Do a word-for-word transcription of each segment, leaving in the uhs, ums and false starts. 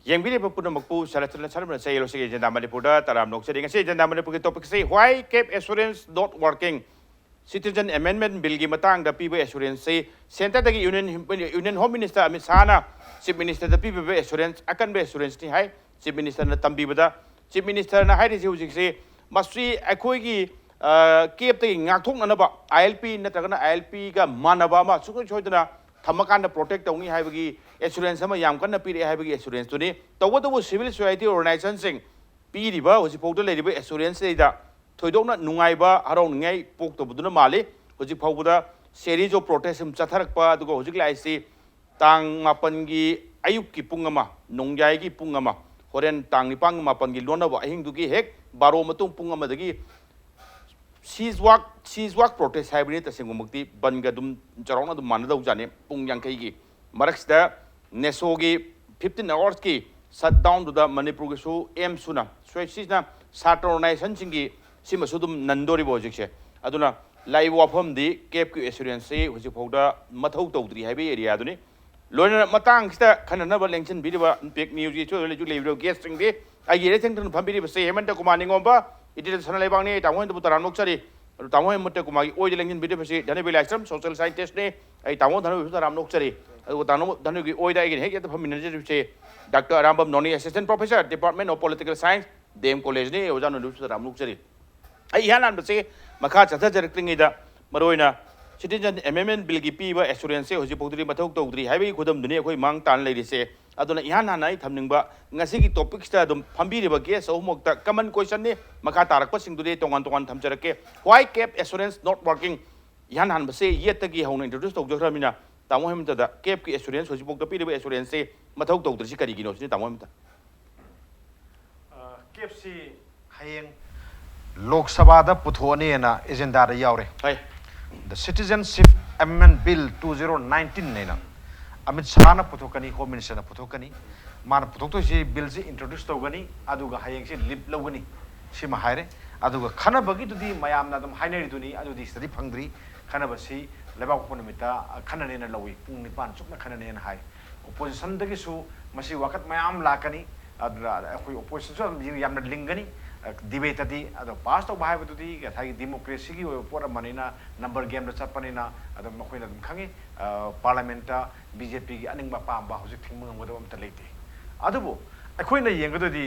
ꯌꯦꯡꯕꯤꯔꯤꯕ ꯄꯨꯝꯅꯃꯛꯄꯨ ꯁꯔꯠ ꯆꯠꯅ ꯁꯔꯝꯅ ꯆꯌꯦꯜ ꯂꯣꯁꯤꯒꯤ ꯑꯦꯖꯦꯟꯗꯥ ꯃꯅꯤꯄꯨꯔꯗ ꯇꯔꯥꯝ ꯅꯣꯛꯆꯔꯤ꯫ ꯉꯁꯤ ꯑꯦꯖꯦꯟꯗꯥ ꯃꯅꯤꯄꯨꯔꯒꯤ ꯇꯣꯄꯤꯛꯁꯤ Why CAB Assurance Not Working, Citizen Amendment Billꯒꯤ ꯃꯇꯥꯡꯗ ꯄꯤꯕ ꯑꯦꯁꯨꯔꯦꯟꯁꯁꯤ ꯁꯦꯟꯇꯔꯗꯒꯤ union union home minister Amit ꯁꯥꯍꯅ ꯆꯤꯐ ꯃꯤꯅꯤꯁꯇꯔꯗ ꯄꯤꯕꯤꯕ ꯑꯦꯁꯨꯔꯦꯟꯁ ꯑꯀꯟꯕ ꯑꯦꯁꯨꯔꯦꯟꯁꯅꯤ ꯍꯥꯏ꯫ ꯆꯤꯐ ꯃꯤꯅꯤꯁꯇꯔꯅ ꯇꯝꯕꯤꯕꯗ ꯆꯤꯐ ꯃꯤꯅꯤꯁꯇꯔꯅ ꯍꯥꯏꯔꯤꯁꯤ ꯍꯧꯖꯤꯛꯁꯤ ꯃꯁꯤ ꯑꯩꯈꯣꯏꯒꯤ ꯀꯦꯞꯇꯒꯤ ꯉꯥꯛꯊꯣꯛꯅꯅꯕ ILP ꯅꯠꯇ꯭ꯔꯒꯅ ILPꯒ ꯃꯥꯟꯅꯕ ꯑꯃ ꯁꯨꯡꯁꯣꯏ ꯁꯣꯏꯗꯅ ꯊꯝꯃꯀꯥꯟꯗ ꯄ꯭ꯔꯣꯇꯦꯛ ꯇꯧꯅꯤ ꯍꯥꯏꯕꯒꯤ ꯑꯦꯁꯨꯔꯦꯟꯁ ꯑꯃ ꯌꯥꯝ ꯀꯟꯅ ꯄꯤꯔꯛꯑꯦ ꯍꯥꯏꯕꯒꯤ ꯑꯦꯁꯨꯔꯦꯟꯁꯇꯨꯅꯤ꯫ ꯇꯧꯕꯇꯕꯨ ꯁꯤꯚꯤꯜ ꯁꯣꯁꯥꯏꯇꯤ ꯑꯣꯔꯒꯅꯥꯏꯖꯦꯁꯟꯁꯤꯡ ꯄꯤꯔꯤꯕ ꯍꯧꯖꯤꯛꯐꯥꯎꯗ ꯂꯩꯔꯤꯕ ꯑꯦꯁꯨꯔꯦꯟꯁꯁꯤꯗ ꯊꯣꯏꯗꯣꯛꯅ ꯅꯨꯡꯉꯥꯏꯕ ꯍꯔꯥꯎꯅꯤꯡꯉꯥꯏ ꯄꯣꯛꯇꯕꯗꯨꯅ ꯃꯥꯜꯂꯤ꯫ ꯍꯧꯖꯤꯛ ꯐꯥꯎꯕꯗ series of protest ꯑꯃ ꯆꯠꯊꯔꯛꯄ, ꯑꯗꯨꯒ ꯍꯧꯖꯤꯛ ꯂꯥꯛꯏꯁꯤ ꯇꯥꯡ ꯃꯥꯄꯟꯒꯤ ꯑꯌꯨꯛꯀꯤ ꯄꯨꯡ ꯑꯃ, ꯅꯣꯡꯌꯥꯏꯒꯤ ꯄꯨꯡ ꯑꯃ, ꯍꯣꯔꯦꯟ ꯇꯥꯡ ꯅꯤꯄꯥꯟꯒꯤ ꯃꯥꯄꯟꯒꯤ ꯂꯣꯟꯅꯕ ꯑꯍꯤꯡꯗꯨꯒꯤ ꯍꯦꯛ ꯕꯥꯔꯣ ꯃꯇꯨꯡ ꯄꯨꯡ ꯑꯃꯗꯒꯤ cease work cease work protest ꯍꯥꯏꯕꯅꯤ꯫ ꯇꯁꯦꯡꯕꯃꯛꯇꯤ ꯕꯟꯒ ꯑꯗꯨꯝ ꯆꯥꯎꯔꯥꯛꯅ ꯑꯗꯨꯝ ꯃꯥꯟꯅꯗꯧꯖꯥꯠꯅꯤ꯫ ꯄꯨꯡ ꯌꯥꯡꯈꯩꯒꯤ ꯃꯔꯛꯁꯤꯗ ꯅꯦꯁꯣꯒꯤ fifteen hoursꯀꯤ shutdownꯗꯨꯗ ꯃꯅꯤꯄꯨꯔꯒꯤꯁꯨ ꯑꯦꯝꯁꯨꯅ ꯁꯣꯏꯁꯤꯁꯅ ꯁꯥꯇ꯭ꯔ ꯑꯣꯔꯒꯅꯥꯏꯖꯦꯁꯟꯁꯤꯡꯒꯤ ꯁꯤꯃꯁꯨ ꯑꯗꯨꯝ ꯅꯟꯗꯣꯔꯤꯕ ꯍꯧꯖꯤꯛꯁꯦ꯫ ꯑꯗꯨꯅ ꯂꯥꯛꯏꯕ ꯋꯥꯐꯝꯗꯤ ꯀꯦꯞꯀꯤ ꯑꯦꯁꯨꯔꯦꯟꯁꯁꯤ ꯍꯧꯖꯤꯛꯐꯥꯎꯗ ꯃꯊꯧ ꯇꯧꯗ꯭ꯔꯤ ꯍꯥꯏꯕꯒꯤ ꯑꯦꯔꯤꯌꯥꯗꯨꯅꯤ꯫ ꯂꯣꯏꯅꯅ ꯃꯇꯥꯡꯁꯤꯗ ꯈꯟꯅꯅꯕ ꯂꯦꯡꯁꯤꯟꯕꯤꯔꯤꯕ ꯏꯝꯄꯦꯛ ꯅ꯭ꯌꯨꯁꯀꯤ ꯏꯁꯇꯨꯗꯤꯑꯣꯗ ꯂꯩꯔꯤꯕ ꯒꯦꯁꯁꯤꯡꯗꯤ ꯑꯩꯒꯤ ꯏꯔꯦꯠ ꯊꯦꯡꯅꯅ ꯐꯝꯕꯤꯔꯤꯕꯁꯤ ꯍꯦꯃꯟꯇ ꯀꯨꯃꯥꯔ ꯅꯤꯉꯣꯝꯕ, ꯏꯇꯤꯇ ꯁꯅꯥ ꯂꯩꯕꯥꯛꯅꯤ꯫ ꯇꯥꯃꯣ ꯍꯦꯃꯟꯇꯕꯨ ꯇꯔꯥꯝ ꯅꯣꯛꯆꯔꯤ꯫ ꯑꯗꯨ ꯇꯥꯃꯣ ꯍꯦꯃꯟꯇ ꯀꯨꯃꯥꯔꯒꯤ ꯑꯣꯏꯗ ꯂꯦꯡꯁꯤꯟꯕꯤꯔꯤꯕꯁꯤ ꯙꯅꯕꯤ ꯂꯥꯏꯁ꯭ꯔꯝ, ꯁꯣꯁꯤꯌꯦꯜ ꯁꯥꯏꯟꯇꯤꯁ꯭ꯠꯅꯤ꯫ ꯑꯩ ꯇꯥꯃꯣ ꯙꯅꯕꯤꯕꯨꯁꯨ ꯇꯔꯥꯝ ꯅꯣꯛꯆꯔꯤ꯫ ꯑꯗꯨꯒ ꯇꯥꯃꯣ ꯙꯅꯕꯤꯒꯤ ꯑꯣꯏꯗ ꯑꯩꯒꯤꯅ ꯍꯦꯛ ꯌꯦꯠꯇ ꯐꯝꯃꯤꯟꯅꯖꯔꯤꯕꯁꯤ doctor Arambam Noni, assistant professor, department of political science, D M ꯀꯣꯂꯦꯖꯅꯤ꯫ ꯑꯣꯖꯥ ꯅꯣꯅꯤꯕꯨꯁꯨ ꯇꯔꯥꯝ ꯅꯣꯛꯆꯔꯤ꯫ ꯑꯩ ꯏꯍꯥꯟ ꯍꯥꯟꯕꯁꯤ ꯃꯈꯥ ꯆꯠꯊꯖꯔꯛꯇ꯭ꯔꯤꯉꯩꯗ ꯃꯔꯨꯑꯣꯏꯅ Citizen Amendment Billꯒꯤ ꯄꯤꯕ ꯑꯦꯁꯨꯔꯦꯟꯁꯁꯦ ꯍꯧꯖꯤꯛꯐꯥꯎꯗꯗꯤ ꯃꯊꯧ ꯇꯧꯗ꯭ꯔꯤ ꯍꯥꯏꯕꯒꯤ ꯈꯨꯗꯝꯗꯨꯅꯤ ꯑꯩꯈꯣꯏ ꯃꯥꯡ ꯇꯥꯅ ꯂꯩꯔꯤꯁꯦ꯫ ꯑꯗꯨꯅ ꯏꯍꯥꯟ ꯍꯥꯟꯅ ꯑꯩ ꯊꯝꯅꯤꯡꯕ, ꯉꯁꯤꯒꯤ ꯇꯣꯄꯤꯛꯁꯤꯗ ꯑꯗꯨꯝ ꯐꯝꯕꯤꯔꯤꯕ ꯒꯦꯁ ꯑꯍꯨꯝꯃꯛꯇ ꯀꯃꯟ ꯀꯣꯏꯁꯟꯅꯤ꯫ ꯃꯈꯥ ꯇꯥꯔꯛꯄꯁꯤꯡꯗꯨꯗꯤ ꯇꯣꯉꯥꯟ ꯇꯣꯉꯥꯟ ꯊꯝꯖꯔꯛꯀꯦ꯫ Why CAB Assurance Not Working? ꯏꯍꯥꯟ ꯍꯥꯟꯕꯁꯦ ꯌꯦꯠꯇꯒꯤ ꯍꯧꯅ ꯏꯟꯇ꯭ꯔꯣꯗ꯭ꯌꯨꯁ ꯇꯧꯖꯈ꯭ꯔꯕꯅꯤꯅ, ꯇꯥꯃꯣ ꯍꯦꯃꯟꯇꯗ ꯀꯦꯞꯀꯤ ꯑꯦꯁꯨꯔꯦꯟꯁ ꯍꯧꯖꯤꯛꯐꯥꯎꯗ ꯄꯤꯔꯤꯕ ꯑꯦꯁꯨꯔꯦꯟꯁꯁꯦ ꯃꯊꯧ ꯇꯧꯗ꯭ꯔꯤꯁꯤ ꯀꯔꯤꯒꯤꯅꯣ ꯁꯤꯅꯤ, ꯇꯥꯃꯣ ꯍꯦꯃꯟꯇ꯫ ꯀꯦꯞꯁꯤ ꯍꯌꯦꯡ ꯂꯣꯛ ꯁꯚꯥꯗ ꯄꯨꯊꯣꯛꯑꯅꯤꯅ ꯑꯦꯖꯦꯟꯗꯥꯗ ꯌꯥꯎꯔꯦ꯫ ꯍꯣꯏ꯫ The Citizenship Amendment Bill two zero nineteen ꯍꯥꯏꯅ ꯑꯃꯤꯠ ꯁꯥꯍꯅ ꯄꯨꯊꯣꯛꯀꯅꯤ, ꯍꯣꯝ ꯃꯤꯅꯤꯁꯇꯔꯅ ꯄꯨꯊꯣꯛꯀꯅꯤ꯫ ꯃꯥꯅ ꯄꯨꯊꯣꯛꯇꯣꯏꯁꯤ ꯕꯤꯜꯁꯤ ꯏꯟꯇ꯭ꯔꯣꯗ꯭ꯌꯨꯁ ꯇꯧꯒꯅꯤ, ꯑꯗꯨꯒ ꯍꯌꯦꯡꯁꯤ ꯂꯤꯞ ꯂꯧꯒꯅꯤ, ꯁꯤꯃ ꯍꯥꯏꯔꯦ꯫ ꯑꯗꯨꯒ ꯈꯟꯅꯕꯒꯤꯗꯨꯗꯤ ꯃꯌꯥꯝꯅ ꯑꯗꯨꯝ ꯍꯥꯏꯅꯔꯤꯗꯨꯅꯤ, ꯑꯗꯨꯗꯤ ꯁꯤꯗꯗꯤ ꯐꯪꯗ꯭ꯔꯤ꯫ ꯈꯟꯅꯕꯁꯤ ꯂꯩꯕꯥꯛꯄꯣꯛꯄ ꯅꯨꯃꯤꯠꯇ ꯈꯟꯅꯅꯦꯅ ꯂꯧꯏ, ꯄꯨꯡ ꯅꯤꯄꯥꯟ ꯆꯨꯞꯅ ꯈꯟꯅꯅꯦꯅ ꯍꯥꯏ꯫ ꯑꯣꯄꯣꯖꯤꯁꯟꯗꯒꯤꯁꯨ ꯃꯁꯤ ꯋꯥꯀꯠ ꯃꯌꯥꯝ ꯂꯥꯛꯀꯅꯤ꯫ ꯑꯗꯨꯅ ꯑꯩꯈꯣꯏ ꯑꯣꯄꯣꯖꯤꯁꯟꯁꯨ ꯑꯗꯨꯝ ꯌꯥꯝꯅ ꯂꯤꯡꯒꯅꯤ꯫ ꯗꯤꯕꯦꯠꯇꯗꯤ ꯑꯗꯣ ꯄꯥꯁ ꯇꯧꯕ ꯍꯥꯏꯕꯗꯨꯗꯤ ꯉꯁꯥꯏꯒꯤ ꯗꯤꯃꯣꯀ꯭ꯔꯦꯁꯤꯒꯤ ꯑꯣꯏꯕ ꯄꯣꯠ ꯑꯃꯅꯤꯅ, ꯅꯝꯕꯔ ꯒꯦꯝꯗ ꯆꯠꯄꯅꯤꯅ ꯑꯗꯨꯝ ꯑꯩꯈꯣꯏꯅ ꯑꯗꯨꯝ ꯈꯪꯉꯤ꯫ ꯄꯥꯔꯂꯥꯃꯦꯟꯠꯇ ꯕꯤ ꯖꯦ ꯄꯤꯒꯤ ꯑꯅꯤꯡꯕ ꯑꯄꯥꯝꯕ ꯍꯧꯖꯤꯛ ꯊꯤꯡꯕ ꯉꯝꯒꯗꯕ ꯑꯝꯇ ꯂꯩꯇꯦ꯫ ꯑꯗꯨꯕꯨ ꯑꯩꯈꯣꯏꯅ ꯌꯦꯡꯒꯗꯣꯏꯗꯤ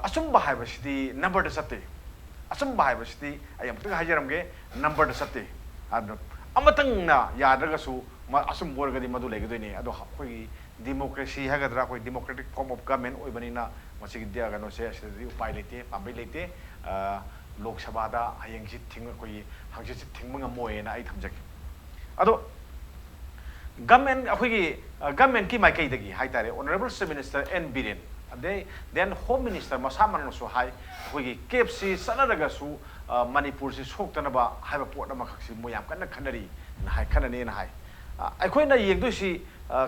ꯑꯆꯨꯝꯕ ꯍꯥꯏꯕꯁꯤꯗꯤ ꯅꯝꯕꯔꯗ ꯆꯠꯇꯦ꯫ ꯑꯆꯨꯝꯕ ꯍꯥꯏꯕꯁꯤꯗꯤ ꯑꯩ ꯑꯃꯨꯛꯇꯪ ꯍꯥꯏꯖꯔꯝꯒꯦ, ꯅꯝꯕꯔꯗ ꯆꯠꯇꯦ꯫ ꯑꯗꯨꯅ ꯑꯃꯇꯪꯅ ꯌꯥꯗ꯭ꯔꯒꯁꯨ ꯑꯆꯨꯝꯕ ꯑꯣꯏꯔꯒꯗꯤ ꯃꯗꯨ ꯂꯩꯒꯗꯣꯏꯅꯤ꯫ ꯑꯗꯣ ꯑꯩꯈꯣꯏꯒꯤ ꯗꯤꯃꯣꯀ꯭ꯔꯦꯁꯤ ꯍꯥꯏꯒꯗ꯭ꯔꯥ, ꯑꯩꯈꯣꯏ democratic form of government ꯑꯣꯏꯕꯅꯤꯅ ꯃꯁꯤꯒꯤ ꯀꯩꯅꯣꯁꯦ, ꯑꯁꯤꯗꯗꯤ ꯎꯄꯥꯏ ꯂꯩꯇꯦ, ꯄꯥꯝꯕꯩ ꯂꯩꯇꯦ꯫ ꯂꯣꯛ ꯁꯚꯥꯗ ꯍꯌꯦꯡꯁꯤ ꯊꯤꯡ ꯑꯩꯈꯣꯏꯒꯤ ꯍꯪꯆꯤꯠꯁꯤ ꯊꯤꯡꯕ ꯉꯝꯃꯣꯏꯅ ꯑꯩ ꯊꯝꯖꯒꯦ꯫ ꯑꯗꯣ ꯒꯃꯦꯟ ꯑꯩꯈꯣꯏꯒꯤ ꯒꯃꯦꯟꯀꯤ ꯃꯥꯏꯀꯩꯗꯒꯤ ꯍꯥꯏꯇꯥꯔꯦ, honourable chief minister N Biren, ꯑꯗꯩ ꯗꯦꯟ ꯍꯣꯝ ꯃꯤꯅꯤꯁꯇꯔ ꯃꯁꯥꯃꯛꯅꯁꯨ ꯍꯥꯏ, ꯑꯩꯈꯣꯏꯒꯤ ꯀꯦꯞꯁꯤ ꯆꯠꯅꯔꯒꯁꯨ ꯃꯅꯤꯄꯨꯔꯁꯤ ꯁꯣꯛꯇꯅꯕ ꯍꯥꯏꯕ ꯄꯣꯠ ꯑꯃꯈꯛꯁꯤ ꯃꯣꯏ ꯌꯥꯝ ꯀꯟꯅ ꯈꯟꯅꯔꯤ ꯍꯥꯏ, ꯈꯟꯅꯅꯦꯅ ꯍꯥꯏ꯫ ꯑꯩꯈꯣꯏꯅ ꯌꯦꯡꯗꯣꯏꯁꯤ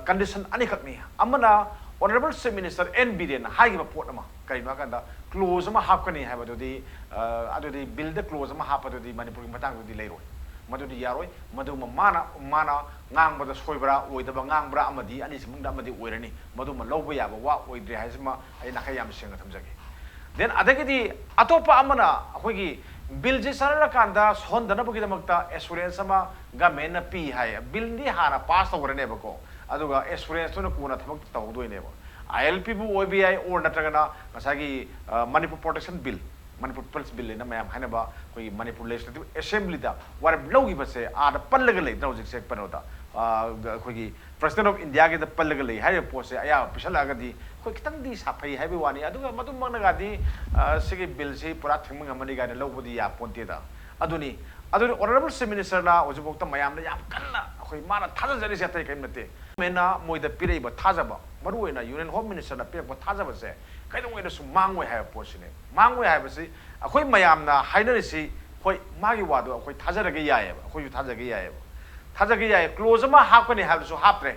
ꯀꯟꯗꯤꯁꯟ ꯑꯅꯤꯈꯛꯅꯤ꯫ ꯑꯃꯅ ꯑꯣꯅꯔꯦꯕꯜ ꯆꯤꯐ ꯃꯤꯅꯤꯁꯇꯔ ꯑꯦꯟ ꯕꯤꯔꯦꯟꯅ ꯍꯥꯏꯈꯤꯕ ꯄꯣꯠ ꯑꯃ, ꯀꯔꯤꯅꯣ ꯍꯥꯏꯀꯥꯟꯗ ꯀ꯭ꯂꯣꯖ ꯑꯃ ꯍꯥꯞꯀꯅꯤ ꯍꯥꯏꯕꯗꯨꯗꯤ, ꯑꯗꯨꯗꯤ ꯕꯤꯜꯗ ꯀ꯭ꯂꯣꯖ ꯑꯃ ꯍꯥꯞꯄꯗꯨꯗꯤ ꯃꯅꯤꯄꯨꯔꯒꯤ ꯃꯇꯥꯡꯗꯗꯤ ꯂꯩꯔꯣꯏ꯫ ꯃꯗꯨꯗꯤ ꯌꯥꯔꯣꯏ꯫ ꯃꯗꯨꯃ ꯃꯥꯅ, ꯃꯥꯅ ꯉꯥꯡꯕꯗ ꯁꯣꯏꯕ꯭ꯔꯥ, ꯑꯣꯏꯗꯕ ꯉꯥꯡꯕ꯭ꯔꯥ, ꯑꯃꯗꯤ ꯑꯅꯤꯁꯤ ꯃꯅꯨꯡꯗ ꯑꯃꯗꯤ ꯑꯣꯏꯔꯅꯤ꯫ ꯃꯗꯨꯃ ꯂꯧꯕ ꯌꯥꯕ ꯋꯥ ꯑꯣꯏꯗ꯭ꯔꯦ ꯍꯥꯏꯁꯤꯃ ꯑꯩ ꯅꯥꯈꯩ ꯌꯥꯝ ꯁꯦꯡꯅ ꯊꯝꯖꯒꯦ꯫ ꯗꯦꯟ ꯑꯗꯒꯤꯗꯤ ꯑꯇꯣꯞꯄ ꯑꯃꯅ ꯑꯩꯈꯣꯏꯒꯤ ꯕꯤꯜꯁꯦ ꯆꯠꯅꯔꯀꯥꯟꯗ ꯁꯣꯟꯗꯅꯕꯒꯤꯗꯃꯛꯇ ꯑꯦꯁꯨꯔꯦꯟꯁ ꯑꯃ ꯒꯃꯦꯟꯅ ꯄꯤ ꯍꯥꯏ꯫ ꯕꯤꯜꯗꯤ ꯍꯥꯟꯅ ꯄꯥꯁ ꯇꯧꯈ꯭ꯔꯅꯦꯕꯀꯣ, ꯑꯗꯨꯒ ꯑꯦꯁꯨꯔꯦꯟꯁꯇꯨꯅ ꯀꯣꯟꯅ ꯊꯕꯛ ꯇꯧꯍꯧꯗꯣꯏꯅꯦꯕ꯫ ꯑꯥꯏ ꯑꯦꯜ ꯄꯤꯕꯨ ꯑꯣꯏꯕ ꯌꯥꯏ, ꯑꯣꯔ ꯅꯠꯇ꯭ꯔꯒꯅ ꯉꯁꯥꯏꯒꯤ Manipur protection bill, Manipur people's bill ꯍꯥꯏꯅ ꯃꯌꯥꯝ ꯍꯥꯏꯅꯕ ꯑꯩꯈꯣꯏꯒꯤ ꯃꯅꯤꯄꯨꯔ ꯂꯦꯖꯤꯁꯂꯦꯇꯤꯚ ꯑꯦꯁꯦꯝꯕ꯭ꯂꯤꯗ ꯋꯥꯔꯦꯞ ꯂꯧꯈꯤꯕꯁꯦ ꯑꯥꯗ ꯄꯜꯂꯒ ꯂꯩꯗꯅ ꯍꯧꯖꯤꯛꯁꯦ ꯀꯩꯅꯣꯗ, ꯑꯩꯈꯣꯏꯒꯤ ꯄ꯭ꯔꯁꯤꯗꯦꯟ ꯑꯣꯐ ꯏꯟꯗꯤꯌꯥꯒꯤꯗ ꯄꯜꯂꯒ ꯂꯩ ꯍꯥꯏꯔꯤꯕ ꯄꯣꯠꯁꯦ ꯑꯌꯥꯕ ꯄꯤꯁꯜꯂꯛꯑꯒꯗꯤ ꯑꯩꯈꯣꯏ ꯈꯤꯇꯪꯗꯤ ꯁꯥꯐꯩ ꯍꯥꯏꯕꯒꯤ ꯋꯥꯅꯤ꯫ ꯑꯗꯨꯒ ꯃꯗꯨꯃꯛꯅꯒꯗꯤ ꯁꯤꯒꯤ ꯕꯤꯜꯁꯤ ꯄꯨꯔꯥ ꯊꯤꯡꯕ ꯉꯝꯃꯅꯤ ꯀꯥꯏꯅ ꯂꯧꯕꯗꯤ ꯌꯥꯄꯣꯟꯇꯦꯗ꯫ ꯑꯗꯨꯅꯤ, ꯑꯗꯨꯅꯤ ꯑꯣꯅꯔꯦꯕꯜ ꯆꯤꯐ ꯃꯤꯅꯤꯁꯇꯔꯅ ꯍꯧꯖꯤꯛꯐꯥꯎꯗ ꯃꯌꯥꯝꯅ ꯌꯥꯝ ꯀꯟꯅ ꯑꯩꯈꯣꯏ ꯃꯥꯅ ꯊꯥꯖꯖꯔꯤꯁꯦ ꯑꯇꯩ ꯀꯔꯤꯝ ꯅꯠꯇꯦ꯫ ꯒꯃꯦꯟꯅ ꯃꯣꯏꯗ ꯄꯤꯔꯛꯏꯕ ꯊꯥꯖꯕ, ꯃꯔꯨꯑꯣꯏꯅ ꯌꯨꯅꯤꯌꯟ ꯍꯣꯝ ꯃꯤꯅꯤꯁꯇꯔꯅ ꯄꯤꯔꯛꯄ ꯊꯥꯖꯕꯁꯦ ꯀꯩꯗꯧꯉꯩꯗꯁꯨ ꯃꯥꯡꯉꯣꯏ ꯍꯥꯏꯕ ꯄꯣꯠꯁꯤꯅꯦ꯫ ꯃꯥꯡꯉꯣꯏ ꯍꯥꯏꯕꯁꯤ ꯑꯩꯈꯣꯏ ꯃꯌꯥꯝꯅ ꯍꯥꯏꯅꯔꯤꯁꯤ, ꯍꯣꯏ, ꯃꯥꯒꯤ ꯋꯥꯗꯣ ꯑꯩꯈꯣꯏ ꯊꯥꯖꯔꯒ ꯌꯥꯏꯑꯕ, ꯑꯩꯈꯣꯏꯁꯨ ꯊꯥꯖꯒꯦ ꯌꯥꯏꯑꯕ, ꯊꯥꯖꯒꯦ ꯌꯥꯏ꯫ ꯀ꯭ꯂꯣꯖ ꯑꯃ ꯍꯥꯞꯀꯅꯤ ꯍꯥꯏꯕꯗꯨꯁꯨ ꯍꯥꯞꯇ꯭ꯔꯦ꯫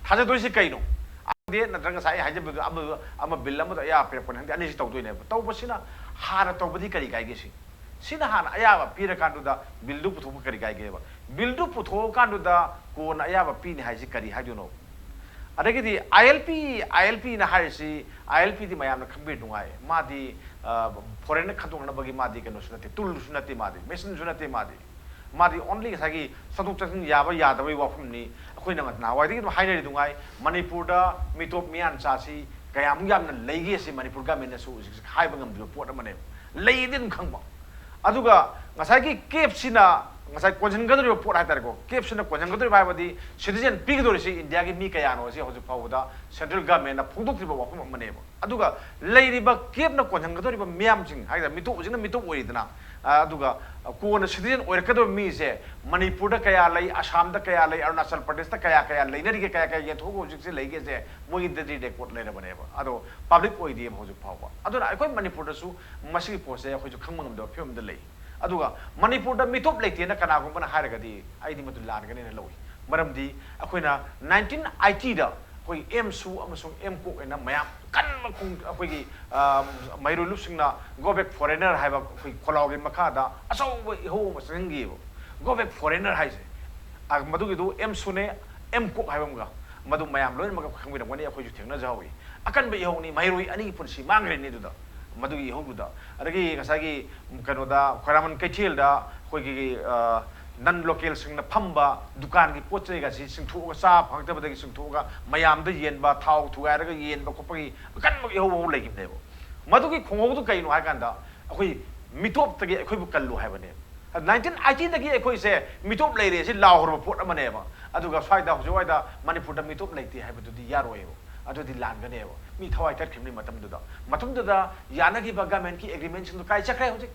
ꯊꯥꯖꯗꯣꯏꯁꯤ ꯀꯩꯅꯣ? ꯈꯪꯗꯦ, ꯅꯠꯇ꯭ꯔꯒ ꯉꯁꯥꯏ ꯑꯩ ꯍꯥꯏꯖꯕꯗꯨ ꯑꯃ, ꯑꯃ ꯕꯤꯜ ꯑꯃꯗ ꯑꯌꯥꯕ ꯄꯤꯔꯛꯄꯅꯤ ꯈꯪꯗꯦ, ꯑꯅꯤꯁꯤ ꯇꯧꯗꯣꯏꯅꯦꯕ꯫ ꯇꯧꯕꯁꯤꯅ ꯍꯥꯟꯅ ꯇꯧꯕꯗꯤ ꯀꯔꯤ ꯀꯥꯏꯒꯦ ꯁꯤ? ꯁꯤꯅ ꯍꯥꯟꯅ ꯑꯌꯥꯕ ꯄꯤꯔꯀꯥꯟꯗꯨꯗ ꯕꯤꯜꯗꯨ ꯄꯨꯊꯣꯛꯄ ꯀꯔꯤ ꯀꯥꯏꯒꯦꯕ? ꯕꯤꯜꯗꯨ ꯄꯨꯊꯣꯛꯑꯀꯥꯟꯗꯨꯗ ꯀꯣꯟꯅ ꯑꯌꯥꯕ ꯄꯤꯅꯤ ꯍꯥꯏꯁꯤ ꯀꯔꯤ ꯍꯥꯏꯗꯣꯏꯅꯣ? ꯑꯗꯒꯤꯗꯤ ILP, ILP ꯅ ꯍꯥꯏꯔꯤꯁꯤ, ILP ꯗꯤ ꯃꯌꯥꯝꯅ ꯈꯪꯕꯤꯔ ꯅꯨꯡꯉꯥꯏ꯫ ꯃꯥꯗꯤ ꯐꯣꯔꯦꯟꯅ ꯈꯟꯗꯣꯛꯅꯕꯒꯤ ꯃꯥꯗꯤ ꯀꯩꯅꯣꯁꯨ ꯅꯠꯇꯦ, ꯇꯨꯜꯁꯨ ꯅꯠꯇꯦ, ꯃꯥꯗꯤ ꯃꯦꯁꯟꯁꯨ ꯅꯠꯇꯦ꯫ ꯃꯥꯗꯤ ꯃꯥꯗꯤ only ꯉꯁꯥꯏꯒꯤ ꯆꯠꯊꯣꯛ ꯆꯠꯁꯤꯟ ꯌꯥꯕ ꯌꯥꯗꯕꯒꯤ ꯋꯥꯐꯝꯅꯤ꯫ ꯑꯩꯈꯣꯏꯅ ꯅꯍꯥꯟꯋꯥꯏꯗꯒꯤ ꯑꯗꯨꯝ ꯍꯥꯏꯅꯔꯤ ꯅꯨꯡꯉꯥꯏ, ꯃꯅꯤꯄꯨꯔꯗ ꯃꯤꯇꯣꯞ ꯃꯤꯌꯥꯟꯆꯥꯁꯤ ꯀꯌꯥꯃꯨꯛ ꯌꯥꯝꯅ ꯂꯩꯒꯦ ꯁꯤ ꯃꯅꯤꯄꯨꯔ ꯒꯃꯦꯟꯅꯁꯨ ꯍꯧꯖꯤꯛ ꯍꯥꯏꯕ ꯉꯝꯗ꯭ꯔꯤꯕ ꯄꯣꯠ ꯑꯃꯅꯦꯕ꯫ ꯂꯩꯗꯤ ꯑꯗꯨꯝ ꯈꯪꯕ꯫ ꯑꯗꯨꯒ ꯉꯁꯥꯏꯒꯤ ꯀꯦꯞꯁꯤꯅ ꯉꯁꯥꯏ ꯀꯣꯟꯁꯤꯟꯒꯗꯧꯔꯤꯕ ꯄꯣꯠ ꯍꯥꯏꯇꯥꯔꯦꯀꯣ, ꯀꯦꯞꯁꯤꯅ ꯀꯣꯟꯁꯤꯟꯒꯗꯧꯔꯤꯕ ꯍꯥꯏꯕꯗꯤ ꯁꯤꯇꯤꯖꯦꯟ ꯄꯤꯒꯗꯧꯔꯤꯁꯤ ꯏꯟꯗꯤꯌꯥꯒꯤ ꯃꯤ ꯀꯌꯥꯅꯣ ꯑꯁꯤ ꯍꯧꯖꯤꯛ ꯐꯥꯎꯕꯗ ꯁꯦꯟꯇ꯭ꯔꯦꯜ ꯒꯃꯦꯟꯅ ꯐꯣꯡꯗꯣꯛꯇ꯭ꯔꯤꯕ ꯋꯥꯐꯝ ꯑꯃꯅꯦꯕ꯫ ꯑꯗꯨꯒ ꯂꯩꯔꯤꯕ ꯀꯦꯞꯅ ꯀꯣꯟꯁꯤꯟꯒꯗꯧꯔꯤꯕ ꯃꯤꯌꯥꯝꯁꯤꯡ ꯍꯥꯏꯇꯥꯔꯦ, ꯃꯤꯇꯣꯞ, ꯍꯧꯖꯤꯛꯅ ꯃꯤꯇꯣꯞ ꯑꯣꯏꯔꯤꯗꯅ, ꯑ, ꯑꯗꯨꯒ ꯀꯣꯟꯅ ꯁꯤꯇꯤꯖꯦꯟ ꯑꯣꯏꯔꯛꯀꯗꯧꯕ ꯃꯤꯁꯦ ꯃꯅꯤꯄꯨꯔꯗ ꯀꯌꯥ ꯂꯩ, ꯑꯁꯥꯝꯗ ꯀꯌꯥ ꯂꯩ, ꯑꯔꯨꯅꯥꯆꯜ ꯄ꯭ꯔꯗꯦꯁꯇ ꯀꯌꯥ ꯀꯌꯥ ꯂꯩꯅꯔꯤꯒꯦ, ꯀꯌꯥ ꯀꯌꯥ ꯌꯦꯟꯊꯣꯛꯑꯒ ꯍꯧꯖꯤꯛꯁꯦ ꯂꯩꯒꯦꯁꯦ ꯃꯣꯏꯒꯤ ꯗꯦꯇꯤ ꯔꯦꯀꯣꯔꯠ ꯂꯩꯔꯕꯅꯦꯕ꯫ ꯑꯗꯣ ꯄꯕ꯭ꯂꯤꯛ ꯑꯣꯏꯗꯦꯕ ꯍꯧꯖꯤꯛ ꯐꯥꯎꯕ꯫ ꯑꯗꯨꯅ ꯑꯩꯈꯣꯏ ꯃꯅꯤꯄꯨꯔꯗꯁꯨ ꯃꯁꯤꯒꯤ ꯄꯣꯠꯁꯦ ꯑꯩꯈꯣꯏꯁꯨ ꯈꯪꯕ ꯉꯝꯗꯕ ꯐꯤꯕꯝꯗ ꯂꯩ꯫ ꯑꯗꯨꯒ ꯃꯅꯤꯄꯨꯔꯗ ꯃꯤꯇꯣꯞ ꯂꯩꯇꯦꯅ ꯀꯅꯥꯒꯨꯝꯕꯅ ꯍꯥꯏꯔꯒꯗꯤ ꯑꯩꯗꯤ ꯃꯗꯨ ꯂꯥꯟꯒꯅꯦꯅ ꯂꯧꯏ꯫ ꯃꯔꯝꯗꯤ ꯑꯩꯈꯣꯏꯅ ꯅꯥꯏꯟꯇꯤꯟ ꯑꯥꯏꯇꯤꯗ ꯑꯩꯈꯣꯏ ꯑꯦꯝꯁꯨ ꯑꯃꯁꯨꯡ ꯑꯦꯝꯀꯣꯛ ꯍꯥꯏꯅ ꯃꯌꯥꯝ ꯀꯟꯕ ꯈꯣꯡ-, ꯑꯩꯈꯣꯏꯒꯤ, ꯑ, ꯃꯍꯩꯔꯣꯏ ꯂꯨꯞꯁꯤꯡꯅ Go Back Foreigner ꯍꯥꯏꯕ ꯑꯩꯈꯣꯏ ꯈꯣꯜꯂꯥꯎꯒꯤ ꯃꯈꯥꯗ ꯑꯆꯧꯕ ꯏꯍꯧ ꯑꯃ ꯆꯪꯍꯟꯈꯤꯑꯕ꯫ Go Back Foreigner ꯍꯥꯏꯁꯦ, ꯑ, ꯃꯗꯨꯒꯤꯗꯨ ꯑꯦꯝꯁꯨꯅꯦ, ꯑꯦꯝꯀꯣꯛ ꯍꯥꯏꯕ ꯑꯃꯒ, ꯃꯗꯨ ꯃꯌꯥꯝ ꯂꯣꯏꯅꯃꯛ ꯈꯪꯕꯤꯔꯝꯒꯅꯤ, ꯑꯩꯈꯣꯏꯁꯨ ꯊꯦꯡꯅꯖꯍꯧꯏ꯫ ꯑꯀꯟꯕ ꯏꯍꯧꯅꯤ, ꯃꯍꯩꯔꯣꯏ ꯑꯅꯤꯒꯤ ꯄꯨꯟꯁꯤ ꯃꯥꯡꯈ꯭ꯔꯤꯅꯤ ꯑꯗꯨꯗ, ꯃꯗꯨꯒꯤ ꯏꯍꯧꯗꯨꯗ꯫ ꯑꯗꯒꯤ ꯉꯁꯥꯏꯒꯤ ꯀꯩꯅꯣꯗ, ꯈ꯭ꯋꯥꯏꯔꯥꯛꯃꯟ ꯀꯩꯊꯦꯜꯗ ꯑꯩꯈꯣꯏꯒꯤ, ꯑ, ꯅꯟ ꯂꯣꯀꯦꯜꯁꯤꯡꯅ ꯐꯝꯕ ꯗꯨꯀꯥꯟꯒꯤ ꯄꯣꯠ ꯆꯩꯒꯁꯤ ꯆꯤꯡꯊꯣꯛꯑꯒ, ꯆꯥꯕ ꯐꯪꯉꯛꯇꯕꯗꯒꯤ ꯆꯤꯡꯊꯣꯛꯑꯒ ꯃꯌꯥꯝꯗ ꯌꯦꯟꯕ, ꯊꯥꯎ ꯊꯨꯒꯥꯏꯔꯒ ꯌꯦꯟꯕ ꯈꯣꯠꯄꯒꯤ ꯑꯀꯟꯕ ꯏꯍꯧ ꯑꯃ ꯂꯩꯈꯤꯕꯅꯦꯕ꯫ ꯃꯗꯨꯒꯤ ꯈꯣꯡꯍꯧꯗꯨ ꯀꯩꯅꯣ ꯍꯥꯏ ꯀꯥꯟꯗ, ꯑꯩꯈꯣꯏ ꯃꯤꯇꯣꯞꯇꯒꯤ ꯑꯩꯈꯣꯏꯕꯨ ꯀꯜꯂꯨ ꯍꯥꯏꯕꯅꯦꯕ꯫ ꯅꯥꯏꯟꯇꯤꯟ ꯑꯥꯏꯇꯤꯗꯒꯤ ꯑꯩꯈꯣꯏꯁꯦ ꯃꯤꯇꯣꯞ ꯂꯩꯔꯦ ꯁꯤ ꯂꯥꯎꯍꯧꯔꯕ ꯄꯣꯠ ꯑꯃꯅꯦꯕ꯫ ꯑꯗꯨꯒ ꯁ꯭ꯋꯥꯏꯗ ꯍꯧꯖꯤꯛ ꯋꯥꯏꯗ ꯃꯅꯤꯄꯨꯔꯗ ꯃꯤꯇꯣꯞ ꯂꯩꯇꯦ ꯍꯥꯏꯕꯗꯨꯗꯤ ꯌꯥꯔꯣꯏꯕ꯫ ꯑꯗꯨꯗꯤ ꯂꯥꯟꯒꯅꯦꯕ꯫ ꯃꯤ ꯊꯋꯥꯏ ꯇꯠꯈ꯭ꯔꯤꯕꯅꯤ ꯃꯇꯝꯗꯨꯗ꯫ ꯃꯇꯝꯗꯨꯗ ꯌꯥꯅꯈꯤꯕ ꯒꯃꯦꯟꯒꯤ ꯑꯦꯒ꯭ꯔꯤꯃꯦꯟꯁꯤꯡꯗꯣ ꯀꯥꯏ ꯆꯠꯈ꯭ꯔꯦ ꯍꯧꯖꯤꯛ?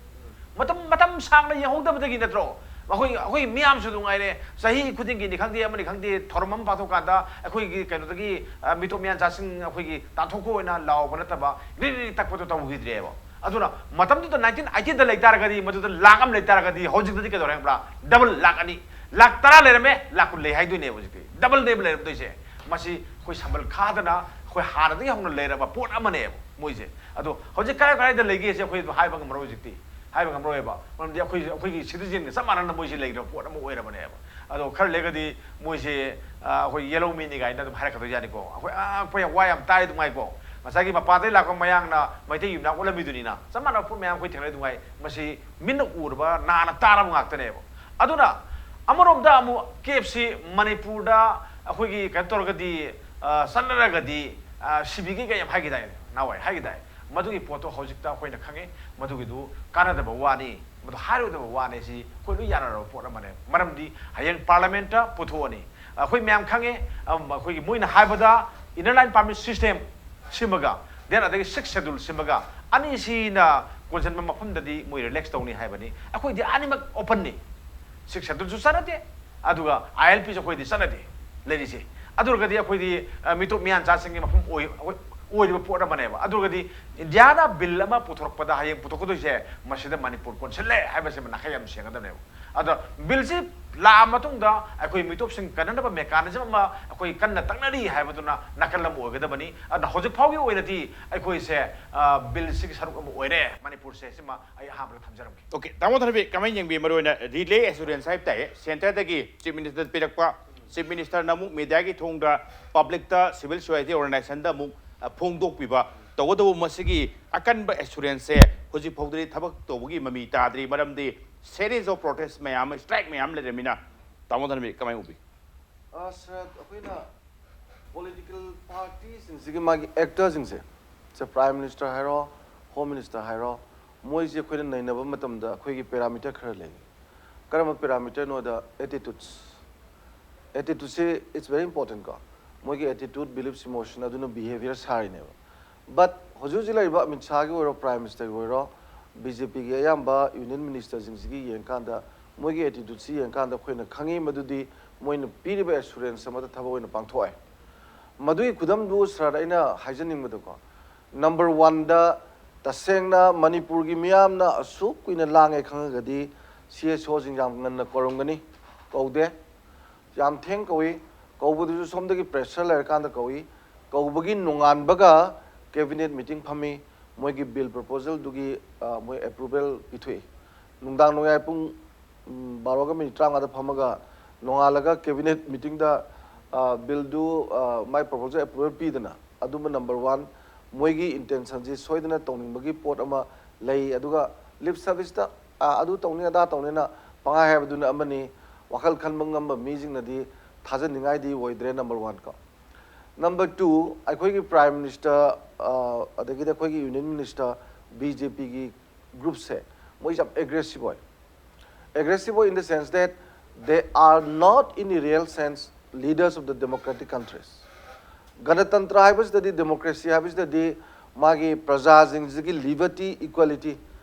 ꯃꯇꯝ, ꯃꯇꯝ ꯁꯥꯡꯅ ꯌꯦꯡꯍꯧꯗꯕꯗꯒꯤ ꯅꯠꯇ꯭ꯔꯣ? ꯑꯩꯈꯣꯏ, ꯑꯩꯈꯣꯏ ꯃꯤꯌꯥꯝꯁꯨ ꯅꯨꯡꯉꯥꯏꯔꯦ, ꯆꯍꯤ ꯈꯨꯗꯤꯡꯒꯤꯅꯤ ꯈꯪꯗꯦ, ꯑꯃꯅꯤ ꯈꯪꯗꯦ, ꯊꯧꯔꯝ ꯑꯃ ꯄꯥꯡꯊꯣꯛꯀꯥꯟꯗ ꯑꯩꯈꯣꯏꯒꯤ ꯀꯩꯅꯣꯗꯒꯤ, ꯑ, ꯃꯤꯇꯣꯞ ꯃꯤꯌꯥꯟꯆꯥꯁꯤꯡ ꯑꯩꯈꯣꯏꯒꯤ ꯇꯥꯟꯊꯣꯛꯄ ꯑꯣꯏꯅ ꯂꯥꯎꯕ ꯅꯠꯇꯕ ꯔꯤ ꯔꯤ ꯇꯛꯄꯗꯣ ꯇꯧꯈꯤꯗ꯭ꯔꯦꯕ꯫ ꯑꯗꯨꯅ ꯃꯇꯝꯗꯨꯗ ꯅꯥꯏꯟꯇꯤꯟ ꯑꯥꯏꯇꯤꯗ ꯂꯩ ꯇꯥꯔꯒꯗꯤ, ꯃꯗꯨꯗ ꯂꯥꯛ ꯑꯃ ꯂꯩ ꯇꯥꯔꯒꯗꯤ, ꯍꯧꯖꯤꯛꯇꯗꯤ ꯀꯩꯗꯧꯔꯦ ꯈꯪꯕ꯭ꯔꯥ? ꯗꯕꯜ, ꯂꯥꯛ ꯑꯅꯤ, ꯂꯥꯛ ꯇꯔꯥ ꯂꯩꯔꯝꯃꯦ, ꯂꯥꯛ ꯀꯨꯟ ꯂꯩ ꯍꯥꯏꯗꯣꯏꯅꯦꯕ ꯍꯧꯖꯤꯛꯇꯤ꯫ ꯗꯕꯜꯅꯦꯕ ꯂꯩꯔꯝꯗꯣꯏꯁꯦ꯫ ꯃꯁꯤ ꯑꯩꯈꯣꯏ ꯁꯝꯕꯜ ꯈꯥꯗꯅ ꯑꯩꯈꯣꯏ ꯍꯥꯟꯅꯗꯒꯤ ꯍꯧꯅ ꯂꯩꯔꯕ ꯄꯣꯠ ꯑꯃꯅꯦꯕ ꯃꯣꯏꯁꯦ꯫ ꯑꯗꯣ ꯍꯧꯖꯤꯛ ꯀꯥꯏ ꯀꯥꯏꯗ ꯂꯩꯒꯦꯁꯦ ꯑꯩꯈꯣꯏ ꯑꯗꯨ ꯍꯥꯏꯕ ꯉꯝꯃꯔꯣꯏ ꯍꯧꯖꯤꯛꯇꯤ꯫ ꯍꯥꯏꯕ ꯉꯝꯃꯔꯣꯏꯕ꯫ ꯃꯔꯝꯗꯤ ꯑꯩꯈꯣꯏ, ꯑꯩꯈꯣꯏꯒꯤ ꯁꯤꯇꯤꯖꯦꯟꯒ ꯆꯞ ꯃꯥꯟꯅꯅ ꯃꯣꯏꯁꯦ ꯂꯩꯈ꯭ꯔꯕ ꯄꯣꯠ ꯑꯃ ꯑꯣꯏꯔꯕꯅꯦꯕ꯫ ꯑꯗꯣ ꯈꯔ ꯂꯩꯔꯒꯗꯤ ꯃꯣꯏꯁꯦ ꯑꯩꯈꯣꯏ ꯌꯦꯜꯂꯣ ꯃꯤꯅꯤ ꯀꯥꯏꯅ ꯑꯗꯨꯝ ꯍꯥꯏꯔꯛꯀꯗꯣꯏꯖꯥꯠꯅꯤꯀꯣ꯫ ꯑꯩꯈꯣꯏ ꯑꯩꯈꯣꯏ ꯌꯥꯝ ꯋꯥ ꯌꯥꯝ ꯇꯥꯏ ꯑꯗꯨꯉꯥꯏꯀꯣ꯫ ꯉꯁꯥꯏꯒꯤ ꯃꯄꯥꯟꯗꯒꯤ ꯂꯥꯛꯄ ꯃꯌꯥꯡꯅ ꯃꯩꯇꯩ ꯌꯨꯝꯅꯥꯛ ꯎꯠꯂꯝꯃꯤꯗꯨꯅꯤꯅ ꯆꯞ ꯃꯥꯟꯅꯕ ꯄꯣꯠ ꯃꯌꯥꯝ ꯑꯩꯈꯣꯏ ꯊꯦꯡꯅꯔꯤ ꯑꯗꯨꯉꯥꯏ꯫ ꯃꯁꯤ ꯃꯤꯠꯅ ꯎꯔꯕ ꯅꯥꯅ ꯇꯥꯔꯕ ꯉꯥꯛꯇꯅꯦꯕ꯫ ꯑꯗꯨꯅ ꯑꯃꯔꯣꯝꯗ ꯑꯃꯨꯛ ꯀꯦꯞꯁꯤ ꯃꯅꯤꯄꯨꯔꯗ ꯑꯩꯈꯣꯏꯒꯤ ꯀꯩꯅꯣ ꯇꯧꯔꯒꯗꯤ ꯆꯠꯅꯔꯒꯗꯤ ꯁꯤꯕꯤꯒꯤ ꯀꯩ ꯌꯥꯝ ꯍꯥꯏꯈꯤꯗꯥꯏ ꯅꯍꯥꯟꯋꯥꯏ ꯍꯥꯏꯈꯤꯗꯥꯏ꯫ ꯃꯗꯨꯒꯤ ꯄꯣꯠꯇꯣ ꯍꯧꯖꯤꯛꯇ ꯑꯩꯈꯣꯏꯅ ꯈꯪꯉꯤ꯫ ꯃꯗꯨꯒꯤꯗꯨ ꯀꯥꯟꯅꯗꯕ ꯋꯥꯅꯤ, ꯃꯗꯨ ꯍꯥꯏꯔꯣꯏꯗꯕ ꯋꯥꯅꯤ꯫ ꯁꯤ ꯑꯩꯈꯣꯏ ꯂꯣꯏ ꯌꯥꯅꯔꯕ ꯄꯣꯠ ꯑꯃꯅꯦ꯫ ꯃꯔꯝꯗꯤ ꯍꯌꯦꯡ ꯄꯥꯔꯂꯤꯌꯥꯃꯦꯟꯠꯇ ꯄꯨꯊꯣꯛꯑꯅꯤ꯫ ꯑꯩꯈꯣꯏ ꯃꯌꯥꯝ ꯈꯪꯉꯦ꯫ ꯑꯩꯈꯣꯏꯒꯤ ꯃꯣꯏꯅ ꯍꯥꯏꯕꯗ ꯏꯟꯅꯔ ꯂꯥꯏꯟ ꯄꯥꯔꯃꯤꯠ ꯁꯤꯁꯇꯦꯝ ꯁꯤꯃꯒ ꯗꯦꯟ ꯑꯗꯒꯤ ꯁꯤꯛꯁ ꯁꯦꯗꯨꯜ ꯁꯤꯃꯒ ꯑꯅꯤꯁꯤꯅ ꯀꯣꯟꯁꯤꯟꯕ ꯃꯐꯝꯗꯗꯤ ꯃꯣꯏ ꯔꯤꯂꯦꯛꯁ ꯇꯧꯅꯤ ꯍꯥꯏꯕꯅꯤ꯫ ꯑꯩꯈꯣꯏꯗꯤ ꯑꯅꯤꯃꯛ ꯑꯣꯄꯟꯅꯤ꯫ ꯁꯤꯛꯁ ꯁꯦꯗꯨꯜꯁꯨ ꯆꯠꯅꯗꯦ, ꯑꯗꯨꯒ ꯑꯥꯏ ꯑꯦꯜ ꯄꯤꯁꯨ ꯑꯩꯈꯣꯏꯗꯤ ꯆꯠꯅꯗꯦ ꯂꯩꯔꯤꯁꯦ꯫ ꯑꯗꯨ ꯑꯣꯏꯔꯒꯗꯤ ꯑꯩꯈꯣꯏꯗꯤ ꯃꯤꯇꯣꯞ ꯃꯤꯌꯥꯟꯆꯥꯁꯤꯡꯒꯤ ꯃꯐꯝ ꯑꯣꯏꯔꯤꯕ ꯄꯣꯠ ꯑꯃꯅꯦꯕ꯫ ꯑꯗꯨ ꯑꯣꯏꯔꯒꯗꯤ ꯏꯟꯗꯤꯌꯥꯅ ꯕꯤꯜ ꯑꯃ ꯄꯨꯊꯣꯔꯛꯄꯗ ꯍꯌꯦꯡ ꯄꯨꯊꯣꯛꯀꯗꯣꯏꯁꯦ ꯃꯁꯤꯗ ꯃꯅꯤꯄꯨꯔ ꯀꯣꯟꯁꯤꯜꯂꯦ ꯍꯥꯏꯕꯁꯤꯃ ꯅꯥꯈꯩ ꯌꯥꯝ ꯁꯦꯡꯒꯗꯕꯅꯦꯕ꯫ ꯑꯗꯣ ꯕꯤꯜꯁꯤ ꯂꯥꯛꯑ ꯃꯇꯨꯡꯗ ꯑꯩꯈꯣꯏ ꯃꯤꯇꯣꯞꯁꯤꯡ ꯀꯟꯅꯅꯕ ꯃꯦꯀꯥꯅꯤꯖꯝ ꯑꯃ ꯑꯩꯈꯣꯏ ꯀꯟꯅ ꯇꯛꯅꯔꯤ ꯍꯥꯏꯕꯗꯨꯅ ꯅꯥꯀꯜ ꯑꯃ ꯑꯣꯏꯒꯗꯕꯅꯤ꯫ ꯑꯗꯨꯅ ꯍꯧꯖꯤꯛ ꯐꯥꯎꯒꯤ ꯑꯣꯏꯅꯗꯤ ꯑꯩꯈꯣꯏꯁꯦ ꯕꯤꯜꯁꯤꯒꯤ ꯁꯔꯨꯛ ꯑꯃ ꯑꯣꯏꯔꯦ ꯃꯅꯤꯄꯨꯔꯁꯦ꯫ ꯁꯤꯃ ꯑꯩ ꯑꯍꯥꯟꯕꯗ ꯊꯝꯖꯔꯝꯒꯦ꯫ ꯑꯣꯀꯦ, ꯇꯥꯃꯣ ꯊꯅꯕꯤ, ꯀꯃꯥꯏꯅ ꯌꯦꯡꯕꯤ? ꯃꯔꯨꯑꯣꯏꯅ ꯔꯤꯂꯦ ꯑꯦꯁꯨꯔꯦꯟꯁ ꯍꯥꯏꯕ ꯇꯥꯏ, ꯁꯦꯟꯇꯔꯗꯒꯤ ꯆꯤꯐ ꯃꯤꯅꯤꯁꯇꯔ ꯄꯤꯔꯛꯄ, ꯆꯤꯐ ꯃꯤꯅꯤꯁꯇꯔꯅ ꯑꯃꯨꯛ ꯃꯤꯗꯤꯌꯥꯒꯤ ꯊꯣꯡꯗ ꯄꯕ꯭ꯂꯤꯛꯇ, ꯁꯤꯚꯤꯜ ꯁꯣꯁꯥꯏꯇꯤ ꯑꯣꯔꯒꯅꯥꯏꯖꯦꯁꯟꯗ ꯑꯃꯨꯛ ꯐꯣꯡꯗꯣꯛꯄꯤꯕ ꯇꯧꯒꯗꯧꯕ ꯃꯁꯤꯒꯤ ꯑꯀꯟꯕ ꯑꯦꯁꯨꯔꯦꯟꯁꯁꯦ ꯍꯧꯖꯤꯛ ꯐꯥꯎꯗꯗꯤ ꯊꯕꯛ ꯇꯧꯕꯒꯤ ꯃꯃꯤ ꯇꯥꯗ꯭ꯔꯤ꯫ ꯃꯔꯝꯗꯤ ꯁꯦꯔꯤꯁ ꯑꯣꯐ ꯄ꯭ꯔꯣꯇꯦꯁ ꯃꯌꯥꯝ ꯑꯃ, ꯁ꯭ꯇ꯭ꯔꯥꯏꯛ ꯃꯌꯥꯝ ꯂꯩꯔꯝꯃꯤꯅ꯫ ꯇꯥꯃꯣ ꯊꯅꯕꯤ, ꯀꯃꯥꯏꯅ ꯎꯕꯤ? ꯁꯥꯔ, ꯑꯩꯈꯣꯏꯅ ꯄꯣꯂꯤꯇꯤꯀꯦꯜ ꯄꯥꯔꯇꯤꯁꯤꯡꯁꯤꯒꯤ ꯃꯥꯒꯤ ꯑꯦꯛꯇꯔꯁꯤꯡꯁꯦ, ꯁꯦ ꯄ꯭ꯔꯥꯏꯝ ꯃꯤꯅꯤꯁꯇꯔ ꯍꯥꯏꯔꯣ, ꯍꯣꯝ ꯃꯤꯅꯤꯁꯇꯔ ꯍꯥꯏꯔꯣ, ꯃꯣꯏꯁꯦ ꯑꯩꯈꯣꯏꯅ ꯅꯩꯅꯕ ꯃꯇꯝꯗ ꯑꯩꯈꯣꯏꯒꯤ ꯄꯦꯔꯥꯃꯤꯇꯔ ꯈꯔ ꯂꯩ꯫ ꯀꯔꯝꯕ ꯄꯦꯔꯥꯃꯤꯇꯔꯅꯣꯗ, ꯑꯦꯇꯤꯇꯨꯠꯁ꯫ ꯑꯦꯇꯤꯇꯨꯠꯁꯤ it's very important ꯀꯣ꯫ ꯃꯣꯏꯒꯤ ꯑꯦꯇꯤꯇꯨꯠ, ꯕꯤꯂꯤꯐꯁ, ꯏꯃꯣꯁꯟ ꯑꯗꯨꯅ ꯕꯤꯍꯦꯕꯤꯌꯔ ꯁꯥꯔꯤꯅꯦꯕ꯫ ꯕꯠ ꯍꯧꯖꯤꯛ ꯍꯧꯖꯤꯛ ꯂꯩꯔꯤꯕ ꯑꯃꯤꯠ ꯁꯥꯍꯒꯤ ꯑꯣꯏꯔꯣ, ꯄ꯭ꯔꯥꯏꯝ ꯃꯤꯅꯤꯁꯇꯔꯒꯤ ꯑꯣꯏꯔꯣ, ꯕꯤ ꯖꯦ ꯄꯤꯒꯤ ꯑꯌꯥꯝꯕ ꯌꯨꯅꯤꯌꯟ ꯃꯤꯅꯤꯁꯇꯔꯁꯤꯡꯁꯤꯒꯤ ꯌꯦꯡꯀꯥꯟꯗ, ꯃꯣꯏꯒꯤ ꯑꯦꯇꯤꯇꯨꯠꯁꯤ ꯌꯦꯡꯀꯥꯟꯗ ꯑꯩꯈꯣꯏꯅ ꯈꯪꯉꯤ ꯃꯗꯨꯗꯤ ꯃꯣꯏꯅ ꯄꯤꯔꯤꯕ ꯑꯦꯁꯨꯔꯦꯟꯁ ꯑꯃꯗ ꯊꯕꯛ ꯑꯣꯏꯅ ꯄꯥꯡꯊꯣꯛꯑꯦ꯫ ꯃꯗꯨꯒꯤ ꯈꯨꯗꯝꯗꯨ ꯁꯥꯔꯗ ꯑꯩꯅ ꯍꯥꯏꯖꯅꯤꯡꯕꯗꯀꯣ, ꯅꯝꯕꯔ ꯋꯥꯟꯗ ꯇꯁꯦꯡꯅ ꯃꯅꯤꯄꯨꯔꯒꯤ ꯃꯤꯌꯥꯝꯅ ꯑꯁꯨꯛ ꯀꯨꯏꯅ ꯂꯥꯡꯉꯦ ꯈꯪꯉꯒꯗꯤ ꯁꯤ ꯑꯦꯁ ꯑꯣꯁꯤꯡ ꯌꯥꯝ ꯉꯟꯅ ꯀꯧꯔꯝꯒꯅꯤ꯫ ꯀꯧꯗꯦ꯫ ꯌꯥꯝ ꯊꯦꯡ ꯀꯧꯏ꯫ ꯀꯧꯕꯗꯨꯁꯨ ꯁꯣꯝꯗꯒꯤ ꯄ꯭ꯔꯦꯁꯔ ꯂꯩꯔꯀꯥꯟꯗ ꯀꯧꯏ꯫ ꯀꯧꯕꯒꯤ ꯅꯣꯡꯉꯥꯟꯕꯒ ꯀꯦꯕꯤꯅꯦꯠ ꯃꯤꯇꯤꯡ ꯐꯝꯃꯤ꯫ ꯃꯣꯏꯒꯤ ꯕꯤꯜ ꯄ꯭ꯔꯣꯄꯣꯖꯦꯜꯗꯨꯒꯤ ꯃꯣꯏ ꯑꯦꯄ꯭ꯔꯨꯕꯦꯜ ꯄꯤꯊꯣꯛꯏ꯫ ꯅꯨꯡꯗꯥꯡ ꯅꯣꯡꯌꯥꯏ ꯄꯨꯡ ꯕꯥꯔꯣꯒ ꯃꯤꯅꯤꯠ ꯇꯔꯥꯃꯉꯥꯗ ꯐꯝꯃꯒ ꯅꯣꯡꯉꯥꯜꯂꯒ cabinet meetingꯗ billꯗꯨ ꯃꯥꯏ proposal approval ꯄꯤꯗꯅ, ꯑꯗꯨꯃ number one꯫ ꯃꯣꯏꯒꯤ intentionꯁꯤ ꯁꯣꯏꯗꯅ ꯇꯧꯅꯤꯡꯕꯒꯤ ꯄꯣꯠ ꯑꯃ ꯂꯩ꯫ ꯑꯗꯨꯒ lip serviceꯇ ꯑꯗꯨ ꯇꯧꯅꯤ ꯑꯗꯥ ꯇꯧꯅꯤꯅ ꯄꯪꯍꯥꯏ ꯍꯥꯏꯕꯗꯨꯅ ꯑꯃꯅꯤ꯫ ꯋꯥꯈꯜ ꯈꯟꯕ ꯉꯝꯕ ꯃꯤꯁꯤꯡꯅꯗꯤ ꯊꯥꯖꯅꯤꯡꯉꯥꯏꯗꯤ ꯑꯣꯏꯗ꯭ꯔꯦ, number one ꯀꯣ꯫ Number two, ꯑꯩꯈꯣꯏꯒꯤ prime minister ꯑꯗꯒꯤꯗꯤ ꯑꯩꯈꯣꯏꯒꯤ union minister, BJPꯒꯤ groupꯁꯦ, ꯃꯣꯏꯁꯦ ꯌꯥꯝ aggressive ꯑꯣꯏ꯫ Aggressive ꯑꯣꯏ in the sense that they are not in the real sense leaders of the democratic countries꯫ ꯒꯅꯇꯟꯇ꯭ꯔ ꯍꯥꯏꯕꯁꯤꯗꯗꯤ, democracy ꯍꯥꯏꯕꯁꯤꯗꯗꯤ ꯃꯥꯒꯤ ꯄ꯭ꯔꯖꯥꯁꯤꯡꯁꯤꯒꯤ liberty, equality,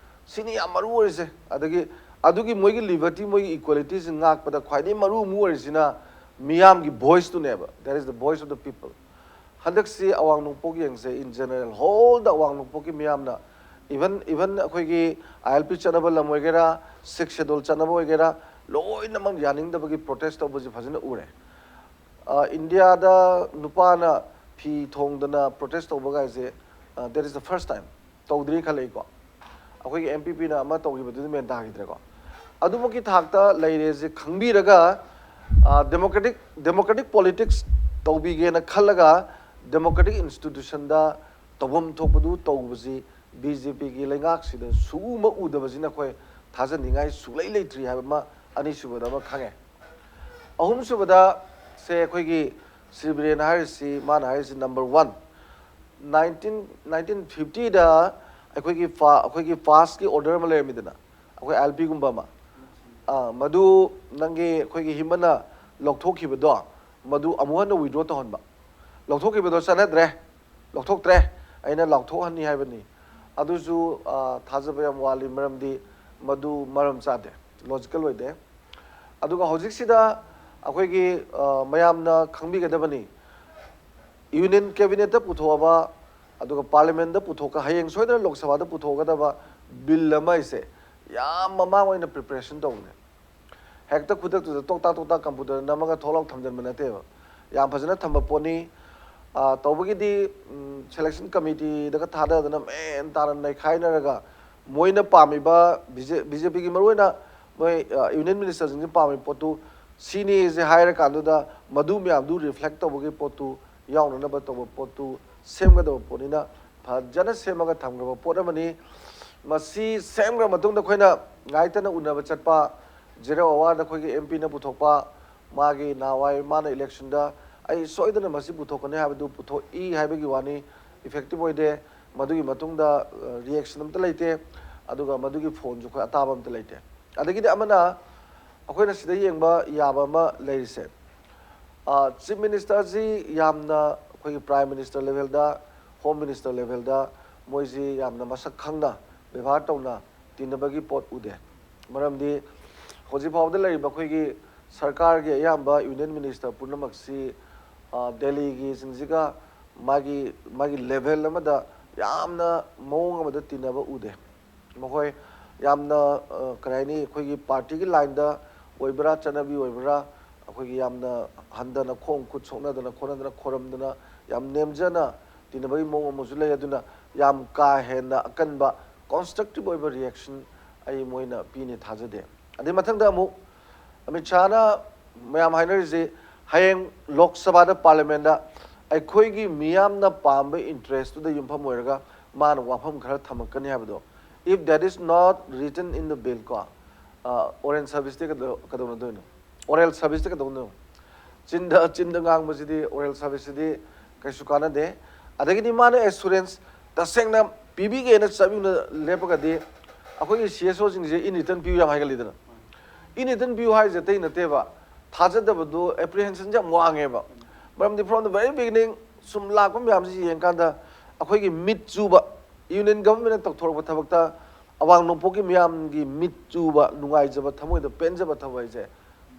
ꯁꯤꯅꯤ ꯌꯥꯝ ꯃꯔꯨ ꯑꯣꯏꯔꯤꯁꯦ꯫ ꯑꯗꯒꯤ ꯑꯗꯨꯒꯤ ꯃꯣꯏꯒꯤ liberty, ꯃꯣꯏꯒꯤ equalityꯁꯤ ꯉꯥꯛꯄꯗ ꯈ꯭ꯋꯥꯏꯗꯒꯤ ꯃꯔꯨ ꯑꯃ ꯑꯣꯏꯔꯤꯁꯤꯅ ꯃꯤꯌꯥꯝꯒꯤ voiceꯇꯨꯅꯦꯕ, that is the voice of the people꯫ ꯍꯟꯗꯛꯁꯤ ꯑꯋꯥꯡ ꯅꯣꯡꯄꯣꯛ ꯌꯦꯡꯁꯦ, in general, whole the ꯑꯋꯥꯡ ꯅꯣꯡꯄꯣꯛꯀꯤ ꯃꯤꯌꯥꯝꯅ, even even ꯑꯩꯈꯣꯏꯒꯤ ILP ꯆꯠꯅꯕ ꯂꯝ ꯑꯣꯏꯒꯦꯔꯥ, Sixth Schedule ꯆꯠꯅꯕ ꯑꯣꯏꯒꯦꯔꯥ, ꯂꯣꯏꯅꯃꯛ ꯌꯥꯅꯤꯡꯗꯕꯒꯤ protest ꯇꯧꯕꯁꯦ ꯐꯖꯅ ꯎꯔꯦ꯫ ꯏꯟꯗꯤꯌꯥꯗ ꯅꯨꯄꯥꯅ ꯐꯤ ꯊꯣꯡꯗꯅ protest ꯇꯧꯕ ꯀꯥꯏꯁꯦ, that is the first time꯫ ꯇꯧꯗ꯭ꯔꯤ ꯈꯜꯂꯛꯏꯀꯣ꯫ ꯑꯩꯈꯣꯏꯒꯤ MPPꯅ ꯑꯃ ꯇꯧꯈꯤꯕꯗꯨꯗꯤ ꯃꯦꯟ ꯇꯥꯈꯤꯗ꯭ꯔꯦꯀꯣ꯫ ꯑꯗꯨꯃꯛꯀꯤ ꯊꯥꯛꯇ ꯂꯩꯔꯦꯁꯦ ꯈꯪꯕꯤꯔꯒ, democratic democratic politics ꯇꯧꯕꯤꯒꯦꯅ ꯈꯜꯂꯒ democratic institutionꯗ ꯇꯧꯐꯝ ꯊꯣꯛꯄꯗꯨ ꯇꯧꯕꯁꯤ BJPꯒꯤ ꯂꯩꯉꯥꯛꯁꯤꯗ ꯁꯨꯒꯨꯝꯕ ꯎꯗꯕꯁꯤꯅ ꯑꯩꯈꯣꯏ ꯊꯥꯖꯅꯤꯡꯉꯥꯏ ꯁꯨꯛꯂꯩ ꯂꯩꯇ꯭ꯔꯤ ꯍꯥꯏꯕ ꯑꯃ, ꯑꯅꯤꯁꯨꯕꯗ ꯑꯃ ꯈꯪꯉꯦ꯫ ꯑꯍꯨꯝꯁꯨꯕꯗ ꯁꯦ ꯑꯩꯈꯣꯏꯒꯤ ꯁ꯭ꯔꯤ ꯕꯤꯔꯦꯟ ꯍꯥꯏꯔꯤꯁꯤ, ꯃꯥꯅ ꯍꯥꯏꯔꯤꯁꯤ number one, nineteen nineteen fiftyꯗ ꯑꯩꯈꯣꯏꯒꯤ ꯐꯥ ꯑꯩꯈꯣꯏꯒꯤ ꯐꯥꯁꯀꯤ order ꯑꯃ ꯂꯩꯔꯝꯃꯤꯗꯅ, ꯑꯩꯈꯣꯏ ILPꯒꯨꯝꯕ ꯑꯃ, ꯑꯥ, ꯃꯗꯨ ꯅꯪꯒꯤ ꯑꯩꯈꯣꯏꯒꯤ ꯍꯤꯃꯟꯅ ꯂꯧꯊꯣꯛꯈꯤꯕꯗꯣ, ꯃꯗꯨ ꯑꯃꯨꯛ ꯍꯟꯅ withdraw ꯇꯧꯍꯟꯕ꯫ ꯂꯧꯊꯣꯛꯈꯤꯕꯗꯣ ꯆꯠꯅꯗ꯭ꯔꯦ, ꯂꯧꯊꯣꯛꯇ꯭ꯔꯦ, ꯑꯩꯅ ꯂꯥꯎꯊꯣꯛꯍꯟꯅꯤ ꯍꯥꯏꯕꯅꯤ꯫ ꯑꯗꯨꯁꯨ, ꯑꯥ, ꯊꯥꯖꯕ ꯌꯥꯝ ꯋꯥꯠꯂꯤ, ꯃꯔꯝꯗꯤ ꯃꯗꯨ ꯃꯔꯝ ꯆꯥꯗꯦ, logical ꯑꯣꯏꯗꯦ꯫ ꯑꯗꯨꯒ ꯍꯧꯖꯤꯛꯁꯤꯗ ꯑꯩꯈꯣꯏꯒꯤ, ꯑꯥ, ꯃꯌꯥꯝꯅ ꯈꯪꯕꯤꯒꯗꯕꯅꯤ, Union Cabinetꯇ ꯄꯨꯊꯣꯛꯑꯕ, ꯑꯗꯨꯒ Parliamentꯇ ꯄꯨꯊꯣꯛꯀ ꯍꯌꯦꯡ ꯁꯣꯏꯗꯅ ꯂꯣꯛ ꯁꯚꯥꯗ ꯄꯨꯊꯣꯛꯀꯗꯕ bill ꯑꯃ ꯍꯥꯏꯁꯦ ꯌꯥꯝ ꯃꯃꯥꯡ ꯑꯣꯏꯅ preparation ꯇꯧꯕꯅꯦ꯫ ꯍꯦꯛꯇ ꯈꯨꯗꯛꯇꯨꯗ ꯇꯣꯛꯇꯥꯛ ꯇꯣꯛꯇꯥꯛ computerꯗ ꯅꯝꯃꯒ ꯊꯣꯛꯂꯥꯎ ꯊꯝꯖꯤꯟꯕ ꯅꯠꯇꯦꯕ꯫ ꯌꯥꯝ ꯐꯖꯅ ꯊꯝꯕ ꯄꯣꯠꯅꯤ꯫ ꯑꯥ, ꯇꯧꯕꯒꯤꯗꯤ, ꯎꯝ, selection committeeꯗꯒ ꯊꯥꯗꯗꯅ ꯃꯦꯟ ꯇꯥꯅ ꯅꯩꯈꯥꯏꯅꯔꯒ ꯃꯣꯏꯅ ꯄꯥꯝꯃꯤꯕ BJPꯒꯤ ꯃꯔꯨꯑꯣꯏꯅ ꯃꯣꯏ, ꯑꯥ, Union Ministerꯁꯤꯡꯁꯤ ꯄꯥꯝꯃꯤꯕ ꯄꯣꯠꯇꯨ ꯁꯤꯅꯤꯁꯦ ꯍꯥꯏꯔꯀꯥꯟꯗꯨꯗ ꯃꯗꯨ ꯃꯌꯥꯝꯗꯨ ꯔꯤꯐ꯭ꯂꯦꯛ ꯇꯧꯕꯒꯤ ꯄꯣꯠꯇꯨ ꯌꯥꯎꯅꯅꯕ ꯇꯧꯕ ꯄꯣꯠꯇꯨ ꯁꯦꯝꯒꯗꯕ ꯄꯣꯠꯅꯤꯅ ꯐꯖꯅ ꯁꯦꯝꯃꯒ ꯊꯝꯈ꯭ꯔꯕ ꯄꯣꯠ ꯑꯃꯅꯤ꯫ ꯃꯁꯤ ꯁꯦꯝꯈ꯭ꯔ ꯃꯇꯨꯡꯗ ꯑꯩꯈꯣꯏꯅ ꯉꯥꯏꯇꯅ ꯎꯅꯕ ꯆꯠꯄ, ꯖꯦꯔꯣ ꯑꯋꯥꯔꯗ ꯑꯩꯈꯣꯏꯒꯤ ꯑꯦꯝ ꯄꯤꯅ ꯄꯨꯊꯣꯛꯄ, ꯃꯥꯒꯤ ꯅꯍꯥꯟꯋꯥꯏ ꯃꯥꯅ ꯏꯂꯦꯛꯁꯟꯗ ꯑꯩ ꯁꯣꯏꯗꯅ ꯃꯁꯤ ꯄꯨꯊꯣꯛꯀꯅꯤ ꯍꯥꯏꯕꯗꯨ ꯄꯨꯊꯣꯛꯏ ꯍꯥꯏꯕꯒꯤ ꯋꯥꯅꯤ, ꯏꯐꯦꯛꯇꯤꯚ ꯑꯣꯏꯗꯦ꯫ ꯃꯗꯨꯒꯤ ꯃꯇꯨꯡꯗ ꯔꯤꯌꯦꯛꯁꯟ ꯑꯝꯇ ꯂꯩꯇꯦ, ꯑꯗꯨꯒ ꯃꯗꯨꯒꯤ ꯐꯣꯟꯁꯨ ꯑꯩꯈꯣꯏ ꯑꯇꯥꯕ ꯑꯝꯇ ꯂꯩꯇꯦ꯫ ꯑꯗꯒꯤꯗꯤ ꯑꯃꯅ ꯑꯩꯈꯣꯏꯅ ꯁꯤꯗ ꯌꯦꯡꯕ ꯌꯥꯕ ꯑꯃ ꯂꯩꯔꯤꯁꯦ, ꯆꯤꯐ ꯃꯤꯅꯤꯁꯇꯔꯁꯤ ꯌꯥꯝꯅ ꯑꯩꯈꯣꯏꯒꯤ ꯄ꯭ꯔꯥꯏꯝ ꯃꯤꯅꯤꯁꯇꯔ ꯂꯦꯚꯦꯜꯗ, ꯍꯣꯝ ꯃꯤꯅꯤꯁꯇꯔ ꯂꯦꯚꯦꯜꯗ ꯃꯣꯏꯁꯤ ꯌꯥꯝꯅ ꯃꯁꯛ ꯈꯪꯅ ꯕꯦꯕꯥꯔ ꯇꯧꯅ ꯇꯤꯟꯅꯕꯒꯤ ꯄꯣꯠ ꯎꯗꯦ꯫ ꯃꯔꯝꯗꯤ ꯍꯧꯖꯤꯛ ꯐꯥꯎꯕꯗ ꯂꯩꯔꯤꯕ ꯑꯩꯈꯣꯏꯒꯤ ꯁꯔꯀꯥꯔꯒꯤ ꯑꯌꯥꯝꯕ ꯌꯨꯅꯤꯌꯟ ꯃꯤꯅꯤꯁꯇꯔ ꯄꯨꯝꯅꯃꯛꯁꯤ, ꯑ, ꯗꯦꯜꯂꯤꯒꯤꯁꯤꯡꯁꯤꯒ ꯃꯥꯒꯤ, ꯃꯥꯒꯤ ꯂꯦꯚꯦꯜ ꯑꯃꯗ ꯌꯥꯝꯅ ꯃꯑꯣꯡ ꯑꯃꯗ ꯇꯤꯟꯅꯕ ꯎꯗꯦ꯫ ꯃꯈꯣꯏ ꯌꯥꯝꯅ, ꯑ, ꯀꯔꯤ ꯍꯥꯏꯅꯤ, ꯑꯩꯈꯣꯏꯒꯤ ꯄꯥꯔꯇꯤꯒꯤ ꯂꯥꯏꯟꯗ ꯑꯣꯏꯕ꯭ꯔꯥ, ꯆꯠꯅꯕꯤ ꯑꯣꯏꯕ꯭ꯔꯥ, ꯑꯩꯈꯣꯏꯒꯤ ꯌꯥꯝꯅ ꯍꯟꯊꯅ ꯈꯣꯡ ꯈꯨꯠ ꯁꯣꯛꯅꯗꯅ ꯈꯣꯠꯅꯗꯅ ꯈꯣꯔꯝꯗꯅ ꯌꯥꯝ ꯅꯦꯝꯖꯅ ꯇꯤꯟꯅꯕꯒꯤ ꯃꯑꯣꯡ ꯑꯃꯁꯨ ꯂꯩ꯫ ꯑꯗꯨꯅ ꯌꯥꯝ ꯀꯥ ꯍꯦꯟꯅ ꯑꯀꯟꯕ ꯀꯣꯟꯁꯇ꯭ꯔꯛꯇꯤꯞ ꯑꯣꯏꯕ ꯔꯤꯌꯦꯛꯁꯟ ꯑꯩ ꯃꯣꯏꯅ ꯄꯤꯅꯤ ꯊꯥꯖꯗꯦ꯫ ꯑꯗꯩ ꯃꯊꯪꯗ ꯑꯃꯨꯛ ꯑꯃꯤꯠ ꯁꯥꯍꯅ ꯃꯌꯥꯝ ꯍꯥꯏꯅꯔꯤꯁꯦ ꯍꯌꯦꯡ ꯂꯣꯛ ꯁꯚꯥꯗ, ꯄꯥꯔꯂꯤꯌꯥꯃꯦꯟꯗ ꯑꯩꯈꯣꯏꯒꯤ ꯃꯤꯌꯥꯝꯅ ꯄꯥꯝꯕ ꯏꯟꯇꯔꯦꯁꯇꯨꯗ ꯌꯨꯝꯐꯝ ꯑꯣꯏꯔꯒ ꯃꯥꯅ ꯋꯥꯐꯝ ꯈꯔ ꯊꯝꯃꯛꯀꯅꯤ ꯍꯥꯏꯕꯗꯣ, if that is not written in the bill ꯀꯣ, ꯑꯣꯔꯦꯜ ꯁꯔꯚꯤꯁꯇꯤ ꯀꯩꯗꯧ-, ꯀꯩꯗꯧꯅꯗꯣꯏꯅꯣ? ꯑꯣꯔꯦꯜ ꯁꯔꯚꯤꯁꯇꯤ ꯀꯩꯗꯧꯅꯣ? ꯆꯤꯟꯗ, ꯆꯤꯟꯗ ꯉꯥꯡꯕꯁꯤꯗꯤ, ꯑꯣꯔꯦꯜ ꯁꯔꯚꯤꯁꯁꯤꯗꯤ ꯀꯩꯁꯨ ꯀꯥꯟꯅꯗꯦ꯫ ꯑꯗꯒꯤꯗꯤ ꯃꯥꯅ ꯑꯦꯁꯨꯔꯦꯟꯁ ꯇꯁꯦꯡꯅ ꯄꯤꯕꯤꯒꯦꯅ ꯆꯠꯃꯤꯟꯅ ꯂꯦꯞꯄꯒꯗꯤ ꯑꯩꯈꯣꯏꯒꯤ ꯁꯤ ꯑꯦꯁ ꯑꯣꯁꯤꯡꯁꯦ in written ꯄꯤꯌꯨ ꯌꯥꯝ ꯍꯥꯏꯒꯜꯂꯤꯗꯅ꯫ In written ꯄꯤꯌꯨ ꯍꯥꯏꯁꯦ ꯑꯇꯩ ꯅꯠꯇꯦꯕ, ꯊꯥꯖꯗꯕꯗꯣ, ꯑꯦꯄ꯭ꯔꯤꯍꯦꯟꯁꯟꯁꯦ ꯌꯥꯝ ꯋꯥꯡꯉꯦꯕ꯫ ꯃꯔꯝꯗꯤ from the very beginning ꯁꯨꯝ ꯂꯥꯛꯄ ꯃꯌꯥꯝꯁꯤ ꯌꯦꯡꯀꯥꯟꯗ ꯑꯩꯈꯣꯏꯒꯤ ꯃꯤꯠ ꯆꯨꯕ, ꯌꯨꯅꯤꯌꯟ ꯒꯚꯔꯟꯃꯦꯟꯅ ꯇꯧꯊꯣꯔꯛꯄ ꯊꯕꯛꯇ ꯑꯋꯥꯡ ꯅꯣꯡꯄꯣꯛꯀꯤ ꯃꯤꯌꯥꯝꯒꯤ ꯃꯤꯠ ꯆꯨꯕ, ꯅꯨꯡꯉꯥꯏꯖꯕ, ꯊꯃꯣꯏꯗ ꯄꯦꯟꯖꯕ ꯊꯕꯛ ꯍꯥꯏꯁꯦ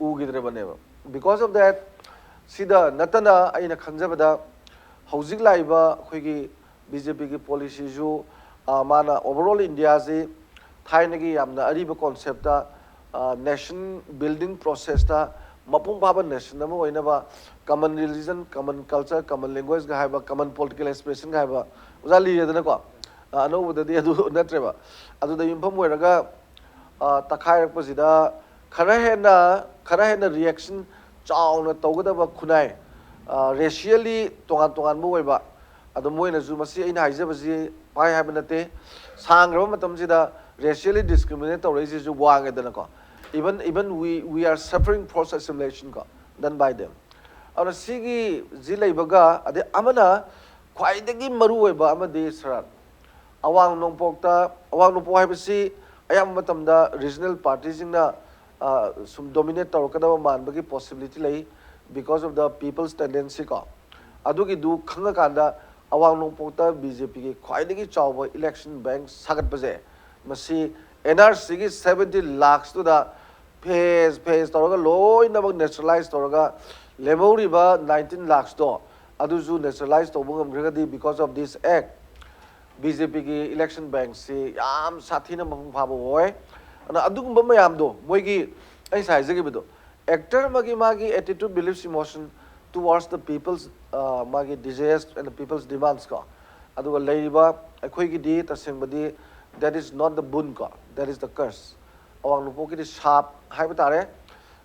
ꯎꯈꯤꯗ꯭ꯔꯕꯅꯦꯕ꯫ Because of that, ꯁꯤꯗ ꯅꯠꯇꯅ ꯑꯩꯅ ꯈꯟꯖꯕꯗ ꯍꯧꯖꯤꯛ ꯂꯥꯛꯏꯕ ꯑꯩꯈꯣꯏꯒꯤ ꯕꯤ ꯖꯦ ꯄꯤꯒꯤ ꯄꯣꯂꯤꯁꯤꯁꯨ, ꯑ, ꯃꯥꯅ overall ꯏꯟꯗꯤꯌꯥꯁꯤ ꯊꯥꯏꯅꯒꯤ ꯌꯥꯝꯅ ꯑꯔꯤꯕ ꯀꯣꯟꯁꯦꯞꯇ, ꯑ, ꯅꯦꯁꯟ ꯕꯤꯜꯗꯤꯡ ꯄ꯭ꯔꯣꯁꯦꯁꯇ ꯃꯄꯨꯡ ꯐꯥꯕ ꯅꯦꯁꯟ ꯑꯃ ꯑꯣꯏꯅꯕ common religion, common culture, common languageꯒ ꯍꯥꯏꯕ, common political expressionꯒ ꯍꯥꯏꯕ, ꯑꯣꯖꯥ ꯂꯤꯔꯦꯗꯅꯀꯣ꯫ ꯑ, ꯑꯅꯧꯕꯗꯗꯤ ꯑꯗꯨ ꯅꯠꯇ꯭ꯔꯦꯕ꯫ ꯑꯗꯨꯗ ꯌꯨꯝꯐꯝ ꯑꯣꯏꯔꯒ, ꯑ, ꯇꯛꯈꯥꯏꯔꯛꯄꯁꯤꯗ ꯈꯔ ꯍꯦꯟꯅ ꯈꯔ ꯍꯦꯟꯅ ꯔꯤꯌꯦꯛꯁꯟ ꯆꯥꯎꯅ ꯇꯧꯒꯗꯕ ꯈꯨꯟꯅꯥꯏ, ꯔꯦꯁꯤꯌꯦꯜꯂꯤ ꯇꯣꯉꯥꯟ ꯇꯣꯉꯥꯟꯕ ꯑꯣꯏꯕ, ꯑꯗꯣ ꯃꯣꯏꯅꯁꯨ, ꯃꯁꯤ ꯑꯩꯅ ꯍꯥꯏꯖꯕꯁꯤ ꯄꯥꯏ ꯍꯥꯏꯕ ꯅꯠꯇꯦ, ꯁꯥꯡꯈ꯭ꯔꯕ ꯃꯇꯝꯁꯤꯗ ꯔꯦꯁꯤꯌꯦꯜꯂꯤ discriminate ꯇꯧꯔꯛꯏꯁꯤꯁꯨ ꯋꯥꯡꯉꯦꯗꯅꯀꯣ, even even we we are suffering forced assimilation ꯀꯣ, done by them. ꯑꯗꯨꯅ ꯁꯤꯒꯤ ꯖꯤ ꯂꯩꯕꯒ, ꯑꯗꯩ ꯑꯃꯅ ꯈ꯭ꯋꯥꯏꯗꯒꯤ ꯃꯔꯨꯑꯣꯏꯕ ꯑꯃꯗꯤ ꯁꯔꯥꯠ, ꯑꯋꯥꯡ ꯅꯣꯡꯄꯣꯛꯇ, ꯑꯋꯥꯡ ꯅꯣꯡꯄꯣꯛ ꯍꯥꯏꯕꯁꯤ ꯑꯌꯥꯝꯕ ꯃꯇꯝꯗ ꯔꯤꯖꯅꯦꯜ ꯄꯥꯔꯇꯤꯁꯤꯡꯅ ꯁꯨꯝ ꯗꯣꯃꯤꯅꯦꯠ ꯇꯧꯔꯛꯀꯗꯕ ꯃꯥꯟꯕꯒꯤ ꯄꯣꯁꯤꯕꯤꯂꯤꯇꯤ ꯂꯩ, because of the people's tendency ꯀꯣ꯫ ꯑꯗꯨꯒꯤꯗꯨ ꯈꯪꯉꯀꯥꯟꯗ ꯑꯋꯥꯡ ꯅꯣꯡꯄꯣꯛꯇ ꯕꯤ ꯖꯦ ꯄꯤꯒꯤ ꯈ꯭ꯋꯥꯏꯗꯒꯤ ꯆꯥꯎꯕ ꯏꯂꯦꯛꯁꯟ ꯕꯦꯡꯛ ꯁꯥꯒꯠꯄꯁꯦ, ꯃꯁꯤ ꯑꯦꯟ ꯑꯥꯔ ꯁꯤꯒꯤ ꯁꯕꯦꯟꯇꯤ ꯂꯥꯛꯁꯇꯨꯗ ꯐꯦꯁ ꯐꯦꯁ ꯇꯧꯔꯒ ꯂꯣꯏꯅꯃꯛ ꯅꯦꯆꯔꯦꯂꯥꯏꯁ ꯇꯧꯔꯒ ꯂꯦꯝꯍꯧꯔꯤꯕ ꯅꯥꯏꯟꯇꯤꯟ ꯂꯥꯛꯁꯇꯣ ꯑꯗꯨꯁꯨ ꯅꯦꯆꯔꯦꯂꯥꯏꯁ ꯇꯧꯕ ꯉꯝꯈ꯭ꯔꯒꯗꯤ, because of this act, B J ꯄꯤꯒꯤ ꯏꯂꯦꯛꯁꯟ ꯕꯦꯡꯛꯁꯤ ꯌꯥꯝ ꯁꯥꯊꯤꯅ ꯃꯄꯨꯡ ꯐꯥꯕ ꯑꯣꯏ꯫ ꯑꯗꯨꯅ ꯑꯗꯨꯒꯨꯝꯕ ꯃꯌꯥꯝꯗꯣ, ꯃꯣꯏꯒꯤ, ꯑꯩ ꯉꯁꯥꯏ ꯍꯥꯏꯖꯈꯤꯕꯗꯣ, ꯑꯦꯛꯇꯔ ꯑꯃꯒꯤ ꯃꯥꯒꯤ attitude, beliefs, emotion towards the people's, ꯃꯥꯒꯤ desires and the people's demands ꯀꯣ, ꯑꯗꯨꯒ ꯂꯩꯔꯤꯕ ꯑꯩꯈꯣꯏꯒꯤꯗꯤ ꯇꯁꯦꯡꯕꯗꯤ, that is not the boon ꯀꯣ, that is the curse꯫ ꯑꯋꯥꯡ ꯅꯣꯡꯄꯣꯛꯀꯤꯗꯤ ꯁꯥꯞ ꯍꯥꯏꯕ ꯇꯥꯔꯦ꯫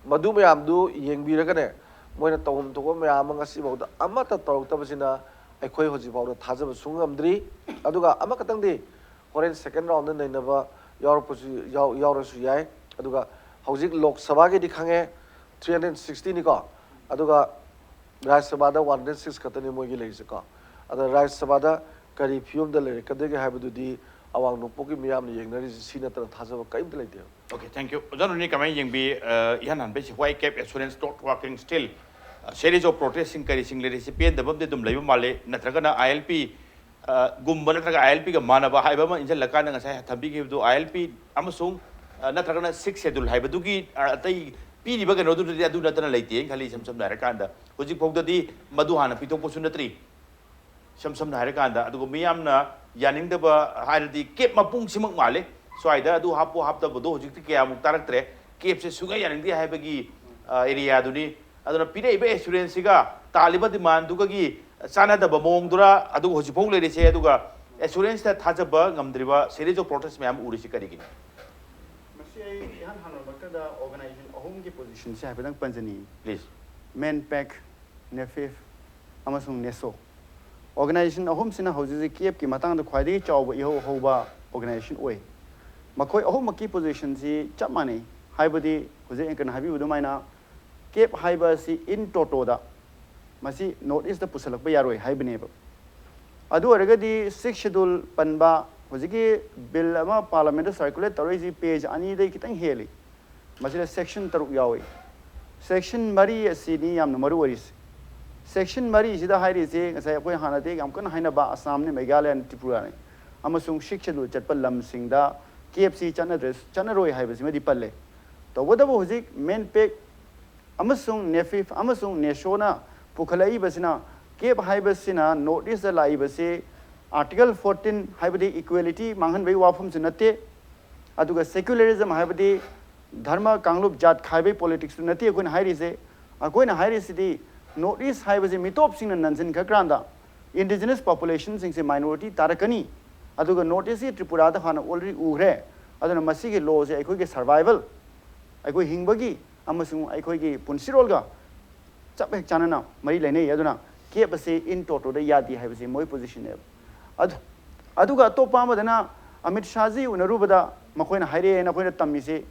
ꯃꯗꯨ ꯃꯌꯥꯝꯗꯨ ꯌꯦꯡꯕꯤꯔꯒꯅꯦ, ꯃꯣꯏꯅ ꯇꯧꯐꯝ ꯊꯣꯛꯄ ꯃꯌꯥꯝ ꯑꯃ ꯉꯁꯤꯐꯥꯎꯗ ꯑꯃꯠꯇ ꯇꯧꯔꯛꯇꯕꯁꯤꯅ ꯑꯩꯈꯣꯏ ꯍꯧꯖꯤꯛꯐꯥꯎꯗ ꯊꯥꯖꯕ ꯁꯨꯡꯉꯝꯗ꯭ꯔꯤ꯫ ꯑꯗꯨꯒ ꯑꯃꯈꯛꯇꯪꯗꯤ, ꯍꯣꯔꯦꯟ ꯁꯦꯀꯦꯟ ꯔꯥꯎꯟꯗ ꯅꯩꯅꯕ ꯌꯥꯎꯔꯛꯄꯁꯨ ꯌꯥꯎ-, ꯌꯥꯎꯔꯁꯨ ꯌꯥꯏ꯫ ꯑꯗꯨꯒ ꯍꯧꯖꯤꯛ ꯂꯣꯛ ꯁꯚꯥꯒꯤꯗꯤ ꯈꯪꯉꯦ, ꯊ꯭ꯔꯤ ꯍꯟꯗ꯭ꯔꯦꯠ ꯁꯤꯛꯁꯇꯤꯅꯤꯀꯣ, ꯑꯗꯨꯒ ꯔꯥꯖ꯭ꯌ ꯁꯚꯥꯗ ꯋꯥꯟ ꯍꯟꯗ꯭ꯔꯦꯠ ꯁꯤꯛꯁ ꯈꯛꯇꯅꯤ ꯃꯣꯏꯒꯤ ꯂꯩꯔꯤꯁꯦꯀꯣ꯫ ꯑꯗ ꯔꯥꯖ꯭ꯌ ꯁꯚꯥꯗ ꯀꯔꯤ ꯐꯤꯕꯝꯗ ꯂꯩꯔꯛꯀꯗꯒꯦ ꯍꯥꯏꯕꯗꯨꯗꯤ ꯑꯋꯥꯡ ꯅꯣꯡꯄꯣꯛꯀꯤ ꯃꯤꯌꯥꯝꯅ ꯌꯦꯡꯅꯔꯤꯁꯤ ꯁꯤ ꯅꯠꯇꯅ ꯊꯥꯖꯕ ꯀꯔꯤꯝꯇ ꯂꯩꯇꯦ꯫ Okay, thank you. ꯑꯣꯖꯥ ꯅꯣꯏꯅꯤ ꯀꯃꯥꯏꯅ ꯌꯦꯡꯕꯤ? ꯑ, ꯏꯍꯥꯟ ꯍꯥꯟꯕ ꯁꯤꯐꯥꯏ kept assurance not working still, series of ꯄ꯭ꯔꯣꯇꯦꯁꯁꯤꯡ ꯀꯔꯤꯁꯤꯡ ꯂꯩꯔꯤꯁꯤ ꯄꯦꯟꯗꯕ ꯑꯃꯗꯤ ꯑꯗꯨꯝ ꯂꯩꯕ ꯃꯥꯜꯂꯤ, ꯅꯠꯇ꯭ꯔꯒꯅ ꯑꯥꯏ ꯑꯦꯜ ꯄꯤ, ꯑ, ꯒꯨꯝꯕ ꯅꯠꯇ꯭ꯔꯒ ꯑꯥꯏ ꯑꯦꯜ ꯄꯤꯒ ꯃꯥꯟꯅꯕ ꯍꯥꯏꯕ ꯑꯃ ꯏꯟꯁꯤꯜꯂꯀꯥꯟꯗ ꯉꯁꯥꯏ ꯊꯝꯕꯤꯈꯤꯕꯗꯨ ꯑꯥꯏ ꯑꯦꯜ ꯄꯤ ꯑꯃꯁꯨꯡ, ꯑ, ꯅꯠꯇ꯭ꯔꯒꯅ ꯁꯤꯛꯁ ꯁꯦꯗꯨꯜ ꯍꯥꯏꯕꯗꯨꯒꯤ, ꯑ, ꯑꯇꯩ ꯄꯤꯔꯤꯕ ꯀꯩꯅꯣꯗꯨꯗꯗꯤ ꯑꯗꯨ ꯅꯠꯇꯅ ꯂꯩꯇꯦꯅ ꯈꯜꯂꯤ꯫ ꯏꯁꯝ ꯁꯝꯅ ꯍꯥꯏꯔꯀꯥꯟꯗ ꯍꯧꯖꯤꯛ ꯐꯥꯎꯗꯗꯤ ꯃꯗꯨ ꯍꯥꯟꯅ ꯄꯤꯊꯣꯛꯄꯁꯨ ꯅꯠꯇ꯭ꯔꯤ꯫ ꯏꯁꯝ ꯁꯝꯅ ꯍꯥꯏꯔꯀꯥꯟꯗ, ꯑꯗꯨꯒ ꯃꯤꯌꯥꯝꯅ ꯌꯥꯅꯤꯡꯗꯕ ꯍꯥꯏꯔꯗꯤ ꯀꯦꯞ ꯃꯄꯨꯡꯁꯤꯃꯛ ꯃꯥꯜꯂꯦ꯫ ꯁ꯭ꯋꯥꯏꯗ ꯑꯗꯨ ꯍꯥꯞꯄꯨ ꯍꯥꯞꯇꯕꯗꯣ ꯍꯧꯖꯤꯛꯇꯤ ꯀꯌꯥꯃꯨꯛ ꯇꯥꯔꯛꯇ꯭ꯔꯦ꯫ ꯀꯦꯞꯁꯦ ꯁꯨꯡꯌꯥ ꯌꯥꯅꯤꯡꯗꯦ ꯍꯥꯏꯕꯒꯤ, ꯑ, ꯑꯦꯔꯤꯌꯥꯗꯨꯅꯤ꯫ ꯑꯗꯨꯅ ꯄꯤꯔꯛꯏꯕ ꯑꯦꯁꯨꯔꯦꯟꯁꯁꯤꯒ ꯇꯥꯜꯂꯤꯕ ꯗꯤꯃꯥꯟꯗꯨꯒꯒꯤ ꯆꯥꯟꯅꯗꯕ ꯃꯑꯣꯡꯗꯨꯔ, ꯑꯗꯨꯒ ꯍꯧꯖꯤꯛꯐꯥꯎ ꯂꯩꯔꯤꯁꯦ, ꯑꯗꯨꯒ ꯑꯦꯁꯨꯔꯦꯟꯁꯇ ꯊꯥꯖꯕ ꯉꯝꯗ꯭ꯔꯤꯕ ꯁꯦꯔꯤꯁ ꯑꯣꯐ ꯄ꯭ꯔꯣꯇꯦꯁ ꯃꯌꯥꯝ ꯎꯔꯤꯁꯤ ꯀꯔꯤꯒꯤꯅꯣ? ꯃꯁꯤ ꯑꯩ ꯏꯍꯥꯟ ꯍꯥꯟꯅꯃꯛꯇ ꯑꯣꯔꯒꯅꯥꯏꯖꯦꯁꯟ ꯑꯍꯨꯝꯒꯤ ꯄꯣꯖꯤꯁꯟꯁꯦ ꯍꯥꯏꯐꯦꯠꯇꯪ ꯄꯟꯖꯅꯤꯡꯉꯤ꯫ ꯄ꯭ꯂꯤꯖ꯫ ꯃꯦꯟꯄꯦꯛ, ꯅꯦꯐꯤꯐ ꯑꯃꯁꯨꯡ ꯅꯦꯁꯣ꯫ ꯑꯣꯔꯒꯅꯥꯏꯖꯦꯁꯟ ꯑꯍꯨꯝꯁꯤꯅ ꯍꯧꯖꯤꯛ ꯍꯧꯖꯤꯛ ꯀꯦꯞꯀꯤ ꯃꯇꯥꯡꯗ ꯈ꯭ꯋꯥꯏꯗꯒꯤ ꯆꯥꯎꯕ ꯏꯍꯧ ꯍꯧꯕ ꯑꯣꯔꯒꯅꯥꯏꯖꯦꯁꯟ ꯑꯣꯏ꯫ ꯃꯈꯣꯏ ꯑꯍꯨꯝꯃꯛꯀꯤ ꯄꯣꯖꯤꯁꯟꯁꯤ ꯆꯞ ꯃꯥꯟꯅꯩ꯫ ꯍꯥꯏꯕꯗꯤ ꯍꯧꯖꯤꯛ ꯑꯩꯅ ꯀꯩꯅꯣ ꯍꯥꯏꯕꯤꯕ ꯑꯗꯨꯃꯥꯏꯅ ꯀꯦꯞ ꯍꯥꯏꯕ ꯑꯁꯤ ꯏꯟ ꯇꯣꯇꯣꯗ ꯃꯁꯤ ꯅꯣꯔꯠ ꯏꯁꯇ ꯄꯨꯁꯜꯂꯛꯄ ꯌꯥꯔꯣꯏ ꯍꯥꯏꯕꯅꯦꯕ꯫ ꯑꯗꯨ ꯑꯣꯏꯔꯒꯗꯤ ꯁꯤꯛꯁ ꯁꯦꯗꯨꯜ ꯄꯟꯕ ꯍꯧꯖꯤꯛꯀꯤ ꯕꯤꯜ ꯑꯃ ꯄꯥꯔꯂꯥꯃꯦꯟꯗ ꯁꯥꯔꯀꯨꯂꯦꯠ ꯇꯧꯔꯛꯏꯁꯤ ꯄꯦꯖ ꯑꯅꯤꯗꯩ ꯈꯤꯇꯪ ꯍꯦꯜꯂꯤ꯫ ꯃꯁꯤꯗ ꯁꯦꯛꯁꯟ ꯇꯔꯨꯛ ꯌꯥꯎꯏ꯫ ꯁꯦꯛꯁꯟ ꯃꯔꯤ ꯑꯁꯤꯅꯤ ꯌꯥꯝꯅ ꯃꯔꯨ ꯑꯣꯏꯔꯤꯁꯤ꯫ ꯁꯦꯛꯁꯟ ꯃꯔꯤꯁꯤꯗ ꯍꯥꯏꯔꯤꯁꯤ ꯉꯁꯥꯏ ꯑꯩꯈꯣꯏ ꯍꯥꯟꯅꯗꯤ ꯌꯥꯝ ꯀꯟꯅ ꯍꯥꯏꯅꯕ ꯑꯁꯥꯝꯅꯤ, ꯃꯦꯘꯥꯂꯌꯥꯅꯤ, ꯇ꯭ꯔꯤꯄꯨꯔꯥꯅꯤ ꯑꯃꯁꯨꯡ ꯁꯤꯛꯁ ꯁꯦꯗꯨꯜ ꯆꯠꯄ ꯂꯝꯁꯤꯡꯗ ꯀꯦꯞꯁꯤ ꯆꯠꯅꯗ꯭ꯔꯦ, ꯆꯠꯅꯔꯣꯏ ꯍꯥꯏꯕꯁꯤꯃꯗꯤ ꯄꯜꯂꯦ꯫ ꯇꯧꯕꯇꯕꯨ ꯍꯧꯖꯤꯛ ꯃꯦꯟꯄꯦꯛ ꯑꯃꯁꯨꯡ ꯅꯦꯐꯤꯐ ꯑꯃꯁꯨꯡ ꯅꯦꯁꯣꯅ ꯄꯨꯈꯠꯂꯛꯏꯕꯁꯤꯅ ꯀꯦꯞ ꯍꯥꯏꯕꯁꯤꯅ ꯅꯣꯔꯠ ꯏꯁꯇ ꯂꯥꯛꯏꯕꯁꯤ ꯑꯥꯔꯇꯤꯀꯜ ꯐꯣꯔꯇꯤꯟ ꯍꯥꯏꯕꯗꯤ ꯏꯀ꯭ꯋꯦꯂꯤꯇꯤ ꯃꯥꯡꯍꯟꯕꯒꯤ ꯋꯥꯐꯝꯁꯨ ꯅꯠꯇꯦ, ꯑꯗꯨꯒ ꯁꯦꯀ꯭ꯌꯨꯂꯔꯤꯖꯝ ꯍꯥꯏꯕꯗꯤ ꯙꯔꯃ ꯀꯥꯡꯂꯨꯞ ꯖꯥꯠ ꯈꯥꯏꯕꯒꯤ ꯄꯣꯂꯤꯇꯤꯛꯁꯇꯨ ꯅꯠꯇꯦ ꯑꯩꯈꯣꯏꯅ ꯍꯥꯏꯔꯤꯁꯦ꯫ ꯑꯩꯈꯣꯏꯅ ꯍꯥꯏꯔꯤꯁꯤꯗꯤ ꯅꯣꯔꯠ ꯏꯁ ꯍꯥꯏꯕꯁꯤ ꯃꯤꯇꯣꯞꯁꯤꯡꯅ ꯅꯟꯁꯤꯟꯈ꯭ꯔꯀꯥꯟꯗ ꯏꯟꯗꯤꯖꯤꯅꯁ ꯄꯣꯄꯨꯂꯦꯁꯟꯁꯤꯡꯁꯦ ꯃꯥꯏꯅꯣꯔꯤꯇꯤ ꯇꯥꯔꯛꯀꯅꯤ, ꯑꯗꯨꯒ ꯅꯣꯔꯠ ꯏꯁꯀꯤ ꯇ꯭ꯔꯤꯄꯨꯔꯥꯗ ꯍꯥꯟꯅ ꯑꯣꯜꯔꯦꯗꯤ ꯎꯈ꯭ꯔꯦ꯫ ꯑꯗꯨꯅ ꯃꯁꯤꯒꯤ ꯂꯣꯁꯦ ꯑꯩꯈꯣꯏꯒꯤ ꯁꯔꯚꯥꯏꯚꯜ, ꯑꯩꯈꯣꯏ ꯍꯤꯡꯕꯒꯤ ꯑꯃꯁꯨꯡ ꯑꯩꯈꯣꯏꯒꯤ ꯄꯨꯟꯁꯤꯔꯣꯜꯒ ꯆꯞ ꯍꯦꯛ ꯆꯥꯟꯅꯅ ꯃꯔꯤ ꯂꯩꯅꯩ꯫ ꯑꯗꯨꯅ ꯀꯦꯞ ꯑꯁꯤ ꯏꯟ ꯇꯣꯇꯣꯗ ꯌꯥꯗꯦ ꯍꯥꯏꯕꯁꯤ ꯃꯣꯏ ꯄꯣꯖꯤꯁꯟꯅꯦꯕ꯫ ꯑꯗꯨ, ꯑꯗꯨꯒ ꯑꯇꯣꯞꯄ ꯑꯃꯗꯅ ꯑꯃꯤꯠ ꯁꯥꯍꯖꯤ ꯎꯅꯔꯨꯕꯗ ꯃꯈꯣꯏꯅ ꯍꯥꯏꯔꯛꯑꯦꯅ ꯑꯩꯈꯣꯏꯅ ꯇꯝꯃꯤꯁꯤ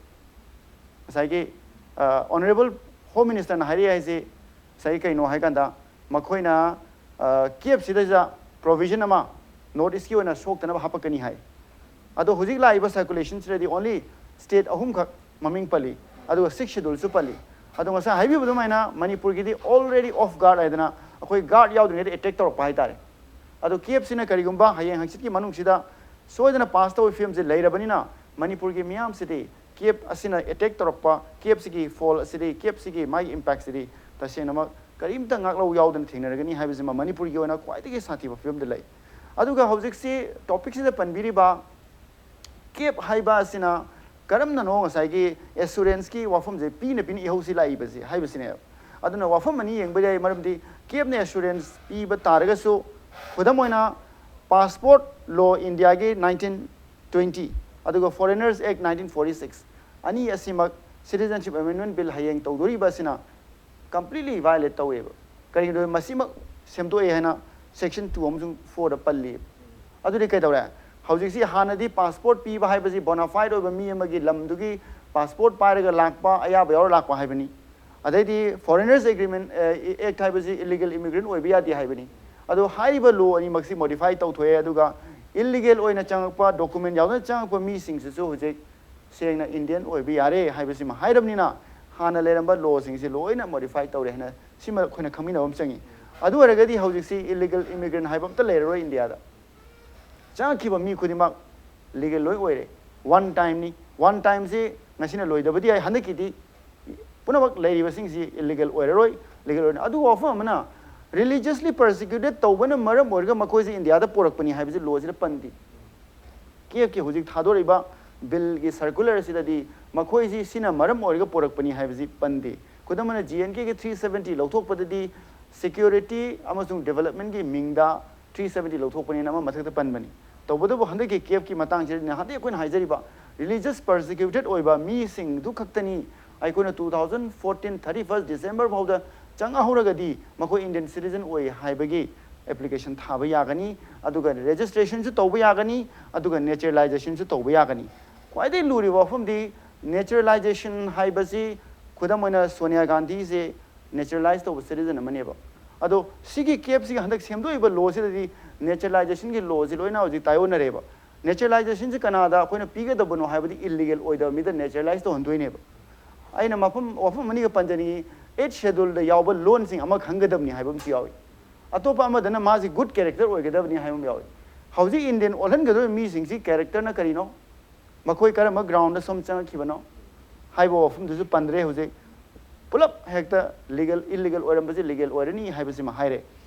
ꯉꯁꯥꯏꯒꯤ ꯑꯣꯅꯔꯦꯕꯜ ꯍꯣꯝ ꯃꯤꯅꯤꯁꯇꯔꯅ ꯍꯥꯏꯔꯛꯑꯦ ꯍꯥꯏꯁꯤ ꯉꯁꯥꯏꯒꯤ ꯀꯩꯅꯣ ꯍꯥꯏꯀꯥꯟꯗ ꯃꯈꯣꯏꯅ ꯀꯦꯞꯁꯤꯗꯩꯁꯤꯗ ꯄ꯭ꯔꯣꯚꯤꯖꯟ ꯑꯃ ꯅꯣꯔꯠ ꯏꯁꯀꯤ ꯑꯣꯏꯅ ꯁꯣꯛꯇꯅꯕ ꯍꯥꯞꯄꯛꯀꯅꯤ ꯍꯥꯏ꯫ ꯑꯗꯣ ꯍꯧꯖꯤꯛ ꯂꯥꯛꯏꯕ ꯁꯔꯀꯨꯂꯦꯁꯟꯁꯤꯗꯗꯤ ꯑꯣꯟꯂꯤ ꯁ꯭ꯇꯦꯠ ꯑꯍꯨꯝꯈꯛ ꯃꯃꯤꯡ ꯄꯜꯂꯤ, ꯑꯗꯨꯒ ꯁꯤꯛꯁ ꯁꯦꯗꯨꯜꯁꯨ ꯄꯜꯂꯤ꯫ ꯑꯗꯣ ꯉꯁꯥꯏ ꯍꯥꯏꯕꯤꯕ ꯑꯗꯨꯃꯥꯏꯅ ꯃꯅꯤꯄꯨꯔꯒꯤꯗꯤ ꯑꯣꯜꯔꯦꯗꯤ ꯑꯣꯐ ꯒꯥꯔꯗ ꯍꯥꯏꯗꯅ ꯑꯩꯈꯣꯏ ꯒꯥꯔꯗ ꯌꯥꯎꯗ꯭ꯔꯤꯉꯩꯗ ꯑꯦꯇꯦꯛ ꯇꯧꯔꯛꯄ ꯍꯥꯏꯇꯥꯔꯦ꯫ ꯑꯗꯣ ꯀꯦꯞꯁꯤꯅ ꯀꯔꯤꯒꯨꯝꯕ ꯍꯌꯦꯡ ꯍꯪꯆꯤꯠꯀꯤ ꯃꯅꯨꯡꯁꯤꯗ ꯁꯣꯏꯗꯅ ꯄꯥꯁ ꯇꯧꯕꯒꯤ ꯐꯤꯕꯝꯁꯦ ꯂꯩꯔꯕꯅꯤꯅ ꯃꯅꯤꯄꯨꯔꯒꯤ ꯃꯤꯌꯥꯝꯁꯤꯗꯤ ꯀꯦꯞ ꯑꯁꯤꯅ ꯑꯦꯇꯦꯛ ꯇꯧꯔꯛꯄ, ꯀꯦꯞꯁꯤꯒꯤ ꯐꯣꯜ ꯑꯁꯤꯗꯤ, ꯀꯦꯞꯁꯤꯒꯤ ꯃꯥꯒꯤ ꯏꯝꯄꯦꯛꯁꯤꯗꯤ ꯇꯁꯦꯡꯅꯃꯛ ꯀꯔꯤꯝꯇ ꯉꯥꯛꯂꯧ ꯌꯥꯎꯗꯅ ꯊꯦꯡꯅꯔꯒꯅꯤ ꯍꯥꯏꯕꯁꯤꯃ ꯃꯅꯤꯄꯨꯔꯒꯤ ꯑꯣꯏꯅ ꯈ꯭ꯋꯥꯏꯗꯒꯤ ꯁꯥꯊꯤꯕ ꯐꯤꯕꯝꯗ ꯂꯩ꯫ ꯑꯗꯨꯒ ꯍꯧꯖꯤꯛꯁꯤ ꯇꯣꯄꯤꯛꯁꯤꯗ ꯄꯟꯕꯤꯔꯤꯕ ꯀꯦꯞ ꯍꯥꯏꯕ ꯑꯁꯤꯅ ꯀꯔꯝꯅꯅꯣ ꯉꯁꯥꯏꯒꯤ ꯑꯦꯁꯨꯔꯦꯟꯁꯀꯤ ꯋꯥꯐꯝꯁꯦ ꯄꯤꯅ ꯄꯤꯅ ꯏꯍꯧꯁꯤ ꯂꯥꯛꯏꯕꯁꯦ ꯍꯥꯏꯕꯁꯤꯅꯦꯕ꯫ ꯑꯗꯨꯅ ꯋꯥꯐꯝ ꯑꯅꯤ ꯌꯦꯡꯕ ꯌꯥꯏ, ꯃꯔꯝꯗꯤ ꯀꯦꯞꯅ ꯑꯦꯁꯨꯔꯦꯟꯁ ꯄꯤꯕ ꯇꯥꯔꯒꯁꯨ, ꯈꯨꯗꯝ ꯑꯣꯏꯅ ꯄꯥꯁꯄꯣꯔꯠ ꯂꯣ ꯏꯟꯗꯤꯌꯥꯒꯤ ꯅꯥꯏꯟꯇꯤꯟ ꯇ꯭ꯋꯦꯟꯇꯤ ꯑꯗꯨꯒ ꯐꯣꯔꯦꯅꯔꯁ ꯑꯦꯛ ꯅꯥꯏꯟꯇꯤꯟ ꯐꯣꯔꯇꯤ ꯁꯤꯛꯁ ꯑꯅꯤ ꯑꯁꯤꯃꯛ Citizenship Amendment Bill ꯍꯌꯦꯡ ꯇꯧꯗꯣꯔꯤꯕ ꯑꯁꯤꯅ completely violate ꯇꯧꯋꯦꯕ꯫ ꯀꯔꯤꯒꯤꯅꯣ? ꯃꯁꯤꯃꯛ ꯁꯦꯝꯗꯣꯛꯑꯦ ꯍꯥꯏꯅ section two ꯑꯃꯁꯨꯡ fourꯗ ꯄꯜꯂꯤꯕ꯫ ꯑꯗꯨꯗꯤ ꯀꯩꯗꯧꯔꯦ? ꯍꯧꯖꯤꯛꯁꯤ ꯍꯥꯟꯅꯗꯤ passport ꯄꯤꯕ ꯍꯥꯏꯕꯁꯤ bona fide ꯑꯣꯏꯕ ꯃꯤ ꯑꯃꯒꯤ ꯂꯝꯗꯨꯒꯤ passport ꯄꯥꯏꯔꯒ ꯂꯥꯛꯄ, ꯑꯌꯥꯕ ꯌꯥꯎꯔ ꯂꯥꯛꯄ ꯍꯥꯏꯕꯅꯤ꯫ ꯑꯗꯩꯗꯤ Foreigners Agreement, ꯑꯦ, Act ꯍꯥꯏꯕꯁꯤ illegal immigrant ꯑꯣꯏꯕ ꯌꯥꯗꯦ ꯍꯥꯏꯕꯅꯤ꯫ ꯑꯗꯣ ꯍꯥꯏꯔꯤꯕ law ꯑꯅꯤꯃꯛꯁꯤ modify ꯇꯧꯊꯣꯛꯑꯦ, ꯑꯗꯨꯒ illegal ꯑꯣꯏꯅ ꯆꯪꯉꯛꯄ, document ꯌꯥꯎꯗꯅ ꯆꯪꯉꯛꯄ ꯃꯤꯁꯤꯡꯁꯤꯁꯨ ꯍꯧꯖꯤꯛ ꯁꯦꯡꯅ Indian ꯑꯣꯏꯕ ꯌꯥꯔꯦ ꯍꯥꯏꯕꯁꯤꯃ ꯍꯥꯏꯔꯕꯅꯤꯅ, ꯍꯥꯟꯅ ꯂꯩꯔꯝꯕ lawꯁꯤꯡꯁꯤ ꯂꯣꯏꯅ modify ꯇꯧꯔꯦ ꯍꯥꯏꯅ ꯁꯤꯃ ꯑꯩꯈꯣꯏꯅ ꯈꯪꯃꯤꯟꯅꯕ ꯑꯃ ꯆꯪꯉꯤ꯫ ꯑꯗꯨ ꯑꯣꯏꯔꯒꯗꯤ ꯍꯧꯖꯤꯛꯁꯤ illegal immigrant ꯍꯥꯏꯕ ꯑꯝꯇ ꯂꯩꯔꯔꯣꯏ ꯏꯟꯗꯤꯌꯥꯗ꯫ ꯆꯪꯉꯛꯈꯤꯕ ꯃꯤ ꯈꯨꯗꯤꯡꯃꯛ legal ꯂꯣꯏ ꯑꯣꯏꯔꯦ꯫ One timeꯅꯤ꯫ One timeꯁꯤ ꯉꯁꯤꯅ ꯂꯣꯏꯗꯕꯗꯤ ꯌꯥꯏ, ꯍꯟꯗꯛꯀꯤꯗꯤ ꯄꯨꯝꯅꯃꯛ ꯂꯩꯔꯤꯕꯁꯤꯡꯁꯤ illegal ꯑꯣꯏꯔꯔꯣꯏ, legal ꯑꯣꯏꯔꯅꯤ꯫ ꯑꯗꯨꯒ ꯋꯥꯐꯝ ꯑꯃꯅ, religiously persecuted ꯇꯧꯕꯅ ꯃꯔꯝ ꯑꯣꯏꯔꯒ ꯃꯈꯣꯏꯁꯤ ꯏꯟꯗꯤꯌꯥꯗ ꯄꯣꯔꯛꯄꯅꯤ ꯍꯥꯏꯕꯁꯤ lawꯁꯤꯗ ꯄꯟꯗꯦ꯫ ꯀꯦꯞꯀꯤ ꯍꯧꯖꯤꯛ ꯊꯥꯗꯣꯔꯛꯏꯕ billꯒꯤ circular ꯑꯁꯤꯗꯗꯤ ꯃꯈꯣꯏꯁꯤ ꯁꯤꯅ ꯃꯔꯝ ꯑꯣꯏꯔꯒ ꯄꯣꯔꯛꯄꯅꯤ ꯍꯥꯏꯕꯁꯤ ꯄꯟꯗꯦ꯫ ꯈꯨꯗꯝ ꯑꯣꯏꯅ, J and Kꯒꯤ three seventy ꯂꯧꯊꯣꯛꯄꯗꯗꯤ security ꯑꯃꯁꯨꯡ developmentꯀꯤ ꯃꯤꯡꯗ three seventy ꯂꯧꯊꯣꯛꯄꯅꯤꯅ ꯑꯃ ꯃꯊꯛꯇ ꯄꯟꯕꯅꯤ꯫ ꯇꯧꯕꯇꯕꯨ ꯍꯟꯗꯛꯀꯤ ꯀꯦꯞꯀꯤ ꯃꯇꯥꯡꯁꯤꯗ ꯅꯍꯥꯟꯗꯩ ꯑꯩꯈꯣꯏꯅ ꯍꯥꯏꯖꯔꯤꯕ religious persecuted ꯑꯣꯏꯕ ꯃꯤꯁꯤꯡꯗꯨ ꯈꯛꯇꯅꯤ ꯑꯩꯈꯣꯏꯅ two thousand fourteen thirty first December ꯐꯥꯎꯗ ꯆꯪꯍꯧꯔꯒꯗꯤ ꯃꯈꯣꯏ Indian citizen ꯑꯣꯏ ꯍꯥꯏꯕꯒꯤ application ꯊꯥꯕ ꯌꯥꯒꯅꯤ, ꯑꯗꯨꯒ registrationꯁꯨ ꯇꯧꯕ ꯌꯥꯒꯅꯤ, ꯑꯗꯨꯒ naturalizationꯁꯨ ꯇꯧꯕ ꯌꯥꯒꯅꯤ꯫ ꯈ꯭ꯋꯥꯏꯗꯒꯤ ꯂꯨꯔꯤꯕ ꯋꯥꯐꯝꯗꯤ naturalization ꯍꯥꯏꯕꯁꯤ, ꯈꯨꯗꯝ ꯑꯣꯏꯅ ꯁꯣꯅꯤꯌꯥ ꯒꯥꯟꯙꯤꯁꯦ naturalize ꯇꯧꯕ citizen ꯑꯃꯅꯦꯕ꯫ ꯑꯗꯣ ꯁꯤꯒꯤ ꯀꯦꯞꯁꯤꯒꯤ ꯍꯟꯗꯛ ꯁꯦꯝꯗꯣꯛꯏꯕ lawꯁꯤꯗꯗꯤ naturalizationꯒꯤ lawꯁꯤ ꯂꯣꯏꯅ ꯍꯧꯖꯤꯛ ꯇꯥꯏꯑꯣꯟꯅꯔꯦꯕ꯫ Naturalizationꯁꯤ ꯀꯅꯥꯗ ꯑꯩꯈꯣꯏꯅ ꯄꯤꯒꯗꯕꯅꯣ ꯍꯥꯏꯕꯗꯤ illegal ꯑꯣꯏꯗꯕ ꯃꯤꯗ naturalize ꯇꯧꯍꯟꯗꯣꯏꯅꯦꯕ꯫ ꯑꯩꯅ ꯃꯐꯝ, ꯋꯥꯐꯝ ꯑꯅꯤꯒ ꯄꯟꯖꯅꯤꯡꯉꯤ꯫ Eighth Scheduleꯗ ꯌꯥꯎꯕ ꯂꯣꯟꯁꯤꯡ ꯑꯃ ꯈꯪꯒꯗꯕꯅꯤ ꯍꯥꯏꯕ ꯑꯃꯁꯨ ꯌꯥꯎꯏ꯫ ꯑꯇꯣꯞꯄ ꯑꯃꯗꯅ ꯃꯥꯁꯤ good character ꯑꯣꯏꯒꯗꯕꯅꯤ ꯍꯥꯏꯕ ꯑꯃ ꯌꯥꯎꯏ꯫ ꯍꯧꯖꯤꯛ Indian ꯑꯣꯜꯍꯟꯒꯗꯧꯔꯤꯕ ꯃꯤꯁꯤꯡꯁꯤ characterꯅ ꯀꯔꯤꯅꯣ? ꯃꯈꯣꯏ ꯀꯔꯝꯕ groundꯗ ꯁꯣꯝ ꯆꯪꯉꯛꯈꯤꯕꯅꯣ ꯍꯥꯏꯕ ꯋꯥꯐꯝꯗꯨꯁꯨ ꯄꯟꯗ꯭ꯔꯦ꯫ ꯍꯧꯖꯤꯛ ꯄꯨꯂꯞ ꯍꯦꯛꯇ legal, illegal ꯑꯣꯏꯔꯝꯕꯁꯤ legal ꯑꯣꯏꯔꯅꯤ ꯍꯥꯏꯕꯁꯤꯃ ꯍꯥꯏꯔꯦ꯫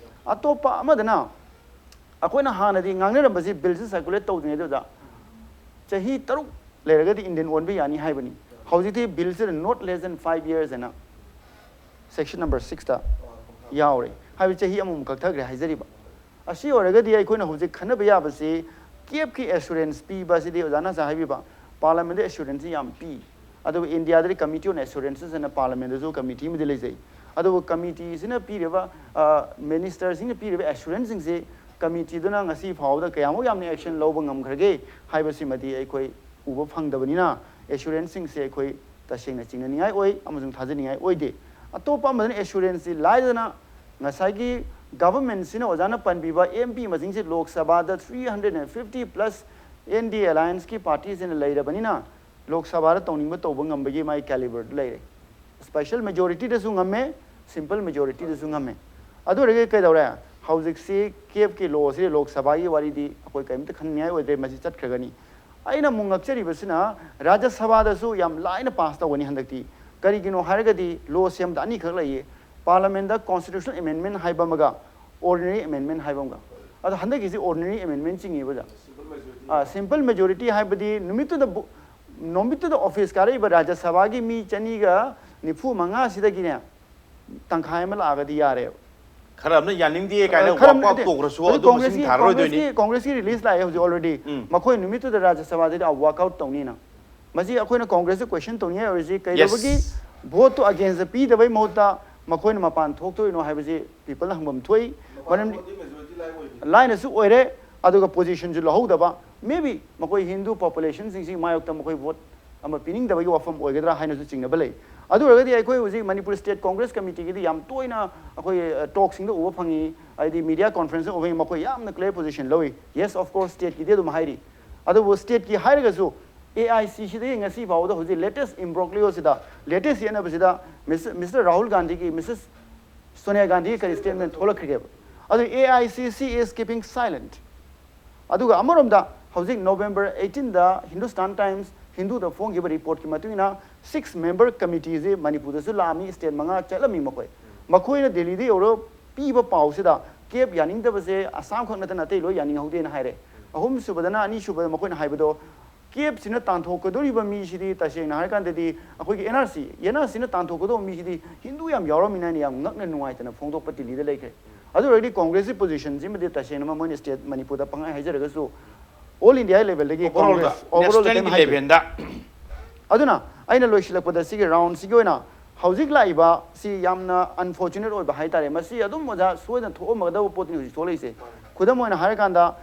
ꯑꯇꯣꯞꯄ ꯑꯃꯗꯅ ꯑꯩꯈꯣꯏꯅ ꯍꯥꯟꯅꯗꯤ ꯉꯥꯡꯅꯔꯝꯕꯁꯤ, billꯁꯤ circulate ꯇꯧꯗ꯭ꯔꯤꯉꯩꯗ, ꯑꯣꯖꯥ, ꯆꯍꯤ ꯇꯔꯨꯛ ꯂꯩꯔꯒꯗꯤ Indian ꯑꯣꯟꯕ ꯌꯥꯅꯤ ꯍꯥꯏꯕꯅꯤ꯫ ꯍꯧꯖꯤꯛꯇꯤ billꯁꯤꯗ not less than five years ꯍꯥꯏꯅ section number sixꯇ ꯌꯥꯎꯔꯦ꯫ ꯍꯥꯏꯕꯗꯤ ꯆꯍꯤ ꯑꯃꯃꯨꯛ ꯀꯛꯊꯈ꯭ꯔꯦ ꯍꯥꯏꯖꯔꯤꯕ꯫ ꯑꯁꯤ ꯑꯣꯏꯔꯒꯗꯤ ꯑꯩꯈꯣꯏꯅ ꯍꯧꯖꯤꯛ ꯈꯟꯅꯕ ꯌꯥꯕꯁꯤ, ꯀꯦꯞꯀꯤ assurance ꯄꯤꯕ ꯑꯁꯤꯗꯤ ꯑꯣꯖꯥꯅ ꯉꯁꯥꯏ ꯍꯥꯏꯕꯤꯕ, parliamentꯗ assurance ꯌꯥꯝ ꯄꯤ꯫ ꯑꯗꯨꯕꯨ ꯏꯟꯗꯤꯌꯥꯗꯗꯤ Committee on Assurances ꯍꯥꯏꯅ Parliament ꯇꯁꯨ committee ꯑꯃꯗꯤ ꯂꯩꯖꯩ꯫ ꯑꯗꯨꯕꯨ committee ꯁꯤꯅ ꯄꯤꯔꯤꯕ, ꯑ, minister ꯁꯤꯡꯅ ꯄꯤꯔꯤꯕ assurance ꯁꯤꯡꯁꯤ committee ꯗꯨꯅ ꯉꯁꯤ ꯐꯥꯎꯕꯗ ꯀꯌꯥꯃꯨꯛ ꯌꯥꯝꯅ action ꯂꯧꯕ ꯉꯝꯈ꯭ꯔꯒꯦ ꯍꯥꯏꯕꯁꯤꯃꯗꯤ ꯑꯩꯈꯣꯏ ꯎꯕ ꯐꯪꯗꯕꯅꯤꯅ, assurance ꯁꯤꯡꯁꯦ ꯑꯩꯈꯣꯏ ꯇꯁꯦꯡꯅ ꯆꯤꯡꯅꯅꯤꯡꯉꯥꯏ ꯑꯣꯏ ꯑꯃꯁꯨꯡ ꯊꯥꯖꯅꯤꯡꯉꯥꯏ ꯑꯣꯏꯗꯦ꯫ ꯑꯇꯣꯞꯄ ꯑꯃꯗꯅ assurance ꯁꯤ ꯂꯥꯏꯗꯅ ꯉꯁꯥꯏꯒꯤ government ꯁꯤꯅ ꯑꯣꯖꯥꯅ ꯄꯟꯕꯤꯕ M P ꯃꯁꯤꯡꯁꯤ ꯂꯣꯛ ꯁꯚꯥꯗ three hundred and fifty plus N D A alliance ꯀꯤ party ꯁꯤꯡꯅ ꯂꯩꯔꯕꯅꯤꯅ, ꯂꯣꯛ ꯁꯚꯥꯗ ꯇꯧꯅꯤꯡꯕ ꯇꯧꯕ ꯉꯝꯕꯒꯤ ꯃꯥꯒꯤ caliber ꯗꯨ ꯂꯩꯔꯦ꯫ Special majority ꯗꯁꯨ ꯉꯝꯃꯦ, simple majority ꯗꯁꯨ ꯉꯝꯃꯦ꯫ ꯑꯗꯨ ꯑꯣꯏꯔꯒꯗꯤ ꯀꯩꯗꯧꯔꯦ? ꯍꯧꯖꯤꯛꯁꯤ CAF ꯀꯤ law ꯁꯤ, ꯂꯣꯛ ꯁꯚꯥꯒꯤ ꯋꯥꯔꯤꯗꯤ ꯑꯩꯈꯣꯏ ꯀꯔꯤꯝꯇ ꯈꯟꯅꯤꯡꯉꯥꯏ ꯑꯣꯏꯗ꯭ꯔꯦ, ꯃꯁꯤ ꯆꯠꯈ꯭ꯔꯒꯅꯤ꯫ ꯑꯩꯅ ꯑꯃꯨꯛ ꯉꯛꯆꯔꯤꯕꯁꯤꯅ ꯔꯥꯖ꯭ꯌ ꯁꯚꯥꯗꯁꯨ ꯌꯥꯝ ꯂꯥꯏꯅ pass ꯇꯧꯒꯅꯤ ꯍꯟꯗꯛꯇꯤ꯫ ꯀꯔꯤꯒꯤꯅꯣ ꯍꯥꯏꯔꯒꯗꯤ law ꯁꯦꯝꯕꯗ ꯑꯅꯤꯈꯛ ꯂꯩꯌꯦ, Parliament ꯗ constitutional amendment ꯍꯥꯏꯕ ꯑꯃꯒ ordinary amendment ꯍꯥꯏꯕ ꯑꯃꯒ꯫ ꯑꯗꯣ ꯍꯟꯗꯛꯀꯤꯁꯤ ordinary amendment ꯆꯤꯡꯉꯤꯕ ꯑꯣꯖꯥ꯫ ꯑꯥ, simple majority ꯍꯥꯏꯕꯗꯤ ꯅꯨꯃꯤꯠꯇꯨꯗ ꯕꯨ-, ꯅꯨꯃꯤꯠꯇꯨꯗ office ꯀꯥꯔꯛꯏꯕ ꯔꯥꯖ꯭ꯌ ꯁꯚꯥꯒꯤ ꯃꯤ ꯆꯅꯤꯒ ꯅꯤꯐꯨ ꯃꯉꯥꯁꯤꯗꯒꯤꯅꯦ ꯇꯪꯈꯥꯏ ꯑꯃ ꯂꯥꯛꯑꯒꯗꯤ ꯌꯥꯔꯦꯕ꯫ ꯈꯔ ꯑꯃꯅ ꯌꯥꯅꯤꯡꯗꯦ ꯀꯥꯏꯅ ꯑ, ꯈꯔ walk out ꯑꯃꯅ ꯇꯧꯈ꯭ꯔꯁꯨ ꯍꯧꯖꯤꯛ ꯑꯗꯨ ꯃꯁꯤꯡ ꯀꯣꯡꯒ꯭ꯔꯦꯁꯀꯤ, ꯊꯥꯔꯔꯣꯏꯗꯣꯏꯅꯤ꯫ ꯀꯣꯡꯒ꯭ꯔꯦꯁꯀꯤ, ꯀꯣꯡꯒ꯭ꯔꯦꯁꯀꯤ release ꯂꯥꯛꯑꯦ ꯍꯧꯖꯤꯛ already꯫ ꯎꯝ꯫ ꯃꯈꯣꯏ ꯅꯨꯃꯤꯠꯇꯨꯗ ꯔꯥꯖ꯭ꯌ ꯁꯚꯥꯗꯗꯤ walk out ꯇꯧꯅꯤꯅ꯫ ꯃꯁꯤ ꯑꯩꯈꯣꯏꯅ ꯀꯣꯡꯒ꯭ꯔꯦꯁꯇ question ꯇꯧꯅꯤꯡꯉꯥꯏ ꯑꯣꯏꯔꯤꯁꯤ ꯀꯩꯗꯧꯕꯒꯤ Yes. vote ꯇꯨ against ꯗ ꯄꯤꯗꯕꯩ ꯃꯍꯨꯠꯇ ꯃꯈꯣꯏꯅ ꯃꯄꯥꯟ ꯊꯣꯛꯇꯣꯏꯅꯣ ꯍꯥꯏꯕꯁꯤ people ꯅ ꯍꯪꯐꯝ ꯊꯣꯛꯏ꯫ ꯃꯔꯝꯗꯤ ꯂꯥꯏꯅꯁꯨ ꯑꯣꯏꯔꯦ, ꯑꯗꯨꯒ position ꯁꯨ ꯂꯧꯍꯧꯗꯕ꯫ Maybe ꯃꯈꯣꯏ ꯍꯤꯟꯗꯨ population ꯁꯤꯡꯁꯤ ꯃꯥꯌꯣꯛꯇ ꯃꯈꯣꯏ vote ꯑꯃ ꯄꯤꯅꯤꯡꯗꯕꯒꯤ ꯋꯥꯐꯝ ꯑꯣꯏꯒꯗ꯭ꯔꯥ ꯍꯥꯏꯅꯁꯨ ꯆꯤꯡꯅꯕ ꯂꯩ꯫ ꯑꯗꯨ ꯑꯣꯏꯔꯒꯗꯤ ꯑꯩꯈꯣꯏ ꯍꯧꯖꯤꯛ ꯃꯅꯤꯄꯨꯔ State Congress Committee ꯒꯤꯗꯤ ꯌꯥꯝ ꯇꯣꯏꯅ ꯑꯩꯈꯣꯏ, ꯑ, talk ꯁꯤꯡꯗ ꯎꯕ ꯐꯪꯉꯤ, ꯍꯥꯏꯗꯤ media conference ꯁꯤꯡꯗ ꯎꯕ ꯐꯪꯉꯤ, ꯃꯈꯣꯏ ꯌꯥꯝꯅ clear position ꯂꯧꯏ꯫ Yes, of course, state ꯀꯤꯗꯤ ꯑꯗꯨꯝ ꯍꯥꯏꯔꯤ, ꯑꯗꯨꯕꯨ state ꯀꯤ ꯍꯥꯏꯔꯒꯁꯨ A I C C ꯗꯒꯤ ꯉꯁꯤ ꯐꯥꯎꯕꯗ ꯍꯧꯖꯤꯛ latest imbroglio ꯁꯤꯗ, latest ꯌꯦꯠꯅꯕꯁꯤꯗ Mister Mister ꯔꯥꯍꯨꯜ ꯒꯥꯟꯙꯤꯒꯤ Missus ꯁꯣꯅꯤꯌꯥ ꯒꯥꯟꯙꯤꯒꯤ ꯀꯔꯤ statement ꯊꯣꯛꯂꯛꯈ꯭ꯔꯤꯒꯦꯕ? ꯑꯗꯨ A I C C is keeping silent꯫ ꯑꯗꯨꯒ ꯑꯃꯔꯣꯝꯗ ꯍꯧꯖꯤꯛ November eighteen ꯗ Hindustan Times ꯍꯤꯟꯗꯨꯗ ꯐꯣꯡꯈꯤꯕ report ꯀꯤ ꯃꯇꯨꯡ ꯏꯟꯅ six member committee ꯁꯤ ꯃꯅꯤꯄꯨꯔꯗꯁꯨ ꯂꯥꯛꯑꯝꯃꯤ, state ꯃꯉꯥ ꯆꯠꯂꯝꯃꯤ ꯃꯈꯣꯏ꯫ ꯃꯈꯣꯏꯅ ꯗꯦꯜꯂꯤꯗ ꯌꯧꯔꯒ ꯄꯤꯕ ꯄꯥꯎꯁꯤꯗ CAF ꯌꯥꯅꯤꯡꯗꯕꯁꯦ ꯑꯁꯥꯝ ꯈꯛ ꯅꯠꯇꯅ ꯑꯇꯩ ꯂꯣꯏ ꯌꯥꯅꯤꯡꯍꯧꯗꯦꯅ ꯍꯥꯏꯔꯦ꯫ ꯑꯍꯨꯝꯁꯨꯕꯗꯅ, ꯑꯅꯤꯁꯨꯕꯗ ꯃꯈꯣꯏꯅ ꯍꯥꯏꯕꯗꯣ CAF ꯁꯤꯅ ꯇꯥꯟꯊꯣꯛꯀꯗꯧꯔꯤꯕ ꯃꯤꯁꯤꯗꯤ ꯇꯁꯦꯡꯅ ꯍꯥꯏꯔꯀꯥꯟꯗꯗꯤ ꯑꯩꯈꯣꯏꯒꯤ N R C, N R C ꯅ ꯇꯥꯟꯊꯣꯛꯀꯗꯧꯕ ꯃꯤꯁꯤꯗꯤ ꯍꯤꯟꯗꯨ ꯌꯥꯝ ꯌꯥꯎꯔꯝꯃꯤꯅ ꯍꯥꯏꯅ ꯌꯥꯝ ꯉꯛꯅ ꯅꯨꯡꯉꯥꯏꯇꯅ ꯐꯣꯡꯗꯣꯛꯄ ꯗꯤꯜꯂꯤꯗ ꯂꯩꯈ꯭ꯔꯦ꯫ ꯑꯗꯨ ꯑꯣꯏꯔꯗꯤ ꯀꯣꯡꯒ꯭ꯔꯦꯁꯀꯤ position ꯁꯤꯃꯗꯤ ꯇꯁꯦꯡꯅ ꯃꯣꯏꯅ state ꯃꯅꯤꯄꯨꯔꯗ ꯄꯪꯍꯥꯏ ꯍꯥꯏꯖꯔꯒꯁꯨ all India level ꯗꯒꯤ Overall ꯗ, ꯀꯣꯡꯒ꯭ꯔꯦꯁ overall ꯗ national ꯀꯩꯝ ꯒꯤ ꯍꯥꯏꯗꯦ꯫ level ꯗ꯫ ꯑꯗꯨꯅ ꯑꯩꯅ ꯂꯣꯏꯁꯤꯜꯂꯛꯄꯗ ꯁꯤꯒꯤ ꯔꯥꯎꯟꯁꯤꯒꯤ ꯑꯣꯏꯅ ꯍꯧꯖꯤꯛ ꯂꯥꯛꯏꯕ ꯁꯤ ꯌꯥꯝꯅ ꯑꯟꯐꯣꯔꯆꯨꯅꯦꯠ ꯑꯣꯏꯕ ꯍꯥꯏꯇꯥꯔꯦ꯫ ꯃꯁꯤ ꯑꯗꯨꯝ ꯑꯣꯖꯥ ꯁꯣꯏꯗꯅ ꯊꯣꯛꯑꯝꯒꯗꯕ ꯄꯣꯠꯇꯨꯅꯤ ꯍꯧꯖꯤꯛ ꯊꯣꯛꯂꯛꯏꯁꯦ꯫ ꯈꯨꯗꯝ ꯑꯣꯏꯅ ꯍꯥꯏꯔꯀꯥꯟꯗ,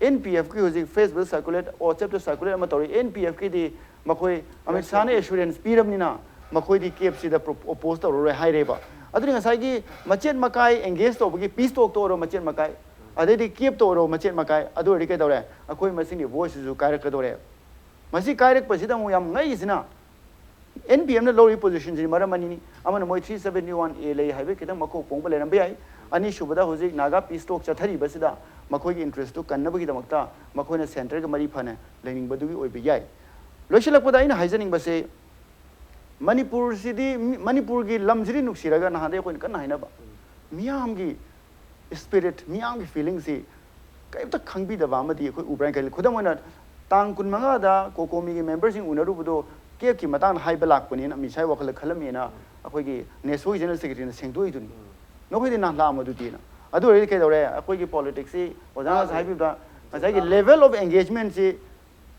ꯑꯦꯟ ꯄꯤ ꯑꯦꯐꯀꯤ ꯍꯧꯖꯤꯛ ꯐꯦꯁꯕꯨꯛ ꯁꯔꯀꯨꯂꯦꯠ, ꯋꯥꯆꯦꯞꯇ ꯁꯔꯀꯨꯂꯦꯠ ꯑꯃ ꯇꯧꯔꯤ꯫ ꯑꯦꯟ ꯄꯤ ꯑꯦꯐꯀꯤꯗꯤ ꯃꯈꯣꯏ ꯑꯃꯤꯠ ꯁꯥꯍꯅ ꯑꯦꯁꯨꯔꯦꯟꯁ ꯄꯤꯔꯕꯅꯤꯅ ꯃꯈꯣꯏꯗꯤ ꯀꯦꯞꯁꯤꯗ ꯑꯣꯄꯣꯁ ꯇꯧꯔꯔꯣꯏ ꯍꯥꯏꯔꯦꯕ꯫ ꯑꯗꯨꯅꯤ ꯉꯁꯥꯏꯒꯤ ꯃꯆꯦꯠ ꯃꯀꯥꯏ ꯑꯦꯡꯒꯦꯖ ꯇꯧꯕꯒꯤ ꯄꯤꯁ ꯇꯣꯛꯇ ꯑꯣꯏꯔꯣ ꯃꯆꯦꯠ ꯃꯀꯥꯏ, ꯑꯗꯩꯗꯤ ꯀꯦꯞꯇ ꯑꯣꯏꯔꯣ ꯃꯆꯦꯠ ꯃꯀꯥꯏ, ꯑꯗꯨ ꯑꯣꯏꯔꯗꯤ ꯀꯩꯗꯧꯔꯦ? ꯑꯩꯈꯣꯏ ꯃꯁꯤꯡꯒꯤ ꯚꯣꯏꯁꯁꯤꯁꯨ ꯀꯥꯏꯔꯛꯀꯗꯧꯔꯦ꯫ ꯃꯁꯤ ꯀꯥꯏꯔꯛꯄꯁꯤꯗ ꯑꯃꯨꯛ ꯌꯥꯝ ꯉꯛꯏꯁꯤꯅ, ꯑꯦꯟ ꯄꯤ ꯑꯦꯝꯅ ꯂꯧꯔꯤꯕ ꯄꯣꯖꯤꯁꯟꯁꯤ ꯃꯔꯝ ꯑꯅꯤꯅꯤ꯫ ꯑꯃꯅ ꯃꯣꯏ ꯊ꯭ꯔꯤ ꯁꯕꯦꯟꯇꯤ ꯋꯥꯟ ꯑꯦ ꯂꯩ ꯍꯥꯏꯕꯒꯤ ꯈꯤꯇꯪ ꯃꯀꯣꯛ ꯄꯣꯡꯕ ꯂꯩꯔꯝꯕ ꯌꯥꯏ꯫ ꯑꯅꯤꯁꯨꯕꯗ ꯍꯧꯖꯤꯛ ꯅꯥꯒꯥ ꯄꯤꯁ ꯇꯣꯛ ꯆꯠꯊꯔꯤꯕꯁꯤꯗ ꯃꯈꯣꯏꯒꯤ ꯏꯟꯇꯔꯦꯁꯇꯨ ꯀꯟꯅꯕꯒꯤꯗꯃꯛꯇ ꯃꯈꯣꯏꯅ ꯁꯦꯟꯇꯔꯒ ꯃꯔꯤ ꯐꯅ ꯂꯩꯅꯤꯡꯕꯗꯨꯒꯤ ꯑꯣꯏꯕ ꯌꯥꯏ꯫ ꯂꯣꯏꯁꯤꯜꯂꯛꯄꯗ ꯑꯩꯅ ꯍꯥꯏꯖꯅꯤꯡꯕꯁꯦ, ꯃꯅꯤꯄꯨꯔꯁꯤꯗꯤ, ꯃꯤ-, ꯃꯅꯤꯄꯨꯔꯒꯤ ꯂꯝꯁꯤꯗꯤ ꯅꯨꯡꯁꯤꯔꯒ ꯅꯍꯥꯟꯗꯩ ꯑꯩꯈꯣꯏꯅ ꯀꯟꯅ ꯍꯥꯏꯅꯕ, ꯃꯤꯌꯥꯝꯒꯤ ꯁ꯭ꯄꯤꯔꯤꯠ, ꯃꯤꯌꯥꯝꯒꯤ ꯐꯤꯂꯤꯡꯁꯤ ꯀꯔꯤꯝꯇ ꯈꯪꯕꯤꯗꯕ ꯑꯃꯗꯤ ꯑꯩꯈꯣꯏ ꯎꯕ꯭ꯔꯥ ꯍꯥꯏꯅ ꯈꯜꯂꯤ꯫ ꯈꯨꯗꯝ ꯑꯣꯏꯅ, ꯇꯥꯡ ꯀꯨꯟꯃꯉꯥꯗ ꯀꯣꯀꯣꯃꯤꯒꯤ ꯃꯦꯝꯕꯔꯁꯤꯡ ꯎꯅꯔꯨꯕꯗꯣ ꯀꯦꯞꯀꯤ ꯃꯇꯥꯡꯗ ꯍꯥꯏꯕ ꯂꯥꯛꯄꯅꯦꯅ ꯑꯃꯤꯠ ꯁꯥꯍꯒꯤ ꯋꯥꯈꯜꯗ ꯈꯜꯂꯝꯃꯦꯅ ꯑꯩꯈꯣꯏꯒꯤ ꯅꯦꯁꯣꯒꯤ ꯖꯦꯅꯔꯦꯜ ꯁꯦꯀ꯭ꯔꯦꯇꯔꯤꯅ ꯁꯦꯡꯗꯣꯛꯏꯗꯨꯅꯤ꯫ ꯅꯈꯣꯏꯗꯤ ꯅꯍꯥꯟ ꯂꯥꯛꯑꯝꯃꯗꯨꯗꯤꯅ꯫ ꯑꯗꯨ ꯑꯣꯏꯔꯗꯤ ꯀꯩꯗꯧꯔꯦ? ꯑꯩꯈꯣꯏꯒꯤ ꯄꯣꯂꯤꯇꯤꯛꯁꯁꯤ ꯑꯣꯖꯥꯅ ꯉꯁꯥꯏ ꯍꯥꯏꯕꯤꯕꯗ ꯉꯁꯥꯏꯒꯤ ꯂꯦꯚꯦꯜ ꯑꯣꯐ ꯑꯦꯡꯒꯦꯖꯃꯦꯟꯁꯤ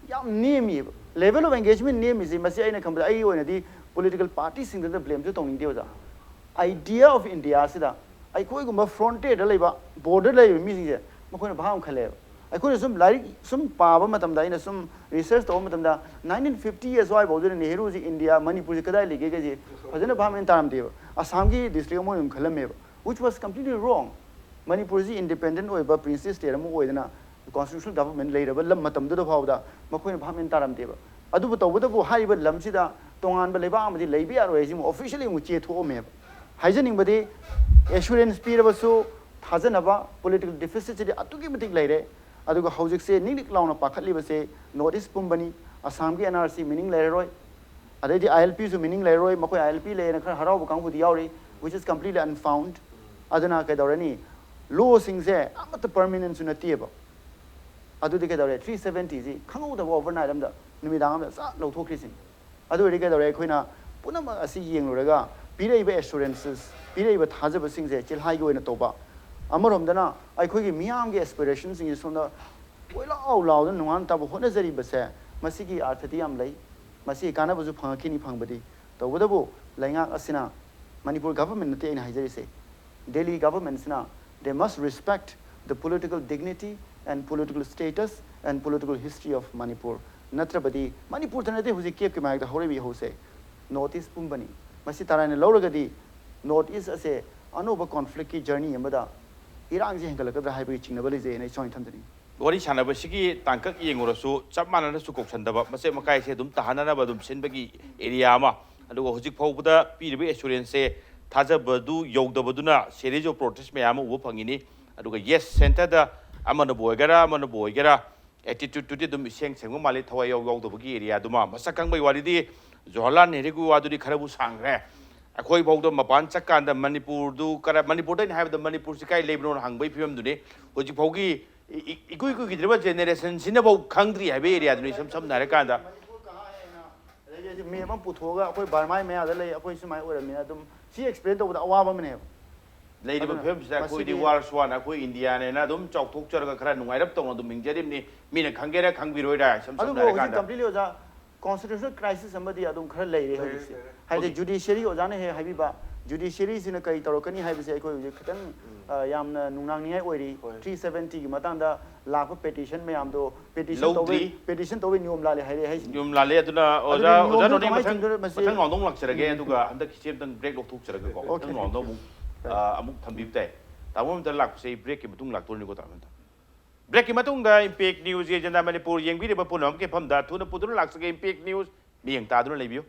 ꯌꯥꯝ ꯅꯦꯝꯃꯤꯕ꯫ ꯂꯦꯚꯦꯜ ꯑꯣꯐ ꯑꯦꯡꯒꯦꯖꯃꯦꯟ ꯅꯦꯝꯃꯤꯁꯤ, ꯃꯁꯤ ꯑꯩꯅ ꯈꯟꯕꯗ, ꯑꯩꯒꯤ ꯑꯣꯏꯅꯗꯤ ꯄꯣꯂꯤꯇꯤꯀꯦꯜ ꯄꯥꯔꯇꯤꯁꯤꯡꯗꯨꯗ ꯕ꯭ꯂꯦꯝꯁꯨ ꯇꯧꯅꯤꯡꯗꯦ ꯑꯣꯖꯥ꯫ ꯑꯥꯏꯗꯤꯌꯥ ꯑꯣꯐ ꯏꯟꯗꯤꯌꯥꯁꯤꯗ ꯑꯩꯈꯣꯏꯒꯨꯝꯕ ꯐ꯭ꯔꯣꯟꯇꯤꯌꯔꯗ ꯂꯩꯕ, ꯕꯣꯔꯗꯔ ꯂꯩꯔꯤꯕ ꯃꯤꯁꯤꯡꯁꯦ ꯃꯈꯣꯏꯅ ꯚꯥꯞ ꯑꯃ ꯈꯜꯂꯦꯕ꯫ ꯑꯩꯈꯣꯏꯅ ꯁꯨꯝ ꯂꯥꯏꯔꯤꯛ ꯁꯨꯝ ꯄꯥꯕ ꯃꯇꯝꯗ, ꯑꯩꯅ ꯁꯨꯝ ꯔꯤꯁꯔꯁ ꯇꯧꯕ ꯃꯇꯝꯗ, ꯅꯥꯏꯟꯇꯤꯟ ꯐꯤꯐꯇꯤ ꯑꯁ꯭ꯋꯥꯏꯐꯥꯎꯗꯨꯗ ꯅꯦꯍꯔꯨꯁꯤ ꯏꯟꯗꯤꯌꯥ, ꯃꯅꯤꯄꯨꯔꯁꯤ ꯀꯗꯥꯏ ꯂꯩꯒꯦꯒꯁꯦ ꯐꯖꯅ ꯚꯥꯞ ꯃꯦꯟ ꯇꯥꯔꯝꯗꯦꯕ꯫ ꯑꯁꯥꯝꯒꯤ ꯗꯤꯁꯇ꯭ꯔꯤꯛ ꯑꯃ ꯑꯣꯏꯅ ꯈꯜꯂꯝꯃꯦꯕ, which was completely wrrong꯫ ꯃꯅꯤꯄꯨꯔꯁꯤ ꯏꯟꯗꯤꯄꯦꯟꯗꯦꯟ ꯑꯣꯏꯕ ꯄ꯭ꯔꯤꯟꯁꯦꯁ ꯁ꯭ꯇꯦꯠ ꯑꯃ ꯑꯣꯏꯗꯅ ꯀꯣꯟꯁꯇꯤꯇ꯭ꯌꯨꯁꯅꯦꯜ ꯒꯚꯔꯟꯃꯦꯟ ꯂꯩꯔꯕ ꯂꯝ ꯃꯇꯝꯗꯨꯗ ꯐꯥꯎꯕꯗ ꯃꯈꯣꯏꯅ ꯚꯥꯞ ꯃꯦꯟ ꯇꯥꯔꯝꯗꯦꯕ꯫ ꯑꯗꯨꯕꯨ ꯇꯧꯕꯇꯕꯨ ꯍꯥꯏꯔꯤꯕ ꯂꯝꯁꯤꯗ ꯇꯣꯉꯥꯟꯕ ꯂꯩꯕꯥꯛ ꯑꯃꯗꯤ ꯂꯩꯕ ꯌꯥꯔꯣꯏ ꯍꯥꯏꯁꯤ ꯑꯃꯨꯛ ꯑꯣꯐꯤꯁꯤꯌꯦꯜꯂꯤ ꯑꯃꯨꯛ ꯆꯦ ꯊꯣꯛꯑꯝꯃꯦꯕ꯫ ꯍꯥꯏꯖꯅꯤꯡꯕꯗꯤ, ꯑꯦꯁꯨꯔꯦꯟꯁ ꯄꯤꯔꯕꯁꯨ ꯊꯥꯖꯅꯕ ꯄꯣꯂꯤꯇꯤꯀꯦꯜ ꯗꯤꯐꯤꯁꯤꯠꯁꯤꯗꯤ ꯑꯗꯨꯛꯀꯤ ꯃꯇꯤꯛ ꯂꯩꯔꯦ꯫ ꯑꯗꯨꯒ ꯍꯧꯖꯤꯛꯁꯦ ꯅꯤꯛ ꯅꯤꯛ ꯂꯥꯎꯅ ꯄꯥꯈꯠꯂꯤꯕꯁꯦ ꯅꯣꯔꯠ ꯏꯁ ꯄꯨꯝꯕꯅꯤ꯫ ꯑꯁꯥꯝꯒꯤ ꯑꯦꯟ ꯑꯥꯔ ꯁꯤ ꯃꯤꯅꯤꯡ ꯂꯩꯔꯔꯣꯏ, ꯑꯗꯩꯗꯤ ꯑꯥꯏ ꯑꯦꯜ ꯄꯤꯁꯨ ꯃꯤꯅꯤꯡ ꯂꯩꯔꯔꯣꯏ꯫ ꯃꯈꯣꯏ ꯑꯥꯏ ꯑꯦꯜ ꯄꯤ ꯂꯩꯌꯦꯅ ꯈꯔ ꯍꯔꯥꯎꯕ ꯀꯥꯡꯕꯨꯗꯤ ꯌꯥꯎꯔꯤ, which is completely unfound꯫ ꯑꯗꯨꯅ ꯀꯩꯗꯧꯔꯅꯤ? ꯂꯣꯁꯤꯡꯁꯦ ꯑꯃꯠꯇ ꯄꯔꯃꯤꯅꯦꯟꯁꯨ ꯅꯠꯇꯦꯕ꯫ ꯑꯗꯨꯗꯤ ꯀꯩꯗꯧꯔꯦ? ꯊ꯭ꯔꯤ ꯁꯕꯦꯟꯇꯤꯁꯤ ꯈꯪꯍꯧꯗꯕ ꯑꯣꯚꯔꯅꯥꯏꯠ ꯑꯃꯗ, ꯅꯨꯃꯤꯗꯥꯡ ꯑꯃꯗ ꯆꯥꯛ ꯂꯧꯊꯣꯛꯈ꯭ꯔꯤꯁꯤꯅꯤ꯫ ꯑꯗꯨ ꯑꯣꯏꯔꯗꯤ ꯀꯩꯗꯧꯔꯦ? ꯑꯩꯈꯣꯏꯅ ꯄꯨꯝꯅꯃꯛ ꯑꯁꯤ ꯌꯦꯡꯂꯨꯔꯒ ꯄꯤꯔꯛꯏꯕ ꯑꯦꯁꯨꯔꯦꯟꯁꯦꯁ, ꯄꯤꯔꯛꯏꯕ ꯊꯥꯖꯕꯁꯤꯡꯁꯦ ꯆꯤꯜꯍꯥꯏꯒꯤ ꯑꯣꯏꯅ ꯇꯧꯕ꯫ ꯑꯃꯔꯣꯝꯗꯅ ꯑꯩꯈꯣꯏꯒꯤ ꯃꯤꯌꯥꯝꯒꯤ ꯑꯦꯁꯄꯤꯔꯦꯁꯟꯁꯤꯡꯁꯦ ꯁꯣꯝꯗ ꯀꯣꯏꯂꯥꯎ ꯂꯥꯎꯗꯅ ꯅꯣꯡꯉꯥꯟ ꯇꯥꯕ ꯍꯣꯠꯅꯖꯔꯤꯕꯁꯦ, ꯃꯁꯤꯒꯤ ꯑꯥꯔꯊꯗꯤ ꯌꯥꯝ ꯂꯩ꯫ ꯃꯁꯤ ꯀꯥꯟꯅꯕꯁꯨ ꯐꯪꯉꯛꯈꯤꯅꯤ ꯐꯪꯕꯗꯤ꯫ ꯇꯧꯕꯇꯕꯨ ꯂꯩꯉꯥꯛ ꯑꯁꯤꯅ, ꯃꯅꯤꯄꯨꯔ ꯒꯚꯔꯟꯃꯦꯟ ꯅꯠꯇꯦ ꯑꯩꯅ ꯍꯥꯏꯖꯔꯤꯁꯦ, Delhi ꯒꯚꯔꯟꯃꯦꯟꯁꯤꯅ, they must respect the political dignity and political status and political history of Manipur. ꯅꯠꯇ꯭ꯔꯕꯗꯤ ꯃꯅꯤꯄꯨꯔꯗ ꯅꯠꯇꯦ, ꯍꯧꯖꯤꯛ ꯀꯦꯞꯀꯤ ꯃꯥꯌꯣꯛꯇ ꯍꯧꯔꯛꯏꯕ ꯏꯍꯧꯁꯦ ꯅꯣꯔꯠ ꯏꯁ ꯄꯨꯝꯕꯅꯤ꯫ ꯃꯁꯤ ꯇꯔꯥꯏꯅ ꯂꯧꯔꯒꯗꯤ ꯅꯣꯔꯠ ꯏꯁ ꯑꯁꯦ ꯑꯅꯧꯕ ꯀꯣꯟꯐ꯭ꯂꯤꯛꯀꯤ ꯖꯔꯅꯤ ꯑꯃꯗ ꯏꯔꯥꯡꯁꯦ ꯍꯦꯟꯒꯠꯂꯛꯀꯗ꯭ꯔꯥ ꯍꯥꯏꯕꯒꯤ ꯆꯤꯡꯅꯕ ꯂꯩꯖꯩ ꯑꯩꯅ ꯏꯁꯥ ꯑꯣꯏꯅ ꯊꯝꯖꯅꯤꯡꯉꯤ꯫ ꯋꯥꯔꯤ ꯁꯥꯟꯅꯕꯁꯤꯒꯤ ꯇꯥꯡꯀꯛ ꯌꯦꯡꯉꯨꯔꯁꯨ ꯆꯞ ꯃꯥꯟꯅꯅꯁꯨ ꯀꯧꯁꯟꯗꯕ, ꯃꯆꯦꯠ ꯃꯀꯥꯏꯁꯦ ꯑꯗꯨꯝ ꯇꯥꯍꯟꯅꯅꯕ ꯑꯗꯨꯝ ꯁꯤꯟꯕꯒꯤ ꯑꯦꯔꯤꯌꯥ ꯑꯃ꯫ ꯑꯗꯨꯒ ꯍꯧꯖꯤꯛ ꯐꯥꯎꯕꯗ ꯄꯤꯔꯤꯕ ꯑꯦꯁꯨꯔꯦꯟꯁꯁꯦ ꯊꯥꯖꯕꯗꯨ ꯌꯧꯗꯕꯗꯨꯅ series of protest ꯃꯌꯥꯝ ꯑꯃ ꯎꯕ ꯐꯪꯉꯤꯅꯤ꯫ ꯑꯗꯨꯒ ꯌꯦꯁ, ꯁꯦꯟꯇꯔꯗ ꯑꯃꯅꯕꯨ ꯑꯣꯏꯒꯦꯔꯥ ꯑꯃꯅꯕꯨ ꯑꯣꯏꯒꯦꯔꯥ, ꯑꯦꯇꯤꯇ꯭ꯌꯨꯠꯇꯨꯗꯤ ꯑꯗꯨꯝ ꯏꯁꯦꯡ ꯁꯦꯡꯕ ꯃꯥꯜꯂꯤ, ꯊꯋꯥꯏ ꯌꯥꯎ ꯌꯥꯎꯗꯕꯒꯤ ꯑꯦꯔꯤꯌꯥꯗꯨꯃ꯫ ꯃꯁꯛ ꯈꯪꯕꯒꯤ ꯋꯥꯔꯤꯗꯤ ꯖꯋꯥꯍꯔꯂꯥꯜ ꯅꯦꯍꯔꯨꯒꯤ ꯋꯥꯗꯨꯗꯤ ꯈꯔꯕꯨ ꯁꯥꯡꯈ꯭ꯔꯦ꯫ ꯑꯩꯈꯣꯏ ꯐꯥꯎꯗ ꯃꯄꯥꯟ ꯆꯠꯀꯥꯟꯗ ꯃꯅꯤꯄꯨꯔꯗꯨ ꯀꯔ-, ꯃꯅꯤꯄꯨꯔꯗ ꯑꯩꯅ ꯍꯥꯏꯕꯗ ꯃꯅꯤꯄꯨꯔꯁꯤ ꯀꯥꯏ ꯂꯩꯕꯅꯣꯅ ꯍꯪꯕꯒꯤ ꯐꯤꯕꯝꯗꯨꯅꯤ꯫ ꯍꯧꯖꯤꯛ ꯐꯥꯎꯒꯤ ꯏ-, ꯏ-, ꯏꯀꯨꯏ ꯀꯨꯏꯈꯤꯗ꯭ꯔꯤꯕ ꯖꯦꯅꯦꯔꯦꯁꯟꯁꯤꯅꯐꯥꯎ ꯈꯪꯗ꯭ꯔꯤ ꯍꯥꯏꯕ ꯑꯦꯔꯤꯌꯥꯗꯨꯅꯤ, ꯏꯁꯝ ꯁꯝꯅ ꯍꯥꯏꯔꯀꯥꯟꯗ꯫ ꯑꯗꯒꯤ ꯃꯦꯞ ꯑꯃ ꯄꯨꯊꯣꯛꯑꯒ ꯑꯩꯈꯣꯏ ꯕꯔꯃꯥꯒꯤ ꯃꯌꯥꯗ ꯂꯩ, ꯑꯩꯈꯣꯏ ꯁꯨꯃꯥꯏꯅ ꯑꯣꯏꯔꯝꯃꯤꯅ ꯑꯗꯨꯝ ꯁꯤ ꯑꯦꯛꯁꯄ꯭ꯂꯦꯟ ꯇꯧꯕꯗ ꯑꯋꯥꯕ ꯑꯃꯅꯦꯕ꯫ ꯂꯩꯔꯤꯕ ꯑꯗꯨꯅ ꯐꯤꯕꯝꯁꯤꯗ ꯑꯩꯈꯣꯏꯗꯤ ꯃꯁꯤꯗꯤ ꯋꯥꯔꯁ ꯋꯥꯟ, ꯑꯩꯈꯣꯏ ꯏꯟꯗꯤꯌꯥꯅꯦꯅ ꯑꯗꯨꯝ ꯆꯥꯎꯊꯣꯛꯆꯔꯒ ꯈꯔ ꯅꯨꯡꯉꯥꯏꯔꯞ ꯇꯧꯅ ꯑꯗꯨꯝ ꯍꯤꯡꯖꯔꯤꯕꯅꯤ꯫ ꯃꯤꯅ ꯈꯪꯒꯦꯔꯥ ꯈꯪꯕꯤꯔꯣꯏꯔꯥ, ꯏꯁꯝ ꯁꯝꯅ ꯑꯗꯨꯕꯨ ꯍꯧꯖꯤꯛ ꯍꯥꯏꯔꯀꯥꯟꯗ꯫ ꯀꯝꯄ꯭ꯂꯤꯠꯂꯤ ꯑꯣꯖꯥ, ꯀꯣꯟꯁꯇꯤꯇ꯭ꯌꯨꯁꯅꯦꯜ ꯀ꯭ꯔꯥꯏꯁꯤꯁ ꯑꯃꯗꯤ ꯑꯗꯨꯝ ꯈꯔ ꯂꯩꯔꯦ ꯍꯧꯖꯤꯛꯁꯦ꯫ ꯍꯥꯏꯗꯤ ꯍꯧꯖꯤꯛ ꯖꯨꯗꯤꯁꯤꯌꯔꯤ ꯑꯣꯖꯥꯅ ꯍꯦꯛ ꯍꯥꯏꯕꯤꯕ, ꯖꯨꯗꯤꯁꯤꯌꯔꯤꯁꯤꯅ ꯀꯔꯤ ꯇꯧꯔꯛꯀꯅꯤ ꯍꯥꯏꯕꯁꯦ ꯑꯩꯈꯣꯏ ꯍꯧꯖꯤꯛ ꯈꯤꯇꯪ, ꯑ, ꯌꯥꯝꯅ ꯅꯨꯡꯅꯥꯡꯅꯤꯡꯉꯥꯏ ꯑꯣꯏꯔꯤ꯫ ꯍꯣꯏ꯫ ꯊ꯭ꯔꯤ ꯁꯕꯦꯟꯇꯤꯒꯤ ꯃꯇꯥꯡꯗ ꯂꯥꯛꯄ ꯄꯦꯇꯤꯁꯟ ꯃꯌꯥꯝꯗꯣ, ꯄꯦꯇꯤꯁꯟ ꯇꯧꯕꯩ, ꯂꯧꯗ꯭ꯔꯤ꯫ ꯄꯦꯇꯤꯁꯟ ꯇꯧꯕꯩ ꯅꯤꯌꯣꯝ ꯂꯥꯜꯂꯦ ꯍꯥꯏꯔꯛꯑꯦ ꯍꯥꯏꯁꯤꯅꯤ꯫ ꯌꯨꯝ ꯂꯥꯜꯂꯦ꯫ ꯑꯗꯨꯅ ꯑꯣꯖꯥ, ꯑꯗꯨꯗꯤ ꯑꯣꯖꯥ ꯅꯤꯌꯣꯝꯗꯣ ꯅꯣꯅꯤ ꯀꯃꯥꯏꯅ ꯃꯊꯪ, ꯆꯨꯝꯗꯣꯏꯅꯣ? ꯃꯁꯤ ꯃꯊꯪ ꯔꯥꯎꯟꯗ ꯑꯃꯨꯛ ꯂꯥꯛꯆꯔꯒꯦ, ꯑꯗꯨꯒ ꯍꯟꯗꯛꯀꯤꯁꯦ ꯑꯝꯇꯪ ꯕ꯭ꯔꯦꯛ ꯂꯧꯊꯣꯛꯆꯔꯒꯦꯀꯣ꯫ ꯑꯣꯀꯦ, ꯃꯊꯪ ꯑꯣꯀꯦ꯫ ꯔꯥꯎꯟꯗ ꯑꯃꯨꯛ, ꯑ, ꯑꯃꯨꯛ ꯊꯝꯕꯤꯕ ꯇꯥꯏ꯫ ꯇꯥꯃꯣ, ꯑꯝꯇ ꯂꯥꯛꯄꯁꯦ ꯑꯩ ꯕ꯭ꯔꯦꯛꯀꯤ ꯃꯇꯨꯡ ꯂꯥꯛꯇꯣꯔꯤꯅꯤꯀꯣ, ꯇꯥꯃꯣ, ꯑꯝꯇ꯫ ꯕ꯭ꯔꯦꯛꯀꯤ ꯃꯇꯨꯡꯗ ꯏꯝꯄꯦꯛ ꯅ꯭ꯌꯨꯁꯀꯤ ꯑꯦꯖꯦꯟꯗꯥ ꯃꯅꯤꯄꯨꯔ ꯌꯦꯡꯕꯤꯔꯤꯕ ꯄꯨꯝꯅꯃꯛꯀꯤ ꯃꯐꯝꯗ ꯊꯨꯅ ꯄꯨꯗꯨꯅ ꯂꯥꯛꯆꯒꯦ꯫ ꯏꯝꯄꯦꯛ ꯅ꯭ꯌꯨꯁ ꯃꯤꯠꯌꯦꯡ ꯇꯥꯗꯨꯅ ꯂꯩꯕꯤꯌꯨ꯫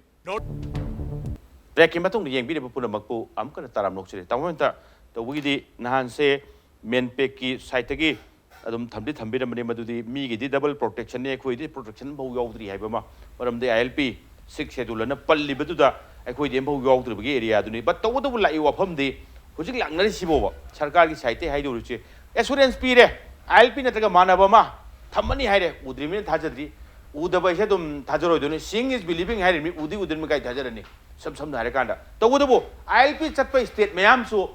ꯕ꯭ꯔꯦꯛꯀꯤ ꯃꯇꯨꯡꯗ ꯌꯦꯡꯕꯤꯔꯤꯕ ꯄꯨꯝꯅꯃꯛꯄꯨ ꯑꯃꯨꯛꯀ ꯍꯟꯅ ꯇꯔꯥꯝꯅ ꯑꯣꯛꯆꯔꯤ꯫ ꯇꯥꯃꯣ, ꯑꯝꯇ ꯇꯧꯕꯒꯤꯗꯤ ꯅꯍꯥꯟꯁꯦ ꯃꯦꯟꯄꯦꯛꯀꯤ ꯁꯥꯏꯠꯇꯒꯤ ꯑꯗꯨꯝ ꯊꯝꯗꯤ ꯊꯝꯕꯤꯔꯝꯕꯅꯤ, ꯃꯗꯨꯗꯤ ꯃꯤꯒꯤꯗꯤ ꯗꯕꯜ ꯄ꯭ꯔꯣꯇꯦꯛꯁꯟꯅꯤ, ꯑꯩꯈꯣꯏꯗꯤ ꯄ꯭ꯔꯣꯇꯦꯛꯁꯟ ꯐꯥꯎ ꯌꯥꯎꯗ꯭ꯔꯤ ꯍꯥꯏꯕ ꯑꯃ꯫ ꯃꯔꯝꯗꯤ ꯑꯥꯏ ꯑꯦꯜ ꯄꯤ ꯁꯤꯛꯁ ꯁꯦꯗꯨꯜ ꯑꯅ ꯄꯜꯂꯤꯕꯗꯨꯗ ꯑꯩꯈꯣꯏꯗꯤ ꯑꯃꯐꯥꯎ ꯌꯥꯎꯗ꯭ꯔꯤꯕꯒꯤ ꯑꯦꯔꯤꯌꯥꯗꯨꯅꯤ꯫ ꯕꯠ ꯇꯧꯕꯇꯕꯨ ꯂꯥꯛꯏ ꯋꯥꯐꯝꯗꯤ ꯍꯧꯖꯤꯛ ꯂꯥꯛꯅꯔꯤꯁꯤꯕꯣꯕ ꯁꯔꯀꯥꯔꯒꯤ ꯁꯥꯏꯠꯇꯒꯤ ꯍꯥꯏꯗꯧꯔꯤꯁꯦ, ꯑꯦꯁꯨꯔꯦꯟꯁ ꯄꯤꯔꯦ, ꯑꯥꯏ ꯑꯦꯜ ꯄꯤ ꯅꯠꯇ꯭ꯔꯒ ꯃꯥꯟꯅꯕ ꯑꯃ ꯊꯝꯃꯅꯤ ꯍꯥꯏꯔꯦ, ꯎꯗ꯭ꯔꯤꯕꯅꯤꯅ ꯊꯥꯖꯗ꯭ꯔꯤ꯫ ꯎꯗꯕ ꯍꯥꯏꯁꯦ ꯑꯗꯨꯝ ꯊꯥꯖꯔꯣꯏꯗꯣꯏꯅꯤ꯫ Seeing is believing ꯍꯥꯏꯔꯤꯕꯅꯤ, ꯎꯗꯤ ꯎꯗ꯭ꯔꯤꯕꯅꯤ ꯀꯥꯏ ꯊꯥꯖꯔꯅꯤ? ꯏꯁꯝ ꯁꯝꯅ ꯍꯥꯏꯔꯀꯥꯟꯗ, ꯇꯧꯕꯇꯕꯨ ꯑꯥꯏ ꯑꯦꯜ ꯄꯤ ꯆꯠꯄ ꯁ꯭ꯇꯦꯠ ꯃꯌꯥꯝꯁꯨ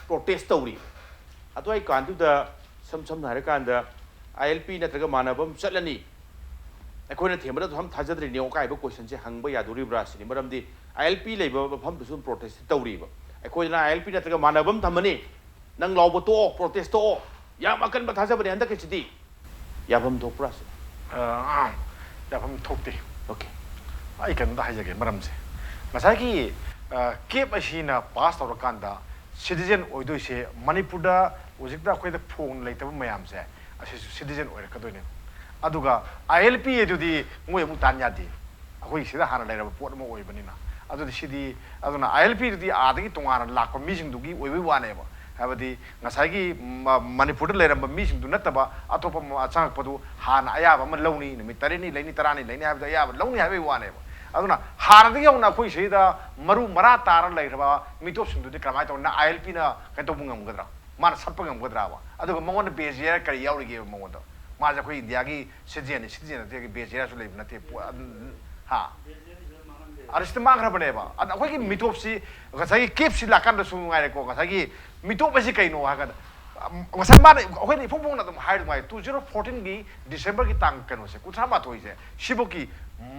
ꯄ꯭ꯔꯣꯇꯦꯁ ꯇꯧꯔꯤ꯫ ꯑꯗꯨꯋꯥꯏ ꯀꯥꯟꯗꯨꯗ ꯏꯁꯝ ꯁꯝꯅ ꯍꯥꯏꯔꯀꯥꯟꯗ ꯑꯥꯏ ꯑꯦꯜ ꯄꯤ ꯅꯠꯇ꯭ꯔꯒ ꯃꯥꯟꯅꯕ ꯑꯃ ꯆꯠꯂꯅꯤ, ꯑꯩꯈꯣꯏꯅ ꯊꯦꯝꯕꯗ ꯑꯗꯨꯝ ꯊꯥꯖꯗ꯭ꯔꯤ, ꯅꯤꯌꯣꯝ ꯀꯥꯏꯕ ꯀꯣꯏꯁꯟꯁꯦ ꯍꯪꯕ ꯌꯥꯗꯣꯔꯤꯕ꯭ꯔꯥ ꯁꯤꯅꯤ꯫ ꯃꯔꯝꯗꯤ ꯑꯥꯏ ꯑꯦꯜ ꯄꯤ ꯂꯩꯕ ꯃꯐꯝꯗꯨꯁꯨ ꯑꯗꯨꯝ ꯄ꯭ꯔꯣꯇꯦꯁ ꯇꯧꯔꯤꯕ꯫ ꯑꯩꯈꯣꯏꯅ ꯑꯥꯏ ꯑꯦꯜ ꯄꯤ ꯅꯠꯇ꯭ꯔꯒ ꯃꯥꯟꯅꯕ ꯑꯃ ꯊꯝꯃꯅꯤ, ꯅꯪ ꯂꯥꯎꯕ ꯇꯣꯛꯑꯣ, ꯄ꯭ꯔꯣꯇꯦꯁ ꯇꯣꯛꯑꯣ, ꯌꯥꯝ ꯑꯀꯟꯕ ꯊꯥꯖꯕꯅꯦ ꯍꯟꯗꯛꯀꯤꯁꯤꯗꯤ꯫ ꯌꯥꯐꯝ ꯊꯣꯛꯄ꯭ꯔꯥ ꯁꯤꯅꯤ꯫ ꯑ, ꯌꯥꯐꯝ ꯊꯣꯛꯇꯦ꯫ Okay. ꯑꯩ ꯀꯩꯅꯣꯝꯇ ꯍꯥꯏꯖꯒꯦ ꯃꯔꯝꯁꯦ꯫ ꯉꯁꯥꯏꯒꯤ ꯀꯦꯞ ꯑꯁꯤꯅ ꯄꯥꯁ ꯇꯧꯔꯀꯥꯟꯗ ꯁꯤꯇꯤꯖꯦꯟ ꯑꯣꯏꯗꯣꯏꯁꯦ ꯃꯅꯤꯄꯨꯔꯗ ꯍꯧꯖꯤꯛꯇ ꯑꯩꯈꯣꯏꯗ ꯐꯣꯟ ꯂꯩꯇꯕ ꯃꯌꯥꯝꯁꯦ ꯑꯁꯤꯁꯨ ꯁꯤꯇꯤꯖꯦꯟ ꯑꯣꯏꯔꯛꯀꯗꯣꯏꯅꯦ꯫ ꯑꯗꯨꯒ ꯑꯥꯏ ꯑꯦꯜ ꯄꯤ ꯑꯗꯨꯗꯤ ꯃꯣꯏ ꯑꯃꯨꯛ ꯇꯥꯟ ꯌꯥꯗꯦ, ꯑꯩꯈꯣꯏ ꯁꯤꯗ ꯍꯥꯟꯅ ꯂꯩꯔꯕ ꯄꯣꯠ ꯑꯃ ꯑꯣꯏꯕꯅꯤꯅ꯫ ꯑꯗꯨꯗꯤ ꯁꯤꯗꯤ ꯑꯗꯨꯅ ꯑꯥꯏ ꯑꯦꯜ ꯄꯤꯗꯨꯗꯤ ꯑꯥꯗꯒꯤ ꯇꯣꯉꯥꯟꯅ ꯂꯥꯛꯄ ꯃꯤꯁꯤꯡꯗꯨꯒꯤ ꯑꯣꯏꯕꯩ ꯋꯥꯅꯦꯕ꯫ ꯍꯥꯏꯕꯗꯤ ꯉꯁꯥꯏꯒꯤ ꯃ- ꯃꯅꯤꯄꯨꯔꯗ ꯂꯩꯔꯝꯕ ꯃꯤꯁꯤꯡꯗꯨ ꯅꯠꯇꯕ ꯑꯇꯣꯞꯄ ꯑꯃ ꯆꯪꯉꯛꯄꯗꯨ ꯍꯥꯟꯅ ꯑꯌꯥꯕ ꯑꯃ ꯂꯧꯅꯤ, ꯅꯨꯃꯤꯠ ꯇꯔꯦꯠꯅꯤ ꯂꯩꯅꯤ, ꯇꯔꯥꯅꯤ ꯂꯩꯅꯤ ꯍꯥꯏꯕꯗ ꯑꯌꯥꯕ ꯂꯧꯅꯤ ꯍꯥꯏꯕꯒꯤ ꯋꯥꯅꯦꯕ꯫ ꯑꯗꯨꯅ ꯍꯥꯟꯅꯗꯒꯤ ꯍꯧꯅ ꯑꯩꯈꯣꯏ ꯁꯤꯗ ꯃꯔꯨ ꯃꯔꯥ ꯇꯥꯔ ꯂꯩꯈ꯭ꯔꯕ ꯃꯤꯇꯣꯞꯁꯤꯡꯗꯨꯗꯤ ꯀꯃꯥꯏꯅ ꯇꯧꯅ ꯑꯥꯏ ꯑꯦꯜ ꯄꯤꯅ ꯀꯩꯅꯣ ꯇꯧꯕ ꯉꯝꯒꯗ꯭ꯔꯥ? ꯃꯥꯅ ꯁꯠꯄ ꯉꯝꯒꯗ꯭ꯔꯥꯕ? ꯑꯗꯨꯒ ꯃꯉꯣꯟꯗ ꯕꯦꯖꯤꯌꯔ ꯀꯔꯤ ꯌꯥꯎꯔꯤꯒꯦꯕ ꯃꯉꯣꯟꯗ? ꯃꯥꯁꯦ ꯑꯩꯈꯣꯏ ꯏꯟꯗꯤꯌꯥꯒꯤ ꯁꯤꯇꯤꯖꯦꯟꯅꯤ, ꯁꯤꯇꯤꯖꯦꯟ ꯅꯠꯇꯦ, ꯕꯦꯖꯤꯌꯔꯁꯨ ꯂꯩꯕ ꯅꯠꯇꯦ꯫ ꯄꯣ- ꯑꯗꯨ- ꯍꯥ? ꯑꯗꯨ ꯁꯤꯗ ꯃꯥꯡꯈ꯭ꯔꯕꯅꯦꯕ꯫ ꯑꯗ ꯑꯩꯈꯣꯏꯒꯤ ꯃꯤꯇꯣꯞꯁꯤ ꯉꯁꯥꯏꯒꯤ ꯀꯦꯞꯁꯤ ꯂꯥꯛꯀꯥꯟꯗꯁꯨ ꯉꯥꯏꯔꯦꯀꯣ, ꯉꯁꯥꯏꯒꯤ ꯃꯤꯇꯣꯞ ꯑꯁꯤ ꯀꯩꯅꯣ ꯍꯥꯏꯔꯀꯥꯟꯗ, ꯑꯝ, ꯉꯁꯥꯏ ꯃꯥꯅ ꯑꯩꯈꯣꯏꯅ ꯏꯐꯣꯡ ꯐꯣꯡꯅ ꯑꯗꯨꯝ ꯍꯥꯏꯔ ꯑꯗꯨꯃꯥꯏꯅ, two zero fourteen ꯒꯤ December ꯒꯤ ꯇꯥꯡ ꯀꯩꯅꯣꯁꯦ, ꯀꯨꯟꯊ꯭ꯔꯥ ꯃꯥꯊꯣꯏꯁꯦ, ꯁꯤꯐꯧꯀꯤ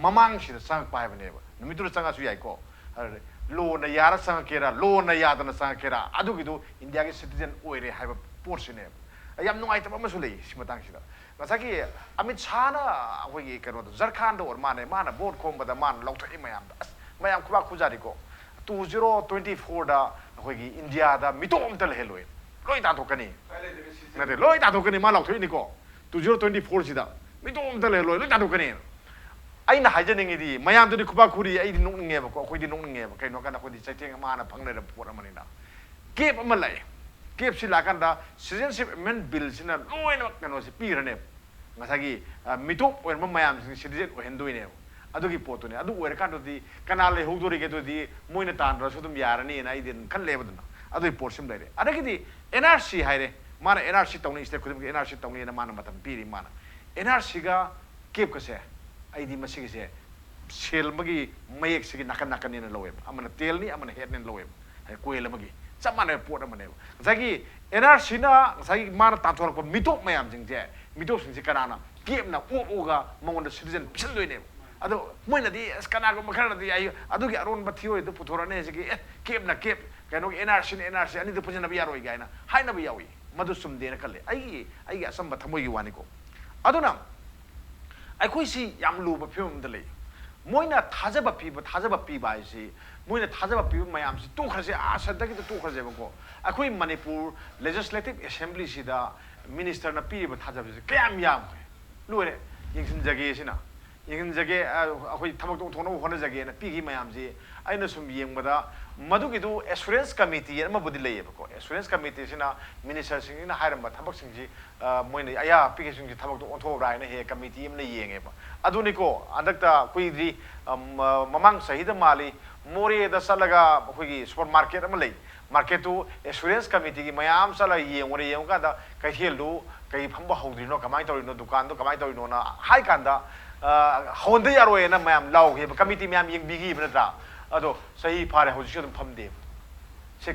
ꯃꯃꯥꯡꯁꯤꯗ ꯆꯪꯉꯛꯄ ꯍꯥꯏꯕꯅꯦꯕ꯫ ꯅꯨꯃꯤꯠꯇꯨꯗ ꯆꯪꯉꯛꯑꯁꯨ ꯌꯥꯏꯀꯣ꯫ ꯑꯗꯨꯗꯤ ꯂꯣꯅ ꯌꯥꯔ ꯆꯪꯉꯛꯀꯦꯔꯥ, ꯂꯣꯅ ꯌꯥꯗꯅ ꯆꯪꯉꯛꯀꯦꯔꯥ, ꯑꯗꯨꯒꯤꯗꯨ ꯏꯟꯗꯤꯌꯥꯒꯤ ꯁꯤꯇꯤꯖꯦꯟ ꯑꯣꯏꯔꯦ ꯍꯥꯏꯕ ꯄꯣꯠꯁꯤꯅꯦꯕ꯫ ꯌꯥꯝ ꯅꯨꯡꯉꯥꯏꯇꯕ ꯑꯃꯁꯨ ꯂꯩ ꯁꯤ ꯃꯇꯥꯡꯁꯤꯗ꯫ ꯉꯁꯥꯏꯒꯤ ꯑꯃꯤꯠ ꯁꯥꯍꯅ ꯑꯩꯈꯣꯏꯒꯤ ꯀꯩꯅꯣꯗꯣ, ꯖꯔꯈꯥꯟꯗ ꯑꯣꯏꯔ ꯃꯥꯅꯦ, ꯃꯥꯅ ꯚꯣꯠ ꯈꯣꯝꯕꯗ ꯃꯥꯅ ꯂꯥꯎꯊꯣꯛꯏ ꯃꯌꯥꯝꯗ, ꯑꯁ, ꯃꯌꯥꯝ ꯈꯨꯕꯥꯛ ꯈꯨꯖꯥꯔꯤꯀꯣ꯫ Two zero twenty four ꯗ ꯑꯩꯈꯣꯏꯒꯤ ꯏꯟꯗꯤꯌꯥꯗ ꯃꯤꯇꯣꯞ ꯑꯝꯇ ꯂꯩꯍꯜꯂꯣꯏ, ꯂꯣꯏ ꯇꯥꯟꯊꯣꯛꯀꯅꯤ꯫ ꯅꯠꯇꯦ, ꯂꯣꯏ ꯇꯥꯟꯊꯣꯛꯀꯅꯤ, ꯃꯥ ꯂꯥꯎꯊꯣꯛꯏꯅꯤꯀꯣ꯫ Two zero twenty four ꯁꯤꯗ ꯃꯤꯇꯣꯞ ꯑꯝꯇ ꯂꯩꯍꯜꯂꯣꯏ, ꯂꯣꯏ ꯇꯥꯟꯊꯣꯛꯀꯅꯤ꯫ ꯑꯩꯅ ꯍꯥꯏꯖꯅꯤꯡꯉꯤꯗꯤ, ꯃꯌꯥꯝꯗꯨꯗꯤ ꯈꯨꯕꯥꯛ ꯈꯨꯔꯤ, ꯑꯩꯗꯤ ꯅꯣꯛꯅꯤꯡꯉꯦꯕꯀꯣ, ꯑꯩꯈꯣꯏꯗꯤ ꯅꯣꯛꯅꯤꯡꯉꯦꯕ꯫ ꯀꯩꯅꯣ ꯍꯥꯏꯀꯥꯟꯗ ꯑꯩꯈꯣꯏꯗꯤ ꯆꯩꯊꯦꯡ ꯑꯃ ꯍꯥꯟꯅ ꯐꯪ ꯂꯩꯔꯕ ꯄꯣꯠ ꯑꯃꯅꯤꯅ꯫ ꯀꯦꯞ ꯑꯃ ꯂꯥꯛꯑꯦ, ꯀꯦꯞꯁꯤ ꯂꯥꯛꯀꯥꯟꯗ Citizenship Amendment Bill ꯁꯤꯅ ꯂꯣꯏꯅꯃꯛ ꯀꯩꯅꯣꯁꯦ ꯄꯤꯈ꯭ꯔꯅꯦꯕ꯫ ꯉꯁꯥꯏꯒꯤ ꯑ, ꯃꯤꯇꯣꯞ ꯑꯣꯏꯔꯝꯕ ꯃꯌꯥꯝꯁꯤꯡ ꯁꯤꯇꯤꯖꯦꯟ ꯑꯣꯏꯍꯟꯗꯣꯏꯅꯦꯕ꯫ ꯑꯗꯨꯒꯤ ꯄꯣꯠꯇꯨꯅꯦ꯫ ꯑꯗꯨ ꯑꯣꯏꯔꯀꯥꯟꯗꯗꯤ ꯀꯅꯥ ꯂꯩꯍꯧꯗꯣꯔꯤꯒꯦ? ꯑꯗꯨꯗꯤ ꯃꯣꯏꯅ ꯇꯥꯟꯗ꯭ꯔꯁꯨ ꯑꯗꯨꯝ ꯌꯥꯔꯅꯤꯅ ꯑꯩꯗꯤ ꯑꯗꯨꯝ ꯈꯜꯂꯦꯕ꯫ ꯑꯗꯨꯅ ꯑꯗꯨꯒꯤ ꯄꯣꯠꯁꯤꯃ ꯂꯩꯔꯦ꯫ ꯑꯗꯒꯤꯗꯤ ꯑꯦꯟ ꯑꯥꯔ ꯁꯤ ꯍꯥꯏꯔꯦ, ꯃꯥꯅ ꯑꯦꯟ ꯑꯥꯔ ꯁꯤ ꯇꯧꯅꯤ, ꯁ꯭ꯇꯦꯠ ꯈꯨꯗꯤꯡꯃꯛꯀꯤ ꯑꯦꯟ ꯑꯥꯔ ꯁꯤ ꯇꯧꯅꯤꯅ ꯃꯥꯅ ꯃꯇꯝ ꯄꯤꯔꯤ꯫ ꯃꯥꯅ ꯑꯦꯟ ꯑꯥꯔ ꯁꯤꯒ ꯀꯦꯞꯀꯁꯦ, ꯑꯩꯗꯤ ꯃꯁꯤꯒꯤꯁꯦ ꯁꯦꯜ ꯑꯃꯒꯤ ꯃꯌꯦꯛꯁꯤꯒꯤ ꯅꯥꯀꯟ ꯅꯥꯀꯟꯅꯦꯅ ꯂꯧꯋꯦꯕ꯫ ꯑꯃꯅ ꯇꯦꯜꯅꯤ, ꯑꯃꯅ ꯍꯦꯠꯅꯦꯅ ꯂꯧꯋꯦꯕ꯫ ꯍꯥꯏꯗꯤ ꯀꯣꯏꯜ ꯑꯃꯒꯤ ꯆꯞ ꯃꯥꯟꯅꯕ ꯄꯣꯠ ꯑꯃꯅꯦꯕ꯫ ꯉꯁꯥꯏꯒꯤ ꯑꯦꯟ ꯑꯥꯔ ꯁꯤꯅ ꯉꯁꯥꯏꯒꯤ ꯃꯥꯅ ꯇꯥꯟꯊꯣꯔꯛꯄ ꯃꯤꯇꯣꯞ ꯃꯌꯥꯝꯁꯤꯡꯁꯦ, ꯃꯤꯇꯣꯞꯁꯤꯡꯁꯦ ꯀꯅꯥꯅ ꯀꯦꯞꯅ ꯑꯣꯛꯑꯒ ꯃꯉꯣꯟꯗ ꯁꯤꯇꯤꯖꯟ ꯄꯤꯁꯤꯟꯗꯣꯏꯅꯦꯕ꯫ ꯑꯗꯣ ꯃꯣꯏꯅꯗꯤ ꯑꯁ ꯀꯅꯥꯒꯨꯝꯕ ꯈꯔꯅꯗꯤ ꯑꯩ ꯑꯗꯨꯒꯤ ꯑꯔꯣꯟꯕ ꯊꯤꯑꯣꯔꯤꯗꯨ ꯄꯨꯊꯣꯔꯛꯑꯅꯤ ꯍꯧꯖꯤꯛꯀꯤ ꯑꯦ ꯀꯦꯞꯅ ꯀꯦꯞ ꯀꯩꯅꯣꯒꯤ ꯑꯦꯟ ꯑꯥꯔ ꯁꯤꯅ ꯑꯦꯟ ꯑꯥꯔ ꯁꯤ ꯑꯅꯤꯗꯨ ꯄꯨꯟꯁꯤꯟꯅꯕ ꯌꯥꯔꯣꯏ ꯀꯥꯏꯅ ꯍꯥꯏꯅꯕ ꯌꯥꯎꯏ꯫ ꯃꯗꯨ ꯆꯨꯝꯗꯦꯅ ꯈꯜꯂꯦ꯫ ꯑꯩꯒꯤ ꯑꯩꯒꯤ ꯑꯆꯝꯕ ꯊꯃꯣꯏꯒꯤ ꯋꯥꯅꯤꯀꯣ꯫ ꯑꯗꯨꯅ ꯑꯩꯈꯣꯏꯁꯤ ꯌꯥꯝ ꯂꯨꯕ ꯐꯤꯕꯝ ꯑꯃꯗ ꯂꯩ꯫ ꯃꯣꯏꯅ ꯊꯥꯖꯕ ꯄꯤꯕ ꯊꯥꯖꯕ ꯄꯤꯕ ꯍꯥꯏꯁꯤ ꯃꯣꯏꯅ ꯊꯥꯖꯕ ꯄꯤꯕ ꯃꯌꯥꯝꯁꯤ ꯇꯣꯛꯈ꯭ꯔꯁꯦ ꯑꯥ ꯁꯗꯛꯀꯤꯗ ꯇꯣꯛꯈ꯭ꯔꯁꯦꯕꯀꯣ꯫ ꯑꯩꯈꯣꯏ ꯃꯅꯤꯄꯨꯔ ꯂꯦꯖꯤꯁꯂꯦꯇꯤꯞ ꯑꯦꯁꯦꯝꯕ꯭ꯂꯤꯁꯤꯗ ꯃꯤꯅꯤꯁꯇꯔꯅ ꯄꯤꯔꯤꯕ ꯊꯥꯖꯕꯁꯤ ꯀꯌꯥꯝ ꯌꯥꯝꯈ꯭ꯔꯦ? ꯂꯣꯏꯔꯦ꯫ ꯌꯦꯡꯁꯤꯟꯖꯒꯦ ꯁꯤꯅ ꯌꯦꯡꯁꯤꯟꯖꯒꯦ꯫ ꯑꯩꯈꯣꯏ ꯊꯕꯛꯇꯣ ꯑꯣꯟꯊꯣꯛꯅꯕ ꯍꯣꯠꯅꯖꯒꯦꯅ ꯄꯤꯈꯤ ꯃꯌꯥꯝꯁꯤ ꯑꯩꯅ ꯁꯨꯝ ꯌꯦꯡꯕꯗ ꯃꯗꯨꯒꯤꯗꯨ ꯑꯦꯁꯨꯔꯦꯟꯁ ꯀꯃꯤꯇꯤ ꯑꯃꯕꯨꯗꯤ ꯂꯩꯌꯦꯕꯀꯣ꯫ ꯑꯦꯁꯨꯔꯦꯟꯁ ꯀꯃꯤꯇꯤꯁꯤꯅ ꯃꯤꯅꯤꯁꯇꯔꯁꯤꯡꯁꯤꯅ ꯍꯥꯏꯔꯝꯕ ꯊꯕꯛꯁꯤꯡꯁꯤ ꯃꯣꯏꯅ ꯑꯌꯥ ꯄꯤꯈꯩꯁꯤꯡꯁꯤ ꯊꯕꯛꯇꯣ ꯑꯣꯟꯊꯣꯛꯑꯕ꯭ꯔꯥ ꯍꯥꯏꯅ ꯍꯦꯛ ꯀꯃꯤꯇꯤ ꯑꯃꯅ ꯌꯦꯡꯉꯦꯕ꯫ ꯑꯗꯨꯅꯤꯀꯣ ꯍꯟꯗꯛꯇ ꯀꯨꯏꯗ꯭ꯔꯤ ꯃꯃꯥꯡ ꯆꯍꯤꯗ ꯃꯥꯜꯂꯤ, ꯃꯣꯔꯦꯗ ꯆꯠꯂꯒ ꯑꯩꯈꯣꯏꯒꯤ ꯁꯨꯄꯔ ꯃꯥꯔꯀꯦꯠ ꯑꯃ ꯂꯩ꯫ ꯃꯥꯔꯀꯦꯠꯇꯨ ꯑꯦꯁꯨꯔꯦꯟꯁ ꯀꯃꯤꯇꯤꯒꯤ ꯃꯌꯥꯝ ꯆꯠꯂꯒ ꯌꯦꯡꯉꯨꯔꯦ꯫ ꯌꯦꯡꯉꯨꯀꯥꯟꯗ ꯀꯩꯊꯦꯜꯗꯨ ꯀꯩ ꯐꯝꯕ ꯍꯧꯗ꯭ꯔꯤꯅꯣ, ꯀꯃꯥꯏꯅ ꯇꯧꯔꯤꯅꯣ, ꯗꯨꯀꯥꯟꯗꯣ ꯀꯃꯥꯏꯅ ꯇꯧꯔꯤꯅꯣꯅ ꯍꯥꯏ ꯀꯥꯟꯗ ꯍꯧꯍꯟꯗ ꯌꯥꯔꯣꯏꯅ ꯃꯌꯥꯝ ꯂꯥꯎꯈꯤꯕ, ꯀꯃꯤꯇꯤ ꯃꯌꯥꯝ ꯌꯦꯡꯕꯤꯈꯤꯕ ꯅꯠꯇ꯭ꯔꯥ? ꯑꯗꯣ ꯆꯍꯤ ꯐꯥꯔꯦ, ꯍꯧꯖꯤꯛꯁꯨ ꯑꯗꯨꯝ ꯐꯝꯗꯦ꯫ ꯁꯤ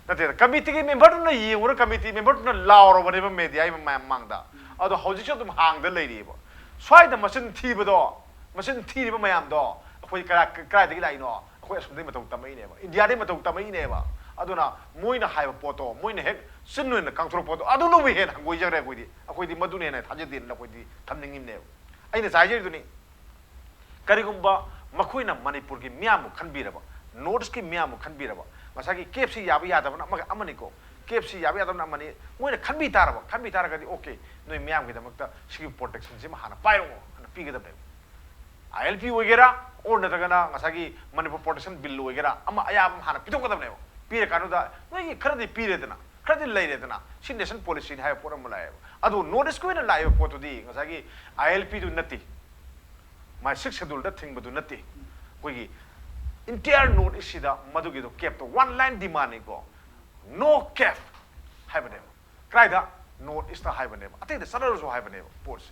ꯅꯠꯇꯦꯗ, ꯀꯃꯤꯇꯤꯒꯤ ꯃꯦꯝꯕꯔꯗꯨꯅ ꯌꯦꯡꯉꯨꯔ ꯀꯃꯤꯇꯤ ꯃꯦꯝꯕꯔꯗꯨꯅ ꯂꯥꯎꯔꯕꯅꯦꯕ ꯃꯦꯗꯤꯌꯥꯒꯤ ꯃꯌꯥꯝ ꯃꯥꯡꯗ꯫ ꯑꯗꯣ ꯍꯧꯖꯤꯛꯁꯨ ꯑꯗꯨꯝ ꯍꯥꯡꯗ ꯂꯩꯔꯤꯑꯕ꯫ ꯁ꯭ꯋꯥꯏꯗ ꯃꯆꯤꯟ ꯊꯤꯕꯗꯣ, ꯃꯆꯤꯟ ꯊꯤꯔꯤꯕ ꯃꯌꯥꯝꯗꯣ ꯑꯩꯈꯣꯏ ꯀꯔꯥꯏ-, ꯀꯗꯥꯏꯗꯒꯤ ꯂꯥꯛꯏꯅꯣ? ꯑꯩꯈꯣꯏ ꯑꯁꯣꯝꯗꯒꯤ ꯃꯇꯧ ꯇꯝꯃꯛꯏꯅꯦꯕ, ꯏꯟꯗꯤꯌꯥꯗꯒꯤ ꯃꯇꯧ ꯇꯝꯃꯛꯏꯅꯦꯕ꯫ ꯑꯗꯨꯅ ꯃꯣꯏꯅ ꯍꯥꯏꯕ ꯄꯣꯠꯇꯣ ꯃꯣꯏꯅ ꯍꯦꯛ ꯆꯤꯟ ꯑꯣꯏꯅ ꯀꯥꯡꯊꯣꯔꯛꯄ ꯄꯣꯠꯇꯣ ꯑꯗꯨꯅꯕꯨ ꯍꯦꯟꯅ ꯍꯪꯒꯣꯏꯖꯈ꯭ꯔꯦ ꯑꯩꯈꯣꯏꯗꯤ꯫ ꯑꯩꯈꯣꯏꯗꯤ ꯃꯗꯨꯅ ꯍꯦꯟꯅ ꯊꯥꯖꯗꯦꯅ ꯑꯩꯈꯣꯏꯗꯤ ꯊꯝꯅꯤꯡꯉꯤꯕꯅꯦꯕ꯫ ꯑꯩꯅ ꯆꯥꯏꯖꯔꯤꯗꯨꯅꯤ꯫ ꯀꯔꯤꯒꯨꯝꯕ ꯃꯈꯣꯏꯅ ꯃꯅꯤꯄꯨꯔꯒꯤ ꯃꯤꯌꯥꯝꯕꯨ ꯈꯟꯕꯤꯔꯕ, ꯅꯣꯔꯠ ꯏꯁꯀꯤ ꯃꯤꯌꯥꯝꯕꯨ ꯈꯟꯕꯤꯔꯕ, ꯉꯁꯥꯏꯒꯤ ꯀꯦꯞꯁꯤ ꯌꯥꯕ ꯌꯥꯗꯕꯅ ꯑꯃꯒ ꯑꯃꯅꯤꯀꯣ, ꯀꯦꯞꯁꯤ ꯌꯥꯕ ꯌꯥꯗꯕꯅ ꯑꯃꯅꯤ, ꯃꯣꯏꯅ ꯈꯟꯕꯤ ꯇꯥꯔꯕ, ꯈꯟꯕꯤ ꯇꯥꯔꯒꯗꯤ ꯑꯣꯀꯦ, ꯅꯣꯏ ꯃꯤꯌꯥꯝꯒꯤꯗꯃꯛꯇ ꯁꯤꯒꯤ ꯄ꯭ꯔꯣꯇꯦꯛꯁꯟꯁꯤꯃ ꯍꯥꯟꯅ ꯄꯥꯏꯔꯛꯑꯣ ꯍꯥꯏꯅ ꯄꯤꯒꯗꯕꯅꯦꯕ꯫ ꯑꯥꯏ ꯑꯦꯜ ꯄꯤ ꯑꯣꯏꯒꯦꯔꯥ, ꯑꯣꯔ ꯅꯠꯇ꯭ꯔꯒꯅ ꯉꯁꯥꯏꯒꯤ ꯃꯅꯤꯄꯨꯔ ꯄ꯭ꯔꯣꯇꯦꯛꯁꯟ ꯕꯤꯜ ꯑꯣꯏꯒꯦꯔꯥ, ꯑꯃ ꯑꯌꯥꯕ ꯑꯃ ꯍꯥꯟꯅ ꯄꯤꯊꯣꯛꯀꯗꯕꯅꯦꯕ꯫ ꯄꯤꯔꯀꯥꯟꯗꯨꯗ ꯅꯣꯏꯒꯤ ꯈꯔꯗꯤ ꯄꯤꯔꯦꯗꯅ, ꯈꯔꯗꯤ ꯂꯩꯔꯦꯗꯅ, ꯁꯤ ꯅꯦꯁꯅꯦꯜ ꯄꯣꯂꯤꯁꯤꯅꯤ ꯍꯥꯏꯕ ꯄꯣꯠ ꯑꯃ ꯂꯥꯛꯑꯦꯕ꯫ ꯑꯗꯨ ꯅꯣꯔꯠ ꯏꯁꯀꯤ ꯑꯣꯏꯅ ꯂꯥꯛꯏꯕ ꯄꯣꯠꯇꯨꯗꯤ ꯉꯁꯥꯏꯒꯤ ꯑꯥꯏ ꯑꯦꯜ ꯄꯤꯗꯨ ꯅꯠꯇꯦ, ꯃꯥꯏ ꯁꯤꯛꯁ ꯁꯦꯗꯨꯜꯗ ꯊꯤꯡꯕꯗꯨ ꯅꯠꯇꯦ꯫ ꯑꯩꯈꯣꯏꯒꯤ ꯏꯟꯇꯤꯌꯔ ꯅꯣꯔꯠ ꯏꯁꯁꯤꯗ ꯃꯗꯨꯒꯤꯗꯣ ꯀꯦꯞꯇꯣ ꯋꯥꯟ ꯂꯥꯏꯟ ꯗꯤꯃꯥꯟꯅꯤꯀꯣ, ꯅꯣ ꯀꯦꯞ ꯍꯥꯏꯕꯅꯦꯕ꯫ ꯀꯗꯥꯏꯗ? ꯅꯣꯔꯠ ꯏꯁꯇ ꯍꯥꯏꯕꯅꯦꯕ, ꯑꯇꯩꯗ ꯆꯠꯂꯔꯁꯨ ꯍꯥꯏꯕꯅꯦꯕ ꯄꯣꯠꯁꯦ꯫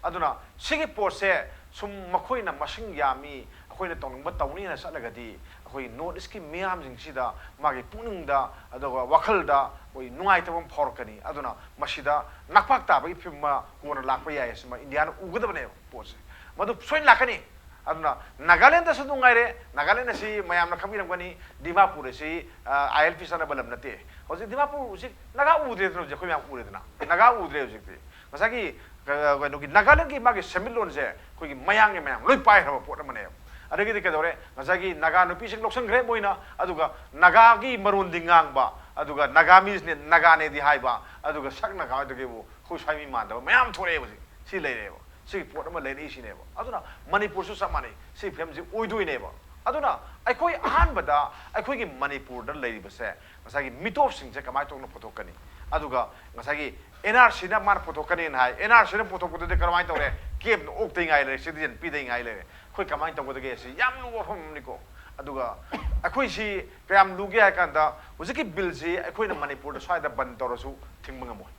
ꯑꯗꯨꯅ ꯁꯤꯒꯤ ꯄꯣꯠꯁꯦ ꯁꯨꯝ ꯃꯈꯣꯏꯅ ꯃꯁꯤꯡ ꯌꯥꯝꯃꯤ, ꯑꯩꯈꯣꯏꯅ ꯇꯧꯅꯤꯡꯕ ꯇꯧꯅꯤꯅ ꯆꯠꯂꯒꯗꯤ ꯑꯩꯈꯣꯏ ꯅꯣꯔꯠ ꯏꯁꯀꯤ ꯃꯤꯌꯥꯝꯁꯤꯡꯁꯤꯗ ꯃꯥꯒꯤ ꯄꯨꯛꯅꯤꯡꯗ ꯑꯗꯨꯒ ꯋꯥꯈꯜꯗ ꯑꯩꯈꯣꯏ ꯅꯨꯡꯉꯥꯏꯇꯕ ꯑꯃ ꯐꯥꯎꯔꯛꯀꯅꯤ꯫ ꯑꯗꯨꯅ ꯃꯁꯤꯗ ꯅꯥꯛꯄꯥꯛ ꯇꯥꯕꯒꯤ ꯐꯤꯕꯝ ꯑꯃ ꯀꯣꯟꯅ ꯂꯥꯛꯄ ꯌꯥꯏ꯫ ꯑꯁꯤꯃ ꯏꯟꯗꯤꯌꯥꯅ ꯎꯒꯗꯕꯅꯦꯕ ꯄꯣꯠꯁꯦ꯫ ꯃꯗꯨ ꯁꯣꯏꯅ ꯂꯥꯛꯀꯅꯤ꯫ ꯑꯗꯨꯅ ꯅꯥꯒꯥꯂꯦꯟꯗꯁꯨ ꯑꯗꯨꯝ ꯉꯥꯏꯔꯦ, ꯅꯥꯒꯥꯂꯦꯟ ꯑꯁꯤ ꯃꯌꯥꯝꯅ ꯈꯪꯕꯤꯔꯝꯒꯅꯤ, ꯗꯤꯃꯥꯄꯨꯔ ꯑꯁꯤ ꯑꯥꯏ ꯑꯦꯜ ꯄꯤ ꯆꯠꯅꯕ ꯂꯝ ꯅꯠꯇꯦ꯫ ꯍꯧꯖꯤꯛ ꯗꯤꯃꯥꯄꯨꯔ ꯍꯧꯖꯤꯛ ꯅꯥꯒꯥ ꯎꯗ꯭ꯔꯦꯗꯅ, ꯍꯧꯖꯤꯛ ꯑꯩꯈꯣꯏ ꯃꯌꯥꯝ ꯎꯔꯦꯗꯅ, ꯅꯥꯒꯥ ꯎꯗ꯭ꯔꯦ ꯍꯧꯖꯤꯛꯇꯤ꯫ ꯉꯁꯥꯏꯒꯤ ꯀ- ꯀꯩꯅꯣꯒꯤ ꯅꯥꯒꯥꯂꯦꯟꯒꯤ ꯃꯥꯒꯤ ꯁꯦꯟꯃꯤꯠꯂꯣꯟꯁꯦ ꯑꯩꯈꯣꯏꯒꯤ ꯃꯌꯥꯡꯒꯤ ꯃꯌꯥꯝ ꯂꯣꯏ ꯄꯥꯏꯈ꯭ꯔꯕ ꯄꯣꯠ ꯑꯃꯅꯦꯕ꯫ ꯑꯗꯒꯤꯗꯤ ꯀꯩꯗꯧꯔꯦ, ꯉꯁꯥꯏꯒꯤ ꯅꯥꯒꯥ ꯅꯨꯄꯤꯁꯤꯡ ꯂꯧꯁꯤꯟꯈ꯭ꯔꯦ ꯃꯣꯏꯅ, ꯑꯗꯨꯒ ꯅꯥꯒꯥꯒꯤ ꯃꯔꯣꯟꯗꯤ ꯉꯥꯡꯕ, ꯑꯗꯨꯒ ꯅꯥꯒꯥꯃꯤꯁꯅꯦ, ꯅꯥꯒꯥꯅꯦꯗꯤ ꯍꯥꯏꯕ, ꯑꯗꯨꯒ ꯁꯛ ꯅꯥꯒꯥꯗꯒꯤꯕꯨ ꯑꯩꯈꯣꯏ ꯁ꯭ꯋꯥꯏ ꯃꯤ ꯃꯥꯟꯗꯕ ꯃꯌꯥꯝ ꯊꯣꯛꯂꯛꯑꯦꯕ ꯍꯧꯖꯤꯛ꯫ ꯁꯤ ꯂꯩꯔꯦꯕ, ꯁꯤꯒꯤ ꯄꯣꯠ ꯑꯃ ꯂꯩꯔꯛꯏꯁꯤꯅꯦꯕ꯫ ꯑꯗꯨꯅ ꯃꯅꯤꯄꯨꯔꯁꯨ ꯆꯞ ꯃꯥꯟꯅꯩ, ꯁꯤ ꯐꯤꯕꯝꯁꯤ ꯑꯣꯏꯗꯣꯏꯅꯦꯕ꯫ ꯑꯗꯨꯅ ꯑꯩꯈꯣꯏ ꯑꯍꯥꯟꯕꯗ ꯑꯩꯈꯣꯏꯒꯤ ꯃꯅꯤꯄꯨꯔꯗ ꯂꯩꯔꯤꯕꯁꯦ ꯉꯁꯥꯏꯒꯤ ꯃꯤꯇꯣꯞꯁꯤꯡꯁꯦ ꯀꯃꯥꯏꯅ ꯇꯧꯅ ꯄꯨꯊꯣꯛꯀꯅꯤ? ꯑꯗꯨꯒ ꯉꯁꯥꯏꯒꯤ ꯑꯦꯟ ꯑꯥꯔ ꯁꯤꯅ ꯃꯥꯅ ꯄꯨꯊꯣꯛꯀꯅꯤꯅ ꯍꯥꯏ, ꯑꯦꯟ ꯑꯥꯔ ꯁꯤꯅ ꯄꯨꯊꯣꯛꯄꯗꯨꯗꯤ ꯀꯔꯝꯍꯥꯏꯅ ꯇꯧꯔꯦ? ꯀꯦꯞꯅ ꯑꯣꯛꯇꯉꯥꯏ ꯂꯩꯔꯦ, ꯁꯤꯇꯤꯖꯦꯟ ꯄꯤꯗꯉꯥꯏ ꯂꯩꯔꯦ꯫ ꯑꯩꯈꯣꯏ ꯀꯃꯥꯏꯅ ꯇꯧꯒꯗꯒꯦ? ꯁꯤ ꯌꯥꯝ ꯂꯨꯕ ꯋꯥꯐꯝ ꯑꯃꯅꯤꯀꯣ꯫ ꯑꯗꯨꯒ ꯑꯩꯈꯣꯏꯁꯤ ꯀꯌꯥꯝ ꯂꯨꯒꯦ ꯍꯥꯏ ꯀꯥꯟꯗ, ꯍꯧꯖꯤꯛꯀꯤ ꯕꯤꯜꯁꯤ ꯑꯩꯈꯣꯏꯅ ꯃꯅꯤꯄꯨꯔꯗ ꯁ꯭ꯋꯥꯏꯗ ꯕꯟ ꯇꯧꯔꯁꯨ ꯊꯤꯡꯕ ꯉꯝꯃꯣꯏ꯫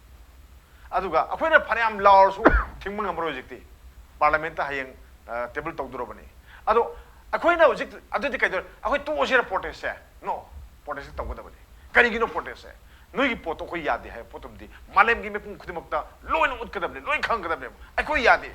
ꯑꯗꯨꯒ ꯑꯩꯈꯣꯏꯅ ꯐꯅꯌꯥꯝ ꯂꯥꯎꯔꯁꯨ ꯊꯤꯡꯕ ꯉꯝꯃꯔꯣꯏ ꯍꯧꯖꯤꯛꯇꯤ꯫ ꯄꯥꯔꯂꯤꯌꯥꯃꯦꯟꯠꯇ ꯍꯌꯦꯡ, ꯑ, ꯇꯦꯕꯜ ꯇꯧꯗꯣꯔꯕꯅꯤ꯫ ꯑꯗꯣ ꯑꯩꯈꯣꯏꯅ ꯍꯧꯖꯤꯛ ꯑꯗꯨꯗꯤ ꯀꯩꯗꯧꯔꯦ? ꯑꯩꯈꯣꯏ ꯇꯣꯛꯑꯁꯤꯔ ꯄ꯭ꯔꯣꯇꯦꯁꯁꯦ? ꯅꯣ, ꯄ꯭ꯔꯣꯇꯦꯁꯁꯦ ꯇꯧꯒꯗꯕꯅꯤ꯫ ꯀꯔꯤꯒꯤꯅꯣ ꯄ꯭ꯔꯣꯇꯦꯁꯁꯦ? ꯅꯣꯏꯒꯤ ꯄꯣꯠꯇꯣ ꯑꯩꯈꯣꯏ ꯌꯥꯗꯦ ꯍꯥꯏꯕ ꯄꯣꯠꯇꯨꯃꯗꯤ ꯃꯥꯂꯦꯝꯒꯤ ꯃꯤꯄꯨꯝ ꯈꯨꯗꯤꯡꯃꯛꯇ ꯂꯣꯏꯅ ꯎꯠꯀꯗꯕꯅꯤ, ꯂꯣꯏ ꯈꯪꯒꯗꯕꯅꯦꯕ꯫ ꯑꯩꯈꯣꯏ ꯌꯥꯗꯦ꯫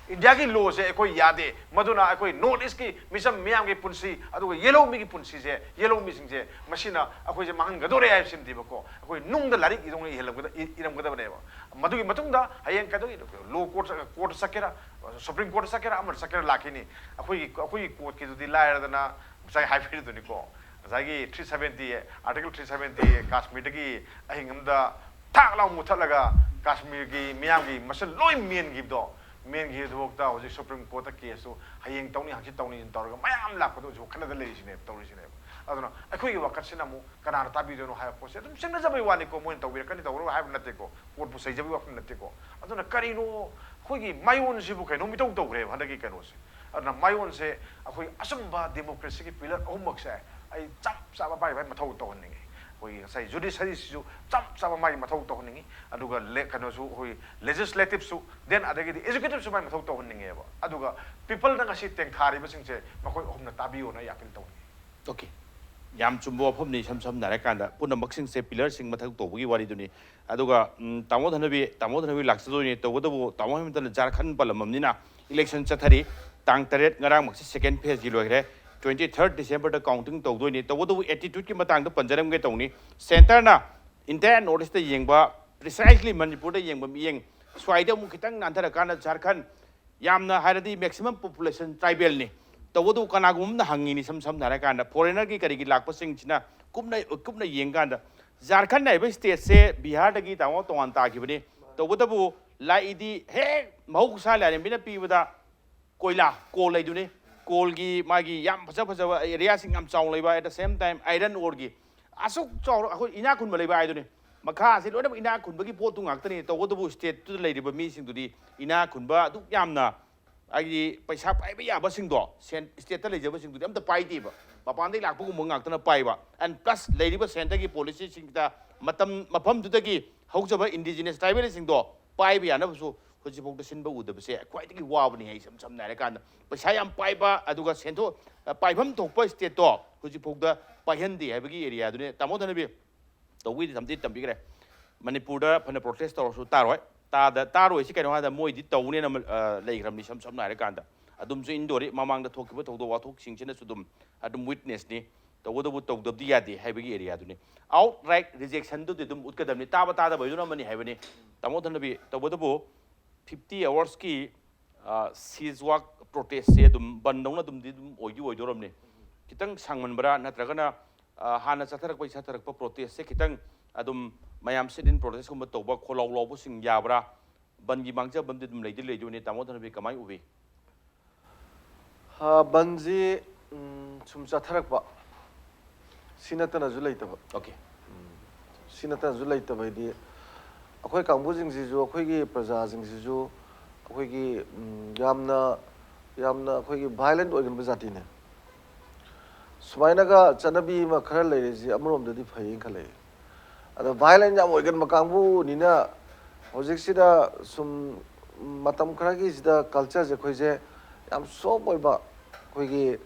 ꯏꯟꯗꯤꯌꯥꯒꯤ ꯂꯣꯁꯦ ꯑꯩꯈꯣꯏ ꯌꯥꯗꯦ꯫ ꯃꯗꯨꯅ ꯑꯩꯈꯣꯏ ꯅꯣꯔꯠ ꯏꯁꯀꯤ ꯃꯤꯆꯝ ꯃꯤꯌꯥꯝꯒꯤ ꯄꯨꯟꯁꯤ, ꯑꯗꯨꯒ ꯌꯦꯜꯍꯧ ꯃꯤꯒꯤ ꯄꯨꯟꯁꯤꯁꯦ, ꯌꯦꯜꯍꯧ ꯃꯤꯁꯤꯡꯁꯦ, ꯃꯁꯤꯅ ꯑꯩꯈꯣꯏꯁꯦ ꯃꯥꯡꯍꯟꯒꯗꯣꯔꯦ ꯍꯥꯏꯕꯁꯤꯃꯗꯤꯕꯀꯣ, ꯑꯩꯈꯣꯏ ꯅꯨꯡꯗ ꯂꯥꯏꯔꯤꯛ ꯏꯗꯧꯅ ꯏꯍꯜꯂꯝꯒꯗ-, ꯏ-, ꯏꯔꯝꯒꯗꯕꯅꯦꯕ꯫ ꯃꯗꯨꯒꯤ ꯃꯇꯨꯡꯗ ꯍꯌꯦꯡ ꯀꯩꯗꯧ-, ꯂꯣ ꯀꯣꯔꯠ, ꯀꯣꯔꯠꯇ ꯆꯠꯀꯦꯔꯥ, ꯁꯨꯄ꯭ꯔꯤꯝ ꯀꯣꯔꯠꯇ ꯆꯠꯀꯦꯔꯥ, ꯑꯃꯗ ꯆꯠꯀꯦꯔꯥ ꯂꯥꯛꯈꯤꯅꯤ꯫ ꯑꯩꯈꯣꯏꯒꯤ, ꯑꯩꯈꯣꯏꯒꯤ ꯀꯣꯔꯠꯀꯤꯗꯨꯗꯤ ꯂꯥꯏꯔꯗꯅ ꯉꯁꯥꯏ ꯍꯥꯏꯕꯤꯔꯤꯗꯨꯅꯤꯀꯣ, ꯉꯁꯥꯏꯒꯤ three seventy, Article three seventy, ꯀꯥꯁꯃꯤꯔꯗꯒꯤ ꯑꯍꯤꯡ ꯑꯃꯗ ꯊꯥꯛ ꯂꯥꯎ ꯃꯨꯊꯠꯂꯒ ꯀꯥꯁꯃꯤꯔꯒꯤ ꯃꯤꯌꯥꯝꯒꯤ ꯃꯁꯤꯡ ꯂꯣꯏ ꯃꯦꯟꯈꯤꯕꯗꯣ, ꯃꯦꯟꯈꯤꯕꯗꯨꯐꯥꯎꯗ ꯍꯧꯖꯤꯛ ꯁꯨꯄ꯭ꯔꯤꯝ ꯀꯣꯔꯠꯇ ꯀꯦꯁꯇꯨ ꯍꯌꯦꯡ ꯇꯧꯅꯤ, ꯍꯪꯆꯤꯠ ꯇꯧꯅꯤ ꯇꯧꯔꯒ ꯃꯌꯥꯝ ꯂꯥꯛꯄꯗꯣ ꯍꯧꯖꯤꯛ ꯋꯥꯈꯜꯗ ꯂꯩꯔꯤꯁꯤꯅꯦꯕ, ꯇꯧꯔꯤꯁꯤꯅꯦꯕ꯫ ꯑꯗꯨꯅ ꯑꯩꯈꯣꯏꯒꯤ ꯋꯥꯀꯠꯁꯤꯅ ꯑꯃꯨꯛ ꯀꯅꯥꯅ ꯇꯥꯕꯤꯗꯣꯏꯅꯣ ꯍꯥꯏꯕ ꯄꯣꯠꯁꯦ ꯑꯗꯨꯝ ꯆꯤꯡꯅꯖꯕꯩ ꯋꯥꯅꯤꯀꯣ, ꯃꯣꯏꯅ ꯇꯧꯕꯤꯔꯛꯀꯅꯤ ꯇꯧꯔꯣꯏ ꯍꯥꯏꯕ ꯅꯠꯇꯦꯀꯣ, ꯀꯣꯔꯠꯄꯨ ꯆꯩꯖꯕꯒꯤ ꯋꯥꯐꯝ ꯅꯠꯇꯦꯀꯣ꯫ ꯑꯗꯨꯅ ꯀꯔꯤꯅꯣ ꯑꯩꯈꯣꯏꯒꯤ ꯃꯥꯏꯑꯣꯟꯁꯤꯕꯨ ꯀꯩꯅꯣꯝ ꯏꯇꯧ ꯇꯧꯈ꯭ꯔꯦꯕ ꯍꯟꯗꯛꯀꯤ ꯀꯩꯅꯣꯁꯦ꯫ ꯑꯗꯨꯅ ꯃꯥꯏꯑꯣꯟꯁꯦ ꯑꯩꯈꯣꯏ ꯑꯆꯨꯝꯕ ꯗꯦꯃꯣꯀ꯭ꯔꯦꯁꯤꯒꯤ ꯄꯤꯂꯔ ꯑꯍꯨꯝꯃꯛꯁꯦ ꯑꯩ ꯆꯞ ꯆꯥꯕ ꯃꯥꯏ ꯃꯥꯏ ꯃꯊꯧ ꯇꯧꯍꯟꯅꯤꯡꯉꯤ꯫ ꯑꯩꯈꯣꯏꯒꯤ ꯉꯁꯥꯏ ꯖꯨꯗꯤꯁꯔꯤꯁꯤꯁꯨ ꯆꯞ ꯆꯥꯕ ꯃꯥꯒꯤ ꯃꯊꯧ ꯇꯧꯍꯟꯅꯤꯡꯉꯤ, ꯑꯗꯨꯒ ꯂꯦ-, ꯀꯩꯅꯣꯁꯨ, ꯑꯩꯈꯣꯏ ꯂꯦꯖꯤꯁꯂꯦꯇꯤꯞꯁꯨ, ꯗꯦꯟ ꯑꯗꯒꯤꯗꯤ ꯑꯦꯖꯨꯀꯦꯇꯤꯞꯁꯨ ꯃꯥꯏ ꯃꯊꯧ ꯇꯧꯍꯟꯅꯤꯡꯉꯦꯕ꯫ ꯑꯗꯨꯒ ꯄꯤꯄꯜꯗ ꯉꯁꯤ ꯇꯦꯡꯊꯥꯔꯤꯕꯁꯤꯡꯁꯦ ꯃꯈꯣꯏ ꯑꯍꯨꯝꯅ ꯇꯥꯕꯤꯌꯣꯅ ꯑꯩ ꯑꯄꯤꯜ ꯇꯧꯅꯤꯡꯉꯤ꯫ ꯑꯣꯀꯦ꯫ ꯌꯥꯝ ꯆꯨꯝꯕ ꯋꯥꯐꯝꯅꯤ꯫ ꯏꯁꯝ ꯁꯝꯅ ꯍꯥꯏꯔꯀꯥꯟꯗ ꯄꯨꯝꯅꯃꯛꯁꯤꯡꯁꯦ ꯄꯤꯂꯔꯁꯤꯡ ꯃꯊꯛ ꯇꯧꯕꯒꯤ ꯋꯥꯔꯤꯗꯨꯅꯤ꯫ ꯑꯗꯨꯒ ꯎꯝ, ꯇꯥꯃꯣ ꯙꯅꯕꯤ, ꯇꯥꯃꯣ ꯙꯅꯕꯤ ꯂꯥꯛꯆꯗꯣꯏꯅꯤ꯫ ꯇꯧꯕꯇꯕꯨ ꯇꯥꯃꯣ ꯍꯦꯃꯟꯇꯅ ꯖꯥꯔꯈꯟ ꯄꯜꯂꯝꯃꯕꯅꯤꯅ ꯏꯂꯦꯛꯁꯟ ꯆꯠꯊꯔꯤ꯫ ꯇꯥꯡ ꯇꯔꯦꯠ, ꯉꯔꯥꯡꯃꯛꯁꯦ ꯁꯦꯀꯦꯟ ꯐꯦꯖꯀꯤ ꯂꯣꯏꯈ꯭ꯔꯦ꯫ ꯇ꯭ꯋꯦꯟꯇꯤ ꯊꯥꯔꯠ ꯗꯤꯁꯦꯝꯕꯔꯗ ꯀꯥꯎꯟꯇꯤꯡ ꯇꯧꯗꯣꯏꯅꯤ꯫ ꯇꯧꯕꯇꯕꯨ ꯑꯦꯇꯤꯇ꯭ꯌꯨꯠꯀꯤ ꯃꯇꯥꯡꯗ ꯄꯟꯖꯔꯝꯒꯦ ꯇꯧꯅꯤ꯫ ꯁꯦꯟꯇꯔꯅ ꯏꯟꯇꯥꯌꯔ ꯅꯣꯔꯠ ꯏꯁꯇ ꯌꯦꯡꯕ, ꯄ꯭ꯔꯤꯁꯥꯏꯁꯂꯤ ꯃꯅꯤꯄꯨꯔꯗ ꯌꯦꯡꯕ ꯃꯤꯠꯌꯦꯡ ꯁ꯭ꯋꯥꯏꯗ ꯑꯃꯨꯛ ꯈꯤꯇꯪ ꯅꯥꯟꯊꯔꯀꯥꯟꯗ ꯖꯥꯔꯈꯟ ꯌꯥꯝꯅ ꯍꯥꯏꯔꯗꯤ ꯃꯦꯛꯁꯤꯃꯝ ꯄꯣꯄꯨꯂꯦꯁꯟ ꯇ꯭ꯔꯥꯏꯕꯦꯜꯅꯤ꯫ ꯇꯧꯕꯇꯕꯨ ꯀꯅꯥꯒꯨꯝꯕ ꯑꯃꯅ ꯍꯪꯉꯤꯅꯤ, ꯏꯁꯝ ꯁꯝꯅ ꯍꯥꯏꯔꯀꯥꯟꯗ ꯐꯣꯔꯦꯅꯔꯒꯤ ꯀꯔꯤꯒꯤ ꯂꯥꯛꯄꯁꯤꯡꯁꯤꯅ ꯀꯨꯞꯅ ꯀꯨꯞꯅ ꯌꯦꯡꯀꯥꯟꯗ ꯖꯥꯔꯈꯟ ꯍꯥꯏꯕ ꯁ꯭ꯇꯦꯠꯁꯦ ꯕꯤꯍꯥꯔꯗꯒꯤ ꯇꯥꯃꯣ ꯇꯣꯉꯥꯟ ꯇꯥꯈꯤꯕꯅꯤ꯫ ꯇꯧꯕꯇꯕꯨ ꯂꯥꯛꯏꯗꯤ ꯍꯦꯛ ꯃꯍꯧꯁꯥ ꯂꯥꯏꯔꯦꯝꯕꯤꯅ ꯄꯤꯕꯗ ꯀꯣꯏꯂꯥ, ꯀꯣꯜ ꯂꯩꯗꯨꯅꯤ꯫ ꯀꯣꯜꯒꯤ ꯃꯥꯒꯤ ꯌꯥꯝ ꯐꯖ ꯐꯖꯕ ꯑꯦꯔꯤꯌꯥꯁꯤꯡ ꯌꯥꯝ ꯆꯥꯎꯅ ꯂꯩꯕ, at the same time iron oreꯒꯤ ꯑꯁꯨꯛ ꯆꯥꯎꯔ ꯑꯩꯈꯣꯏ ꯏꯅꯥꯛ ꯈꯨꯟꯕ ꯂꯩꯕ ꯍꯥꯏꯗꯨꯅꯤ꯫ ꯃꯈꯥꯁꯤ ꯂꯣꯏꯅꯃꯛ ꯏꯅꯥꯛ ꯈꯨꯟꯕꯒꯤ ꯄꯣꯠꯇꯨ ꯉꯥꯛꯇꯅꯤ꯫ ꯇꯧꯕꯇꯕꯨ ꯁ꯭ꯇꯦꯠꯇꯨꯗ ꯂꯩꯔꯤꯕ ꯃꯤꯁꯤꯡꯗꯨꯗꯤ ꯏꯅꯥꯛ ꯈꯨꯟꯕ ꯑꯗꯨꯛ ꯌꯥꯝꯅ ꯍꯥꯏꯗꯤ ꯄꯩꯁꯥ ꯄꯥꯏꯕ ꯌꯥꯕꯁꯤꯡꯗꯣ ꯁꯦꯟ-, ꯁ꯭ꯇꯦꯠꯇ ꯂꯩꯖꯕꯁꯤꯡꯗꯨꯗꯤ ꯑꯝꯇ ꯄꯥꯏꯗꯦꯕ꯫ ꯃꯄꯥꯟꯗꯒꯤ ꯂꯥꯛꯄꯒꯨꯝꯕ ꯉꯥꯛꯇꯅ ꯄꯥꯏꯕ꯫ And plus ꯂꯩꯔꯤꯕ ꯁꯦꯟꯇꯔꯒꯤ ꯄꯣꯂꯤꯁꯤꯁꯤꯡꯗ ꯃꯇꯝ ꯃꯐꯝꯗꯨꯗꯒꯤ ꯍꯧꯖꯕ ꯏꯟꯗꯤꯖꯤꯅꯁ ꯇ꯭ꯔꯥꯏꯕꯦꯜꯁꯤꯡꯗꯣ ꯄꯥꯏꯕ ꯌꯥꯅꯕꯁꯨ ꯍꯧꯖꯤꯛꯐꯥꯎꯗ ꯁꯤꯟꯕ ꯎꯗꯕꯁꯦ ꯈ꯭ꯋꯥꯏꯗꯒꯤ ꯋꯥꯕꯅꯤ꯫ ꯑꯩ ꯏꯁꯝ ꯁꯝꯅ ꯍꯥꯏꯔꯀꯥꯟꯗ ꯄꯩꯁꯥ ꯌꯥꯝ ꯄꯥꯏꯕ ꯑꯗꯨꯒ ꯁꯦꯟꯊꯣꯛ, ꯄꯥꯏꯐꯝ ꯊꯣꯛꯄ ꯁ꯭ꯇꯦꯠꯇꯣ ꯍꯧꯖꯤꯛꯐꯥꯎꯗ ꯄꯥꯏꯍꯟꯗꯦ ꯍꯥꯏꯕꯒꯤ ꯑꯦꯔꯤꯌꯥꯗꯨꯅꯤ꯫ ꯇꯥꯃꯣ ꯙꯅꯕꯤ, ꯇꯧꯕꯒꯤꯗꯤ ꯇꯝꯗꯤ ꯇꯝꯕꯤꯈ꯭ꯔꯦ꯫ ꯃꯅꯤꯄꯨꯔꯗ ꯐꯅ ꯄ꯭ꯔꯣꯇꯦꯁ ꯇꯧꯔꯁꯨ ꯇꯥꯔꯣꯏ꯫ ꯇꯥꯗ-, ꯇꯥꯔꯣꯏꯁꯤ ꯀꯩꯅꯣ ꯍꯥꯏꯗ ꯃꯣꯏꯗꯤ ꯇꯧꯅꯦꯅ ꯑꯃ, ꯑ, ꯂꯩꯈ꯭ꯔꯕꯅꯤ꯫ ꯏꯁꯝ ꯁꯝꯅ ꯍꯥꯏꯔꯀꯥꯟꯗ ꯑꯗꯨꯝꯁꯨ ꯏꯟꯗꯣꯔꯤ꯫ ꯃꯃꯥꯡꯗ ꯊꯣꯛꯈꯤꯕ ꯊꯧꯗꯣꯛ ꯋꯥꯊꯣꯛꯁꯤꯡꯁꯤꯅꯁꯨ ꯑꯗꯨꯝ, ꯑꯗꯨꯝ ꯋꯤꯠꯅꯦꯁꯅꯤ꯫ ꯇꯧꯕꯇꯕꯨ ꯇꯧꯗꯕꯗꯤ ꯌꯥꯗꯦ ꯍꯥꯏꯕꯒꯤ ꯑꯦꯔꯤꯌꯥꯗꯨꯅꯤ꯫ ꯑꯥꯎꯠ ꯔꯥꯏꯠ ꯔꯤꯖꯦꯛꯁꯟꯗꯨꯗꯤ ꯑꯗꯨꯝ ꯎꯠꯀꯗꯕꯅꯤ꯫ ꯇꯥꯕ ꯇꯥꯗꯕ ꯍꯥꯏꯗꯨꯅ ꯑꯃꯅꯤ ꯍꯥꯏꯕꯅꯤ꯫ ꯇꯥꯃꯣ ꯙꯅꯕꯤ, ꯇꯧꯕꯇꯕꯨ ꯐꯤꯐꯇꯤ ꯑꯋꯥꯔꯁꯀꯤ ꯁꯤꯖ ꯋꯥꯛ ꯄ꯭ꯔꯣꯇꯦꯁꯁꯦ ꯑꯗꯨꯝ ꯕꯟꯗꯧꯅ ꯑꯗꯨꯝꯗꯤ ꯑꯗꯨꯝ ꯑꯣꯏꯗꯤ ꯑꯣꯏꯗꯣꯔꯝꯅꯤ꯫ ꯈꯤꯇꯪ ꯁꯥꯡꯃꯟꯕ꯭ꯔꯥ, ꯅꯠꯇ꯭ꯔꯒꯅ ꯑ, ꯍꯥꯟꯅ ꯆꯠꯊꯔꯛꯄꯩ ꯆꯠꯊꯔꯛꯄ ꯄ꯭ꯔꯣꯇꯦꯁꯁꯦ ꯈꯤꯇꯪ ꯑꯗꯨꯝ ꯃꯌꯥꯝ sit in ꯄ꯭ꯔꯣꯇꯦꯁꯀꯨꯝꯕ ꯇꯧꯕ ꯈꯣꯜꯂꯥꯎ ꯂꯥꯎꯕꯁꯤꯡ ꯌꯥꯕ꯭ꯔꯥ? ꯕꯟꯒꯤ ꯃꯥꯡꯖꯕ ꯑꯃꯗꯤ ꯑꯗꯨꯝ ꯂꯩꯗꯤ ꯂꯩꯗꯣꯏꯅꯤ꯫ ꯇꯥꯃꯣ ꯙꯅꯕꯤ ꯀꯃꯥꯏꯅ ꯎꯕꯤ? ꯑ, ꯕꯟꯁꯤ ꯎꯝ, ꯁꯨꯝ ꯆꯠꯊꯔꯛꯄ ꯁꯤ ꯅꯠꯇꯅꯁꯨ ꯂꯩꯇꯕ꯫ Okay. ꯁꯤ ꯅꯠꯇꯅꯁꯨ ꯂꯩꯇꯕ ꯍꯥꯏꯗꯤ ꯑꯩꯈꯣꯏ ꯀꯥꯡꯕꯨꯁꯤꯡꯁꯤꯁꯨ, ꯑꯩꯈꯣꯏꯒꯤ ꯄ꯭ꯔꯖꯥꯁꯤꯡꯁꯤꯁꯨ ꯑꯩꯈꯣꯏꯒꯤ ꯎꯝ, ꯌꯥꯝꯅ, ꯌꯥꯝꯅ ꯑꯩꯈꯣꯏꯒꯤ ꯚꯥꯏꯂꯦꯟ ꯑꯣꯏꯒꯟꯕ ꯖꯥꯇꯤꯅꯦ꯫ ꯁꯨꯃꯥꯏꯅꯒ ꯆꯠꯅꯕꯤ ꯑꯃ ꯈꯔ ꯂꯩꯔꯤꯁꯤ ꯑꯃꯔꯣꯝꯗꯗꯤ ꯐꯩꯌꯦꯅ ꯈꯜꯂꯦ꯫ ꯑꯗꯣ ꯚꯥꯏꯂꯦꯟ ꯌꯥꯝ ꯑꯣꯏꯒꯟꯕ ꯀꯥꯡꯕꯨꯅꯤꯅ ꯍꯧꯖꯤꯛꯁꯤꯗ ꯁꯨꯝ ꯃꯇꯝ ꯈꯔꯒꯤꯁꯤꯗ ꯀꯜꯆꯔꯁꯦ ꯑꯩꯈꯣꯏꯁꯦ ꯌꯥꯝ ꯁꯣꯐ ꯑꯣꯏꯕ, ꯑꯩꯈꯣꯏꯒꯤ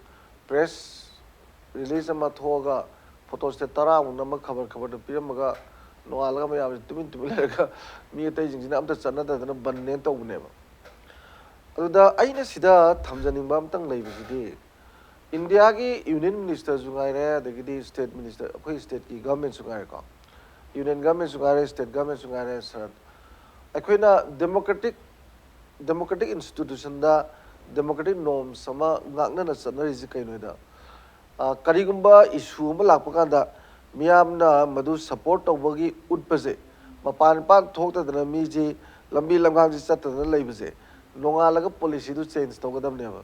ꯄ꯭ꯔꯦꯁ ꯔꯤꯂꯤꯁ ꯑꯃ ꯊꯣꯛꯑꯒ ꯐꯣꯇꯣ ꯁ꯭ꯇꯦꯠ ꯇꯔꯥꯃꯨꯛ ꯅꯝꯃꯒ ꯈꯕꯔ ꯈꯕꯔꯗ ꯄꯤꯔꯝꯃꯒ ꯅꯣꯡꯉꯥꯜꯂꯒ ꯃꯌꯥꯝꯁꯦ ꯇꯨꯃꯤꯟ ꯇꯨꯃꯤꯟ ꯂꯩꯔꯒ ꯃꯤ ꯑꯇꯩꯁꯤꯡꯁꯤꯅ ꯑꯝꯇ ꯆꯠꯅꯗꯗꯅ ꯕꯟꯅꯦꯅ ꯇꯧꯕꯅꯦꯕ꯫ ꯑꯗꯨꯗ ꯑꯩꯅ ꯁꯤꯗ ꯊꯝꯖꯅꯤꯡꯕ ꯑꯝꯇꯪ ꯂꯩꯕꯁꯤꯗꯤ, ꯏꯟꯗꯤꯌꯥꯒꯤ ꯌꯨꯅꯤꯌꯟ ꯃꯤꯅꯤꯁꯇꯔꯁꯨ ꯉꯥꯏꯔꯦ, ꯑꯗꯒꯤꯗꯤ ꯁ꯭ꯇꯦꯠ ꯃꯤꯅꯤꯁꯇꯔ, ꯑꯩꯈꯣꯏ ꯁ꯭ꯇꯦꯠꯀꯤ ꯒꯚꯔꯟꯃꯦꯟꯠꯁꯨ ꯉꯥꯏꯔꯦꯀꯣ, ꯌꯨꯅꯤꯌꯟ ꯒꯚꯔꯟꯃꯦꯟꯠꯁꯨ ꯉꯥꯏꯔꯦ, ꯁ꯭ꯇꯦꯠ ꯒꯚꯔꯟꯃꯦꯟꯠꯁꯨ ꯉꯥꯏꯔꯦ, ꯁꯔ, ꯑꯩꯈꯣꯏꯅ ꯗꯦꯃꯣꯀ꯭ꯔꯦꯇꯤꯛ ꯗꯦꯃꯣꯀ꯭ꯔꯦꯇꯤꯛ ꯏꯟꯁꯇꯤꯇ꯭ꯌꯨꯁꯟꯗ ꯗꯦꯃꯣꯀ꯭ꯔꯦꯇꯤꯛ ꯅꯣꯔꯝꯁ ꯑꯃ ꯉꯥꯛꯅꯅ ꯆꯠꯅꯔꯤꯁꯤ ꯀꯩꯅꯣ ꯍꯥꯏꯗ, ꯑ, ꯀꯔꯤꯒꯨꯝꯕ ꯏꯁꯨ ꯑꯃ ꯂꯥꯛꯄ ꯀꯥꯟꯗ ꯃꯤꯌꯥꯝꯅ ꯃꯗꯨ ꯁꯄꯣꯔꯠ ꯇꯧꯕꯒꯤ ꯎꯠꯄꯁꯦ, ꯃꯄꯥꯟ ꯏꯄꯥꯟ ꯊꯣꯛꯇꯗꯅ ꯃꯤꯁꯤ ꯂꯝꯕꯤ ꯂꯝꯈꯥꯡꯁꯤ ꯆꯠꯇꯗꯅ ꯂꯩꯕꯁꯦ, ꯅꯣꯡꯉꯥꯜꯂꯒ ꯄꯣꯂꯤꯁꯤꯗꯨ ꯆꯦꯟꯖ ꯇꯧꯒꯗꯕꯅꯦꯕ꯫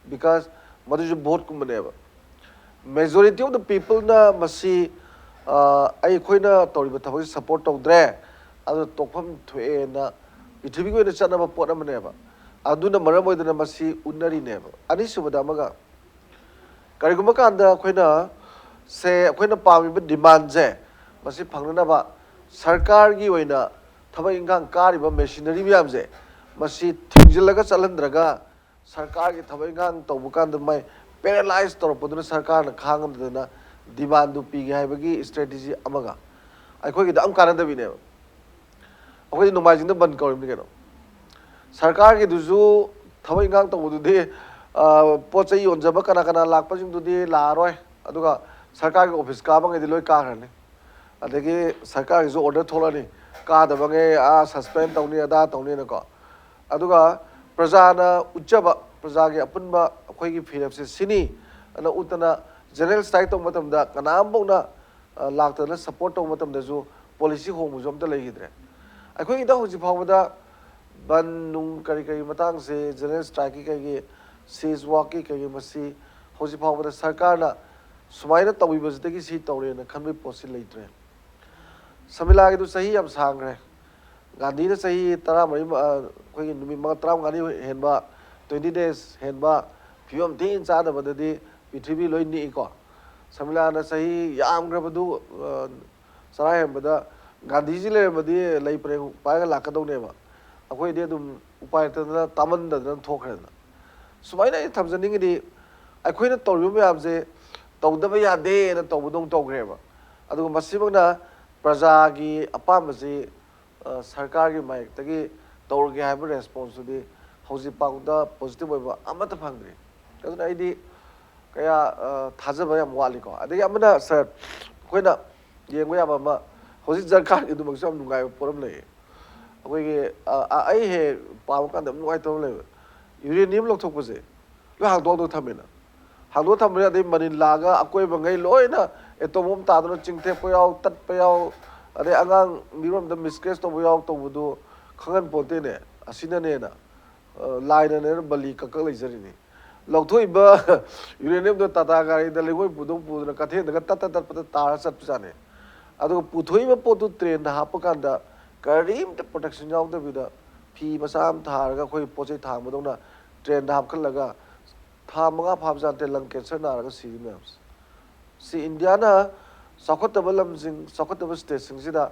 Because ꯃꯗꯨꯁꯨ ꯚꯣꯠꯀꯨꯝꯕꯅꯦꯕ꯫ Majority of the peopleꯅ ꯃꯁꯤ, ꯑ, ꯑꯩꯈꯣꯏꯅ ꯇꯧꯔꯤꯕ ꯊꯕꯛꯁꯤ ꯁꯄꯣꯔꯠ ꯇꯧꯗ꯭ꯔꯦ, ꯑꯗꯨ ꯇꯣꯛꯐꯝ ꯊꯣꯛꯑꯦꯅ ꯄ꯭ꯔꯤꯊꯤꯕꯤꯒꯤ ꯑꯣꯏꯅ ꯆꯠꯅꯕ ꯄꯣꯠ ꯑꯃꯅꯦꯕ꯫ ꯑꯗꯨꯅ ꯃꯔꯝ ꯑꯣꯏꯗꯅ ꯃꯁꯤ ꯎꯠꯅꯔꯤꯅꯦꯕ꯫ ꯑꯅꯤꯁꯨꯕꯗ ꯑꯃꯒ, ꯀꯔꯤꯒꯨꯝꯕ ꯀꯥꯟꯗ ꯑꯩꯈꯣꯏꯅ, ꯁꯦ, ꯑꯩꯈꯣꯏꯅ ꯄꯥꯝꯃꯤꯕ ꯗꯤꯃꯥꯟꯁꯦ ꯃꯁꯤ ꯐꯪꯅꯅꯕ ꯁꯔꯀꯥꯔꯒꯤ ꯑꯣꯏꯅ ꯊꯕꯛ ꯏꯪꯈꯥꯡ ꯀꯥꯔꯤꯕ ꯃꯦꯁꯤꯅꯔꯤ ꯃꯌꯥꯝꯁꯦ ꯃꯁꯤ ꯊꯤꯡꯖꯤꯜꯂꯒ ꯆꯠꯍꯟꯗ꯭ꯔꯒ ꯁꯔꯀꯥꯔꯒꯤ ꯊꯕꯛ ꯏꯪꯈꯥꯡ ꯇꯧꯕ ꯀꯥꯟꯗ ꯃꯥꯏ ꯄꯦꯔꯥꯂꯥꯏꯁ ꯇꯧꯔꯛꯄꯗꯨꯅ ꯁꯔꯀꯥꯔꯅ ꯈꯥꯡꯉꯝꯗꯗꯅ ꯗꯤꯃꯥꯟꯗꯨ ꯄꯤꯒꯦ ꯍꯥꯏꯕꯒꯤ ꯏꯁꯇ꯭ꯔꯦꯇꯦꯖꯤ ꯑꯃꯒ, ꯑꯩꯈꯣꯏꯒꯤꯗ ꯑꯃ ꯀꯥꯟꯅꯗꯕꯤꯅꯦꯕ꯫ ꯑꯩꯈꯣꯏꯗꯤ ꯅꯣꯡꯃꯥꯏꯖꯤꯡꯗ ꯕꯟ ꯀꯧꯔꯤꯕꯅꯤ ꯀꯩꯅꯣ꯫ ꯁꯔꯀꯥꯔꯒꯤꯗꯨꯁꯨ ꯊꯕꯛ ꯏꯪꯈꯥꯡ ꯇꯧꯕꯗꯨꯗꯤ, ꯑ, ꯄꯣꯠ ꯆꯩ ꯌꯣꯟꯖꯕ ꯀꯅꯥ ꯀꯅꯥ ꯂꯥꯛꯄꯁꯤꯡꯗꯨꯗꯤ ꯂꯥꯛꯑꯔꯣꯏ, ꯑꯗꯨꯒ ꯁꯔꯀꯥꯔꯒꯤ ꯑꯣꯐꯤꯁ ꯀꯥꯕꯉꯩꯗꯤ ꯂꯣꯏ ꯀꯥꯈ꯭ꯔꯅꯤ꯫ ꯑꯗꯒꯤ ꯁꯔꯀꯥꯔꯒꯤꯁꯨ ꯑꯣꯔꯗꯔ ꯊꯣꯛꯂꯛꯑꯅꯤ, ꯀꯥꯗꯕꯉꯩ ꯑꯥ ꯁꯁꯄꯦꯟ ꯇꯧꯅꯤ, ꯑꯗꯥ ꯇꯧꯅꯤꯅꯀꯣ꯫ ꯑꯗꯨꯒ ꯄ꯭ꯔꯖꯥꯅ ꯎꯠꯆꯕ, ꯄ꯭ꯔꯖꯥꯒꯤ ꯑꯄꯨꯟꯕ ꯑꯩꯈꯣꯏꯒꯤ ꯐꯤꯔꯦꯞꯁꯦ ꯁꯤꯅꯤ ꯑꯅ ꯎꯠꯇꯅ ꯖꯦꯅꯔꯦꯜ ꯁ꯭ꯇ꯭ꯔꯥꯏꯛ ꯇꯧꯕ ꯃꯇꯝꯗ ꯀꯅꯥꯝꯐꯥꯎꯅ, ꯑ, ꯂꯥꯛꯇꯅ ꯁꯄꯣꯔꯠ ꯇꯧꯕ ꯃꯇꯝꯗꯁꯨ ꯄꯣꯂꯤꯁꯤ ꯍꯣꯡꯕꯁꯨ ꯑꯝꯇ ꯂꯩꯈꯤꯗ꯭ꯔꯦ꯫ ꯑꯩꯈꯣꯏꯒꯤꯗ ꯍꯧꯖꯤꯛ ꯐꯥꯎꯕꯗ ꯕꯟ ꯅꯨꯡ ꯀꯔꯤ ꯀꯔꯤ ꯃꯇꯥꯡꯁꯦ, ꯖꯦꯅꯔꯦꯜ ꯁ꯭ꯇ꯭ꯔꯥꯏꯛꯀꯤ ꯀꯩꯒꯤ, ꯁꯤꯖ ꯋꯥꯛꯀꯤ ꯀꯩꯒꯤ, ꯃꯁꯤ ꯍꯧꯖꯤꯛ ꯐꯥꯎꯕꯗ ꯁꯔꯀꯥꯔꯅ ꯁꯨꯃꯥꯏꯅ ꯇꯧꯕꯤꯕꯁꯤꯗꯒꯤ ꯁꯤ ꯇꯧꯔꯦꯅ ꯈꯟꯕꯒꯤ ꯄꯣꯠꯁꯤ ꯂꯩꯇ꯭ꯔꯦ꯫ ꯁꯃꯤꯂꯥꯒꯤꯗꯨ ꯆꯍꯤ ꯌꯥꯝ ꯁꯥꯡꯈ꯭ꯔꯦ꯫ ꯒꯥꯟꯙꯤꯅ ꯆꯍꯤ ꯇꯔꯥꯃꯔꯤ, ꯑ, ꯑꯩꯈꯣꯏꯒꯤ ꯅꯨꯃꯤꯠ ꯃꯉꯥ, ꯇꯔꯥꯃꯉꯥꯅꯤ ꯍꯦꯟꯕ, twenty days ꯍꯦꯟꯕ ꯐꯤꯕꯝ ꯊꯤꯅ ꯆꯥꯗꯕꯗꯗꯤ ꯄ꯭ꯔꯤꯊꯤꯕꯤ ꯂꯣꯏ ꯅꯤꯛꯏꯀꯣ꯫ ꯁꯃꯤꯂꯥꯅ ꯆꯍꯤ ꯌꯥꯝꯈ꯭ꯔꯕꯗꯨ, ꯑ, ꯆꯔꯥ ꯍꯦꯟꯕꯗ ꯒꯥꯟꯙꯤꯖꯤ ꯂꯩꯔꯝꯃꯗꯤ ꯂꯩ ꯄꯔꯦꯡ ꯄꯥꯏꯔꯒ ꯂꯥꯛꯀꯗꯧꯅꯦꯕ꯫ ꯑꯩꯈꯣꯏꯗꯤ ꯑꯗꯨꯝ ꯎꯄꯥꯏ ꯂꯩꯇꯗꯅ ꯇꯥꯃꯟꯗꯗꯅ ꯊꯣꯛꯈ꯭ꯔꯦꯗꯅ꯫ ꯁꯨꯃꯥꯏꯅ ꯑꯩꯅ ꯊꯝꯖꯅꯤꯡꯉꯤꯗꯤ, ꯑꯩꯈꯣꯏꯅ ꯇꯧꯔꯤꯕ ꯃꯌꯥꯝꯁꯦ ꯇꯧꯗꯕ ꯌꯥꯗꯦꯅ ꯇꯧꯕꯗꯧꯅ ꯇꯧꯈ꯭ꯔꯦꯕ꯫ ꯑꯗꯨꯒ ꯃꯁꯤꯃꯛꯅ ꯄ꯭ꯔꯖꯥꯒꯤ ꯑꯄꯥꯝꯕꯁꯤ, ꯑ, ꯁꯔꯀꯥꯔꯒꯤ ꯃꯥꯏꯀꯩꯗꯒꯤ ꯇꯧꯔꯒꯦ ꯍꯥꯏꯕ response ꯇꯨꯗꯤ ꯍꯧꯖꯤꯛ ꯐꯥꯎꯗ positive ꯑꯣꯏꯕ ꯑꯃꯠꯇ ꯐꯪꯗ꯭ꯔꯤ꯫ ꯑꯗꯨꯅ ꯑꯩꯗꯤ ꯀꯌꯥ, ꯑ, ꯊꯥꯖꯕ ꯌꯥꯝ ꯋꯥꯠꯂꯤꯀꯣ꯫ ꯑꯗꯒꯤ ꯑꯃꯅ, sir, ꯑꯩꯈꯣꯏꯅ ꯌꯦꯡꯕ ꯌꯥꯕ ꯑꯃ, ꯍꯧꯖꯤꯛ ꯖꯔꯈꯥꯟꯒꯤꯗꯃꯛꯁꯨ ꯌꯥꯝ ꯅꯨꯡꯉꯥꯏꯕ ꯄꯣꯠ ꯑꯃ ꯂꯩꯌꯦ꯫ ꯑꯩꯈꯣꯏꯒꯤ, ꯑ, ꯑ, ꯑꯩ ꯍꯦꯛ ꯄꯥꯕ ꯀꯥꯟꯗ ꯌꯥꯝ ꯅꯨꯡꯉꯥꯏꯇꯕ ꯑꯃ ꯂꯩꯕ, uranium ꯂꯧꯊꯣꯛꯄꯁꯦ ꯂꯣꯏ ꯍꯥꯡꯗꯣꯛ ꯍꯥꯡꯗꯣꯛ ꯊꯝꯃꯦꯅ꯫ ꯍꯥꯡꯗꯣꯛ ꯊꯝꯕꯅꯦ, ꯑꯗꯩ ꯃꯅꯤꯜ ꯂꯥꯛꯑꯒ ꯑꯀꯣꯏꯕꯉꯩ ꯂꯣꯏꯅ atom bomb ꯇꯥꯗꯅ ꯆꯤꯡꯊꯦꯛꯄ ꯌꯥꯎ, ꯇꯠꯄ ꯌꯥꯎ, ꯑꯗꯩ ꯑꯉꯥꯡ ꯃꯤꯔꯣꯟꯕꯗ miscarriage ꯇꯧꯕ ꯌꯥꯎ ꯇꯧꯕꯗꯨ ꯈꯪꯍꯟ ꯄꯣꯟꯇꯦꯅꯦ꯫ ꯑꯁꯤꯅꯅꯦꯅ, ꯑ, ꯂꯥꯏꯅꯅꯦꯅ ꯕꯂꯤ ꯀꯛ ꯀꯛ ꯂꯩꯖꯔꯤꯅꯤ꯫ ꯂꯧꯊꯣꯛꯏꯕ uranium ꯗꯣ ꯇꯥꯇꯥ ꯒꯥꯔꯤꯗ ꯂꯩꯉꯣꯏ ꯄꯨꯗꯧ ꯄꯨꯗꯅ ꯀꯩꯊꯦꯜꯗꯒ ꯇꯠ ꯇꯠ ꯇꯠꯄꯗ ꯇꯥꯔ ꯆꯠꯄꯖꯥꯠꯅꯤ꯫ ꯑꯗꯨꯒ ꯄꯨꯊꯣꯛꯏꯕ ꯄꯣꯠꯇꯨ train ꯗ ꯍꯥꯞꯄ ꯀꯥꯟꯗ ꯀꯔꯤꯝꯇ protection ꯌꯥꯎꯗꯕꯤꯗ ꯐꯤ ꯃꯆꯥ ꯑꯃ ꯊꯥꯔꯒ ꯑꯩꯈꯣꯏ ꯄꯣꯠ ꯆꯩ ꯊꯥꯡꯕꯗꯧꯅ train ꯗ ꯍꯥꯞꯈꯠꯂꯒ ꯊꯥ ꯃꯉꯥ ꯐꯥꯕ ꯖꯥꯠ ꯅꯠꯇꯦ lung cancer ꯅꯥꯔꯒ ꯁꯤꯔꯤ ꯃꯌꯥꯝꯁꯦ꯫ ꯁꯤ ꯏꯟꯗꯤꯌꯥꯅ ꯆꯥꯎꯈꯠꯇꯕ ꯂꯝꯁꯤꯡ, ꯆꯥꯎꯈꯠꯇꯕ state ꯁꯤꯡꯁꯤꯗ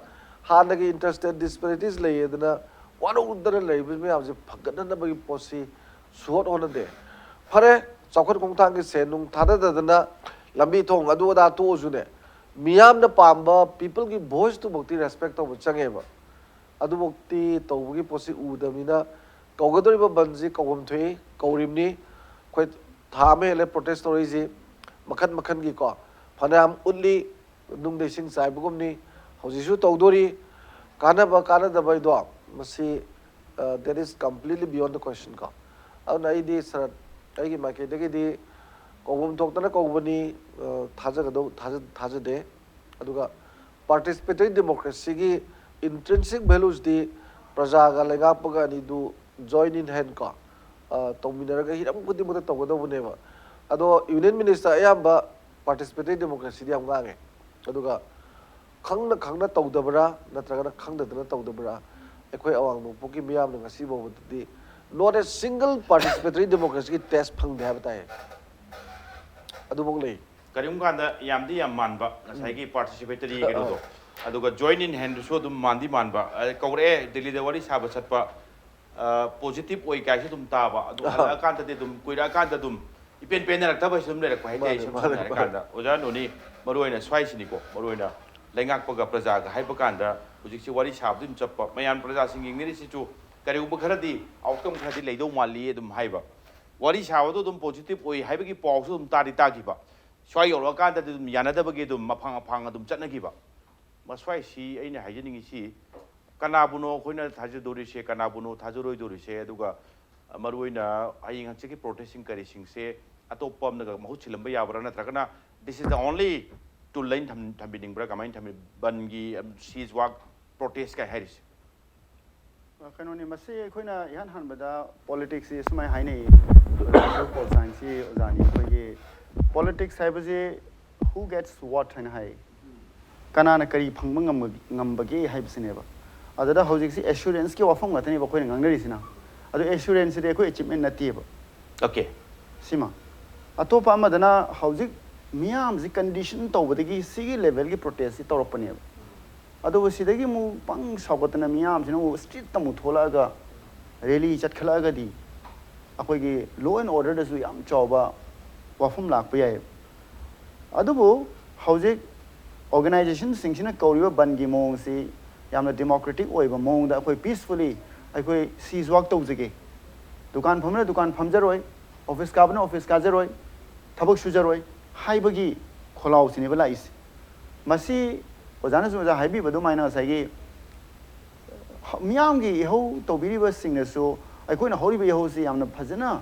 ꯍꯥꯟꯅꯒꯤ inter state disparities ꯂꯩꯌꯦꯗꯅ ꯋꯥꯔꯧꯗꯅ ꯂꯩꯔꯤꯕ ꯃꯌꯥꯝꯁꯦ ꯐꯒꯠꯅꯅꯕꯒꯤ ꯄꯣꯠꯁꯤ ꯁꯨꯍꯣꯠ ꯍꯣꯠꯅꯗꯦ꯫ ꯐꯔꯦ, ꯆꯥꯎꯈꯠ ꯈꯣꯡꯊꯥꯡꯒꯤ ꯁꯦꯟ ꯅꯨꯡ ꯊꯥꯗꯗꯗꯅ ꯂꯝꯕꯤ ꯊꯣꯡ ꯑꯗꯨ ꯑꯗꯥ ꯇꯣꯛꯑꯁꯨꯅꯦ, ꯃꯤꯌꯥꯝꯅ ꯄꯥꯝꯕ people ꯒꯤ voice ꯇꯨꯐꯧꯇꯤ respect ꯇꯧꯕ ꯆꯪꯉꯦꯕ꯫ ꯑꯗꯨꯐꯧꯇꯤ ꯇꯧꯕꯒꯤ ꯄꯣꯠꯁꯤ ꯎꯗꯕꯅꯤꯅ ꯀꯧꯒꯗꯧꯔꯤꯕ ꯕꯟꯁꯤ ꯀꯧꯐꯝ ꯊꯣꯛꯏ, ꯀꯧꯔꯤꯕꯅꯤ꯫ ꯑꯩꯈꯣꯏ ꯊꯥ ꯑꯃ ꯍꯦꯜꯂꯦ protest ꯇꯧꯔꯛꯏꯁꯤ, ꯃꯈꯟ ꯃꯈꯟꯒꯤꯀꯣ꯫ ꯐꯅꯌꯥꯝ ꯎꯠꯂꯤ, ꯅꯨꯡꯗ ꯏꯁꯤꯡ ꯆꯥꯏꯕꯒꯨꯝꯅꯤ꯫ ꯍꯧꯖꯤꯛꯁꯨ ꯇꯧꯗꯣꯔꯤ꯫ ꯀꯥꯟꯅꯕ ꯀꯥꯟꯅꯗꯕ ꯍꯥꯏꯗꯣ ꯃꯁꯤ, ꯑ, that is completely beyond the question ꯀꯣ꯫ ꯑꯗꯨꯅ ꯑꯩꯗꯤ ꯁꯔ, ꯑꯩꯒꯤ ꯃꯥꯏꯀꯩꯗꯒꯤꯗꯤ ꯀꯧꯐꯝ ꯊꯣꯛꯇꯅ ꯀꯧꯕꯅꯤ, ꯑ, ꯊꯥꯖꯒꯗꯧ-, ꯊꯥꯖ-, ꯊꯥꯖꯗꯦ꯫ ꯑꯗꯨꯒ participatory democracy ꯒꯤ intrinsic values ꯇꯤ ꯄ꯭ꯔꯖꯥꯒ ꯂꯩꯉꯥꯛꯄꯒ ꯑꯅꯤꯗꯨ join in hand ꯀꯣ, ꯑ, ꯇꯧꯃꯤꯟꯅꯔꯒ ꯍꯤꯔꯝ ꯈꯨꯗꯤꯡꯃꯛꯇ ꯇꯧꯒꯗꯧꯕꯅꯦꯕ꯫ ꯑꯗꯣ Union Minister ꯑꯌꯥꯝꯕ participatory democracy ꯗꯤ ꯌꯥꯝ ꯉꯥꯡꯉꯦ꯫ ꯑꯗꯨꯒ ꯈꯪꯅ ꯈꯪꯅ ꯇꯧꯗꯕ꯭ꯔꯥ ꯅꯠꯇ꯭ꯔꯒꯅ ꯈꯪꯗꯗꯅ ꯇꯧꯗꯕ꯭ꯔꯥ? ꯑꯩꯈꯣꯏ ꯑꯋꯥꯡ ꯅꯣꯡꯄꯣꯛꯀꯤ ꯃꯤꯌꯥꯝꯅ ꯉꯁꯤ ꯐꯥꯎꯕꯗꯗꯤ not a single participatory democracy ꯒꯤ test ꯐꯪꯗꯦ ꯍꯥꯏꯕ ꯇꯥꯏ꯫ ꯑꯗꯨꯃꯛ ꯂꯩ꯫ ꯀꯔꯤꯒꯨꯝꯕ ꯀꯥꯟꯗ ꯌꯥꯝꯗꯤ ꯌꯥꯝ ꯃꯥꯟꯕ ꯉꯁꯥꯏꯒꯤ participatory ꯀꯩꯅꯣꯗꯣ, ꯑꯗꯨꯒ join in hand ꯗꯨꯁꯨ ꯑꯗꯨꯝ ꯃꯥꯟꯗꯤ ꯃꯥꯟꯕ꯫ ꯑ, ꯀꯧꯔꯛꯑꯦ, ꯗꯤꯜꯂꯤꯗ ꯋꯥꯔꯤ ꯁꯥꯕ ꯆꯠꯄ, ꯑ, positive ꯑꯣꯏ ꯀꯥꯏꯁꯨ ꯑꯗꯨꯝ ꯇꯥꯕ꯫ ꯑꯗꯨ ꯍꯜꯂꯛꯑꯀꯥꯟꯗꯗꯤ ꯑꯗꯨꯝ, ꯀꯨꯏꯔꯛꯑꯀꯥꯟꯗ ꯑꯗꯨꯝ, ꯏꯄꯦꯟ ꯄꯦꯟꯅꯔꯛꯇꯕ ꯍꯥꯏꯁꯨ ꯑꯗꯨꯝ ꯂꯩꯔꯛꯄ ꯍꯥꯏꯇꯥꯔꯦ꯫ ꯃꯥꯅꯦ, ꯏꯁꯝ ꯃꯥꯅꯦ, ꯁꯝꯅ ꯍꯥꯏꯔ ꯃꯥꯅꯦ꯫ ꯀꯥꯟꯗ ꯑꯣꯖꯥ ꯅꯣꯅꯤ, ꯃꯔꯨꯑꯣꯏꯅ ꯁ꯭ꯋꯥꯏꯁꯤꯅꯤꯀꯣ, ꯃꯔꯨꯑꯣꯏꯅ ꯂꯩꯉꯥꯛꯄꯒ ꯄ꯭ꯔꯖꯥꯒ ꯍꯥꯏꯕ ꯀꯥꯟꯗ ꯍꯧꯖꯤꯛꯁꯤ ꯋꯥꯔꯤ ꯁꯥꯕꯗꯤ ꯑꯗꯨꯝ ꯆꯠꯄ, ꯃꯌꯥꯝ ꯄ꯭ꯔꯖꯥꯁꯤꯡ ꯌꯦꯡꯅꯔꯤꯁꯤꯁꯨ ꯀꯔꯤꯒꯨꯝꯕ ꯈꯔꯗꯤ, ꯑꯥꯎꯠꯀꯝ ꯈꯔꯗꯤ ꯂꯩꯗꯧ ꯃꯥꯜꯂꯤ ꯑꯗꯨꯝ ꯍꯥꯏꯕ, ꯋꯥꯔꯤ ꯁꯥꯕꯗꯣ ꯑꯗꯨꯝ ꯄꯣꯖꯤꯇꯤꯚ ꯑꯣꯏ ꯍꯥꯏꯕꯒꯤ ꯄꯥꯎꯁꯨ ꯑꯗꯨꯝ ꯇꯥꯗꯤ ꯇꯥꯈꯤꯕ, ꯁ꯭ꯋꯥꯏ ꯌꯧꯔꯛꯑꯀꯥꯟꯗꯗꯤ ꯑꯗꯨꯝ ꯌꯥꯅꯗꯕꯒꯤ ꯑꯗꯨꯝ ꯃꯐꯥꯡ ꯑꯐꯥꯡ ꯑꯗꯨꯝ ꯆꯠꯅꯈꯤꯕ꯫ ꯃꯁ꯭ꯋꯥꯏꯁꯤ ꯑꯩꯅ ꯍꯥꯏꯖꯅꯤꯡꯉꯤꯁꯤ, ꯀꯅꯥꯕꯨꯅꯣ ꯑꯩꯈꯣꯏꯅ ꯊꯥꯖꯗꯣꯔꯤꯁꯦ, ꯀꯅꯥꯕꯨꯅꯣ ꯊꯥꯖꯔꯣꯏꯗꯣꯔꯤꯁꯦ, ꯑꯗꯨꯒ ꯃꯔꯨꯑꯣꯏꯅ ꯍꯌꯦꯡ ꯍꯪꯆꯤꯠꯀꯤ ꯄ꯭ꯔꯣꯇꯦꯁꯁꯤꯡ ꯀꯔꯤꯁꯤꯡꯁꯦ ꯑꯇꯣꯞꯄ ꯑꯃꯅꯒ ꯃꯍꯨꯠ ꯁꯤꯜꯂꯝꯕ ꯌꯥꯕ꯭ꯔꯥ, ꯅꯠꯇ꯭ꯔꯒꯅ this is the only tool ꯑꯩꯅ ꯊꯝ-, ꯊꯝꯕꯤꯅꯤꯡꯕ꯭ꯔꯥ, ꯀꯃꯥꯏꯅ ꯊꯝꯕꯤ? ꯕꯟꯒꯤ, ꯁꯤꯖ ꯋꯥꯛ, ꯄ꯭ꯔꯣꯇꯦꯁ ꯀꯥꯏ ꯍꯥꯏꯔꯤꯁꯦ? ꯀꯩꯅꯣꯅꯤ, ꯃꯁꯤ ꯑꯩꯈꯣꯏꯅ ꯏꯍꯥꯟ ꯍꯥꯟꯕꯗ ꯄꯣꯂꯤꯇꯤꯛꯁꯁꯤ ꯁꯨꯃꯥꯏꯅ ꯍꯥꯏꯅꯩ, ꯄꯣꯜ ꯁꯥꯏꯟꯁꯀꯤ ꯑꯣꯖꯥꯅꯤ꯫ ꯑꯩꯈꯣꯏꯒꯤ ꯄꯣꯂꯤꯇꯤꯛꯁ ꯍꯥꯏꯕꯁꯤ who gets what ꯍꯥꯏꯅ ꯍꯥꯏ꯫ ꯀꯅꯥꯅ ꯀꯔꯤ ꯐꯪꯕ ꯉꯝꯕ-, ꯉꯝꯕꯒꯦ ꯍꯥꯏꯕꯁꯤꯅꯦꯕ꯫ ꯑꯗꯨꯗ ꯍꯧꯖꯤꯛꯁꯤ ꯑꯦꯁꯨꯔꯦꯟꯁꯀꯤ ꯋꯥꯐꯝ ꯉꯥꯛꯇꯅꯦꯕ ꯑꯩꯈꯣꯏꯅ ꯉꯥꯡꯅꯔꯤꯁꯤꯅ꯫ ꯑꯗꯨ ꯑꯦꯁꯨꯔꯦꯟꯁꯁꯤꯗꯤ ꯑꯩꯈꯣꯏ ꯑꯦꯆꯤꯞꯃꯦꯟ ꯅꯠꯇꯦꯕ꯫ ꯑꯣꯀꯦ꯫ ꯁꯤꯃ꯫ ꯑꯇꯣꯞꯄ ꯑꯃꯗꯅ ꯍꯧꯖꯤꯛ ꯃꯤꯌꯥꯝꯁꯤ ꯀꯟꯗꯤꯁꯟ ꯇꯧꯕꯗꯒꯤ ꯁꯤꯒꯤ ꯂꯦꯚꯦꯜꯒꯤ ꯄ꯭ꯔꯣꯇꯦꯁꯁꯤ ꯇꯧꯔꯛꯄꯅꯦꯕ꯫ ꯑꯗꯨꯕꯨ ꯁꯤꯗꯒꯤ ꯑꯃꯨꯛ ꯄꯪ ꯁꯥꯎꯒꯠꯇꯅ ꯃꯤꯌꯥꯝꯁꯤꯅ ꯑꯃꯨꯛ ꯁ꯭ꯇ꯭ꯔꯤꯠꯇ ꯑꯃꯨꯛ ꯊꯣꯛꯂꯛꯑꯒ ꯔꯦꯂꯤ ꯆꯠꯈꯠꯂꯛꯑꯒꯗꯤ ꯑꯩꯈꯣꯏꯒꯤ ꯂꯣ ꯑꯦꯟ ꯑꯣꯔꯗꯔꯗꯁꯨ ꯌꯥꯝ ꯆꯥꯎꯕ ꯋꯥꯐꯝ ꯂꯥꯛꯄ ꯌꯥꯏꯌꯦꯕ꯫ ꯑꯗꯨꯕꯨ ꯍꯧꯖꯤꯛ ꯑꯣꯔꯒꯅꯥꯏꯖꯦꯁꯟꯁꯤꯡꯁꯤꯅ ꯀꯧꯔꯤꯕ ꯕꯟꯒꯤ ꯃꯑꯣꯡꯁꯤ ꯌꯥꯝꯅ ꯗꯦꯃꯣꯀ꯭ꯔꯦꯇꯤꯛ ꯑꯣꯏꯕ ꯃꯑꯣꯡꯗ ꯑꯩꯈꯣꯏ ꯄꯤꯁꯐꯨꯜꯂꯤ ꯑꯩꯈꯣꯏ ꯁꯤꯖ ꯋꯥꯛ ꯇꯧꯖꯒꯦ, ꯗꯨꯀꯥꯟ ꯐꯝꯕꯅ ꯗꯨꯀꯥꯟ ꯐꯝꯖꯔꯣꯏ, ꯑꯣꯐꯤꯁ ꯀꯥꯕꯅ ꯑꯣꯐꯤꯁ ꯀꯥꯖꯔꯣꯏ, ꯊꯕꯛ ꯁꯨꯖꯔꯣꯏ ꯍꯥꯏꯕꯒꯤ ꯈꯣꯜꯂꯥꯎꯁꯤꯅꯦꯕ ꯂꯥꯛꯏꯁꯦ꯫ ꯃꯁꯤ ꯑꯣꯖꯥꯅꯁꯨ ꯑꯣꯖꯥ ꯍꯥꯏꯕꯤꯕ ꯑꯗꯨꯃꯥꯏꯅ ꯉꯁꯥꯏꯒꯤ ꯃꯤꯌꯥꯝꯒꯤ ꯏꯍꯧ ꯇꯧꯕꯤꯔꯤꯕꯁꯤꯡꯅꯁꯨ ꯑꯩꯈꯣꯏꯅ ꯍꯧꯔꯤꯕ ꯏꯍꯧꯁꯤ ꯌꯥꯝꯅ ꯐꯖꯅ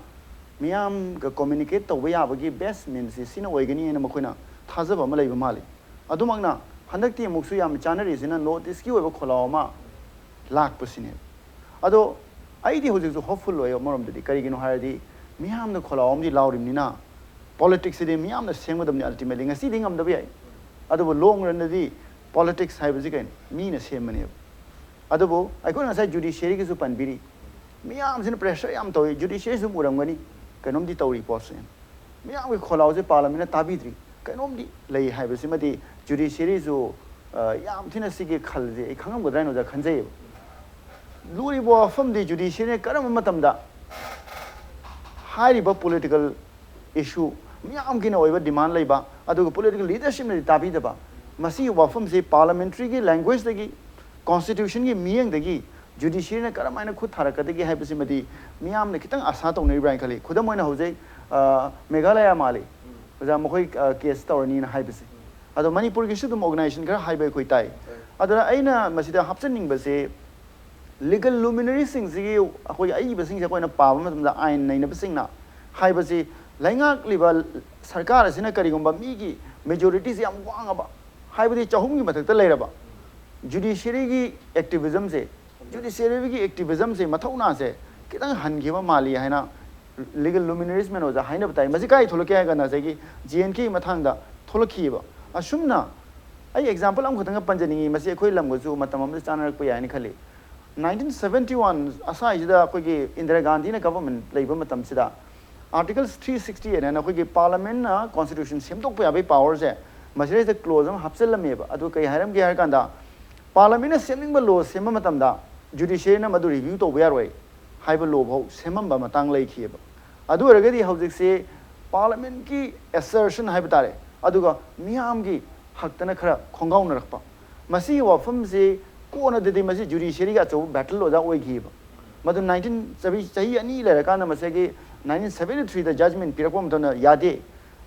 ꯃꯤꯌꯥꯝꯒ ꯀꯣꯃ꯭ꯌꯨꯅꯤꯀꯦꯠ ꯇꯧꯕ ꯌꯥꯕꯒꯤ ꯕꯦꯁ ꯃꯤꯟꯁꯁꯤ ꯁꯤꯅ ꯑꯣꯏꯒꯅꯤ ꯍꯥꯏꯅ ꯃꯈꯣꯏꯅ ꯊꯥꯖꯕ ꯑꯃ ꯂꯩꯕ ꯃꯥꯜꯂꯤ꯫ ꯑꯗꯨꯃꯛꯅ ꯍꯟꯗꯛꯇꯤ ꯑꯃꯨꯛꯁꯨ ꯌꯥꯝ ꯆꯥꯅꯔꯤꯁꯤꯅ ꯅꯣꯔꯠ ꯏꯁꯀꯤ ꯑꯣꯏꯕ ꯈꯣꯜꯂꯥꯎ ꯑꯃ ꯂꯥꯛꯄꯁꯤꯅꯦ꯫ ꯑꯗꯣ ꯑꯩꯗꯤ ꯍꯧꯖꯤꯛꯁꯨ ꯍꯣꯞꯐꯨꯜ ꯑꯣꯏ ꯑꯃꯔꯣꯝꯗꯗꯤ꯫ ꯀꯔꯤꯒꯤꯅꯣ ꯍꯥꯏꯔꯗꯤ ꯃꯤꯌꯥꯝꯅ ꯈꯣꯜꯂꯥꯎ ꯑꯃꯗꯤ ꯂꯥꯎꯔꯤꯕꯅꯤꯅ ꯄꯣꯂꯤꯇꯤꯛꯁꯁꯤꯗꯤ ꯃꯤꯌꯥꯝꯅ ꯁꯦꯝꯒꯗꯕꯅꯤ ꯑꯜꯇꯤꯃꯦꯠꯂꯤ꯫ ꯉꯁꯤꯗꯤ ꯉꯝꯗꯕ ꯌꯥꯏ, ꯑꯗꯨꯕꯨ ꯂꯣꯡ ꯔꯟꯗꯗꯤ ꯄꯣꯂꯤꯇꯤꯛꯁ ꯍꯥꯏꯕꯁꯤ ꯀꯩꯅꯣ? ꯃꯤꯅ ꯁꯦꯝꯕꯅꯦꯕ꯫ ꯑꯗꯨꯕꯨ ꯑꯩꯈꯣꯏꯅ ꯉꯁꯥꯏ ꯖꯨꯗꯤꯁꯤꯌꯔꯤꯒꯤꯁꯨ ꯄꯟꯕꯤꯔꯤ꯫ ꯃꯤꯌꯥꯝꯁꯤꯅ ꯄ꯭ꯔꯦꯁꯔ ꯌꯥꯝ ꯇꯧꯏ, ꯖꯨꯗꯤꯁꯤꯌꯔꯤꯁꯨ ꯑꯗꯨꯝ ꯎꯔꯝꯒꯅꯤ, ꯀꯩꯅꯣꯝꯗꯤ ꯇꯧꯔꯤ ꯄꯣꯠꯁꯦ꯫ ꯃꯤꯌꯥꯝꯒꯤ ꯈꯣꯜꯂꯥꯎꯁꯦ ꯄꯥꯔꯂꯃꯦꯟꯅ ꯇꯥꯕꯤꯗ꯭ꯔꯤ, ꯀꯩꯅꯣꯝꯗꯤ ꯂꯩ ꯍꯥꯏꯕꯁꯤꯃꯗꯤ ꯖꯨꯗꯤꯁꯤꯌꯔꯤꯁꯨ, ꯑ, ꯌꯥꯝ ꯊꯤꯅ ꯁꯤꯒꯤ ꯈꯜꯁꯦ ꯑꯩ ꯈꯪꯉꯝꯒꯗ꯭ꯔꯥ ꯍꯥꯏꯅ ꯑꯣꯖꯥ ꯈꯟꯖꯩꯌꯦꯕ꯫ ꯂꯨꯔꯤꯕ ꯋꯥꯐꯝꯗꯤ ꯖꯨꯗꯤꯁꯤꯌꯔꯤꯅ ꯀꯔꯝꯕ ꯃꯇꯝꯗ ꯍꯥꯏꯔꯤꯕ ꯄꯣꯂꯤꯇꯤꯀꯦꯜ issue, ꯃꯤꯌꯥꯝꯒꯤꯅ ꯑꯣꯏꯕ demand ꯂꯩꯕ, ꯑꯗꯨꯒ political leadershipꯅꯗꯤ ꯇꯥꯕꯤꯗꯕ, ꯃꯁꯤꯒꯤ ꯋꯥꯐꯝꯁꯤ parliamentaryꯒꯤ languageꯗꯒꯤ, constitutionꯒꯤ ꯃꯤꯠꯌꯦꯡꯗꯒꯤ judiciaryꯅ ꯀꯔꯝꯍꯥꯏꯅ ꯈꯨꯠ ꯊꯥꯔꯛꯀꯗꯒꯦ ꯍꯥꯏꯕꯁꯤꯃꯗꯤ ꯃꯤꯌꯥꯝꯅ ꯈꯤꯇꯪ ꯑꯁꯥ ꯇꯧꯅꯔꯤꯕ꯭ꯔꯥ ꯍꯥꯏꯅ ꯈꯜꯂꯤ꯫ ꯈꯨꯗꯝ ꯑꯣꯏꯅ ꯍꯧꯖꯤꯛ ꯑ, ꯃꯦꯘꯥꯂꯌꯥ ꯃꯥꯜꯂꯤ, ꯑꯣꯖꯥ, ꯃꯈꯣꯏ ꯑ, case ꯇꯧꯔꯅꯤꯅ ꯍꯥꯏꯕꯁꯦ꯫ ꯑꯗꯣ ꯃꯅꯤꯄꯨꯔꯒꯤꯁꯨ ꯑꯗꯨꯝ organization ꯈꯔ ꯍꯥꯏꯕ ꯑꯩꯈꯣꯏ ꯇꯥꯏ꯫ ꯑꯗꯨꯅ ꯑꯩꯅ ꯃꯁꯤꯗ ꯍꯥꯞꯆꯅꯤꯡꯕꯁꯦ, legal luminariesꯁꯤꯡꯁꯤꯒꯤ, ꯑꯩꯈꯣꯏꯒꯤ ꯑꯏꯕꯁꯤꯡꯁꯦ ꯑꯩꯈꯣꯏꯅ ꯄꯥꯕ ꯃꯇꯝꯗ, ꯑꯥꯏꯟ ꯅꯩꯅꯕꯁꯤꯡꯅ ꯍꯥꯏꯕꯁꯤ, ꯂꯩꯉꯥꯛꯂꯤꯕ ꯁꯔꯀꯥꯔ ꯑꯁꯤꯅ ꯀꯔꯤꯒꯨꯝꯕ ꯃꯤꯒꯤ majorityꯁꯦ ꯌꯥꯝ ꯋꯥꯡꯉꯕ, ꯍꯥꯏꯕꯗꯤ ꯆꯍꯨꯝꯒꯤ ꯃꯊꯛꯇ ꯂꯩꯔꯕ, judiciaryꯒꯤ activismꯁꯦ, judiciaryꯒꯤ activismꯁꯦ, ꯃꯊꯧꯅꯥꯁꯦ ꯈꯤꯇꯪ ꯍꯟꯈꯤꯕ ꯃꯥꯜꯂꯤ ꯍꯥꯏꯅ legal luminariesꯃꯦꯟ ꯑꯣꯖꯥ ꯍꯥꯏꯅꯕ ꯇꯥꯏ꯫ ꯃꯁꯤ ꯀꯥꯏ ꯊꯣꯛꯂꯛꯀꯦ ꯍꯥꯏꯔ ꯀꯥꯟꯗ, ꯉꯁꯥꯏꯒꯤ J and K ꯃꯇꯥꯡꯗ ꯊꯣꯛꯂꯛꯈꯤꯕ꯫ ꯑꯁꯨꯝꯅ ꯑꯩ example ꯑꯃꯈꯛꯇꯪꯒ ꯄꯟꯖꯅꯤꯡꯉꯤ, ꯃꯁꯤ ꯑꯩꯈꯣꯏ ꯂꯝꯒꯁꯨ ꯃꯇꯝ ꯑꯃꯗ ꯆꯥꯟꯅꯔꯛꯄ ꯌꯥꯏꯅ ꯈꯜꯂꯤ꯫ Nineteen seventy one ꯑꯁ꯭ꯋꯥꯏꯁꯤꯗ ꯑꯩꯈꯣꯏꯒꯤ ꯏꯟꯗꯤꯔꯥ ꯒꯥꯟꯙꯤꯅ government ꯂꯩꯕ ꯃꯇꯝꯁꯤꯗ, Article three sixty eight ꯍꯥꯏꯅ ꯑꯩꯈꯣꯏꯒꯤ parliamentꯅ constitution ꯁꯦꯝꯗꯣꯛꯄ ꯌꯥꯕꯒꯤ powerꯁꯦ ꯃꯁꯤꯗꯩꯁꯤꯗ clause ꯑꯃ ꯍꯥꯞꯆꯤꯜꯂꯝꯃꯦꯕ꯫ ꯑꯗꯨ ꯀꯩ ꯍꯥꯏꯔꯝꯒꯦ ꯍꯥꯏꯔ ꯀꯥꯟꯗ, parliamentꯅ ꯁꯦꯝꯅꯤꯡꯕ law ꯁꯦꯝꯕ ꯃꯇꯝꯗ judiciaryꯅ ꯃꯗꯨ review ꯇꯧꯕ ꯌꯥꯔꯣꯏ ꯍꯥꯏꯕ law ꯐꯥꯎ ꯁꯦꯝꯃꯝꯕ ꯃꯇꯥꯡ ꯂꯩꯈꯤꯑꯕ꯫ ꯑꯗꯨ ꯑꯣꯏꯔꯒꯗꯤ ꯍꯧꯖꯤꯛꯁꯦ parliamentꯀꯤ assertion ꯍꯥꯏꯕ ꯇꯥꯔꯦ, ꯑꯗꯨꯒ ꯃꯤꯌꯥꯝꯒꯤ ꯍꯛꯇꯅ ꯈꯔ ꯈꯣꯡꯒꯥꯎꯅꯔꯛꯄ, ꯃꯁꯤꯒꯤ ꯋꯥꯐꯝꯁꯤ ꯀꯣꯟꯅꯗꯗꯤ ꯃꯁꯤ judiciaryꯒꯤ ꯑꯆꯧꯕ battle ꯑꯣꯖꯥ ꯑꯣꯏꯈꯤꯑꯕ꯫ ꯃꯗꯨ nineteen, ꯆꯍꯤ, ꯆꯍꯤ ꯑꯅꯤ ꯂꯩꯔꯀꯥꯟꯗ ꯃꯁꯤꯒꯤ nineteen seventy threeꯗ judgment ꯄꯤꯔꯛꯄ ꯃꯇꯝꯗ ꯌꯥꯗꯦ,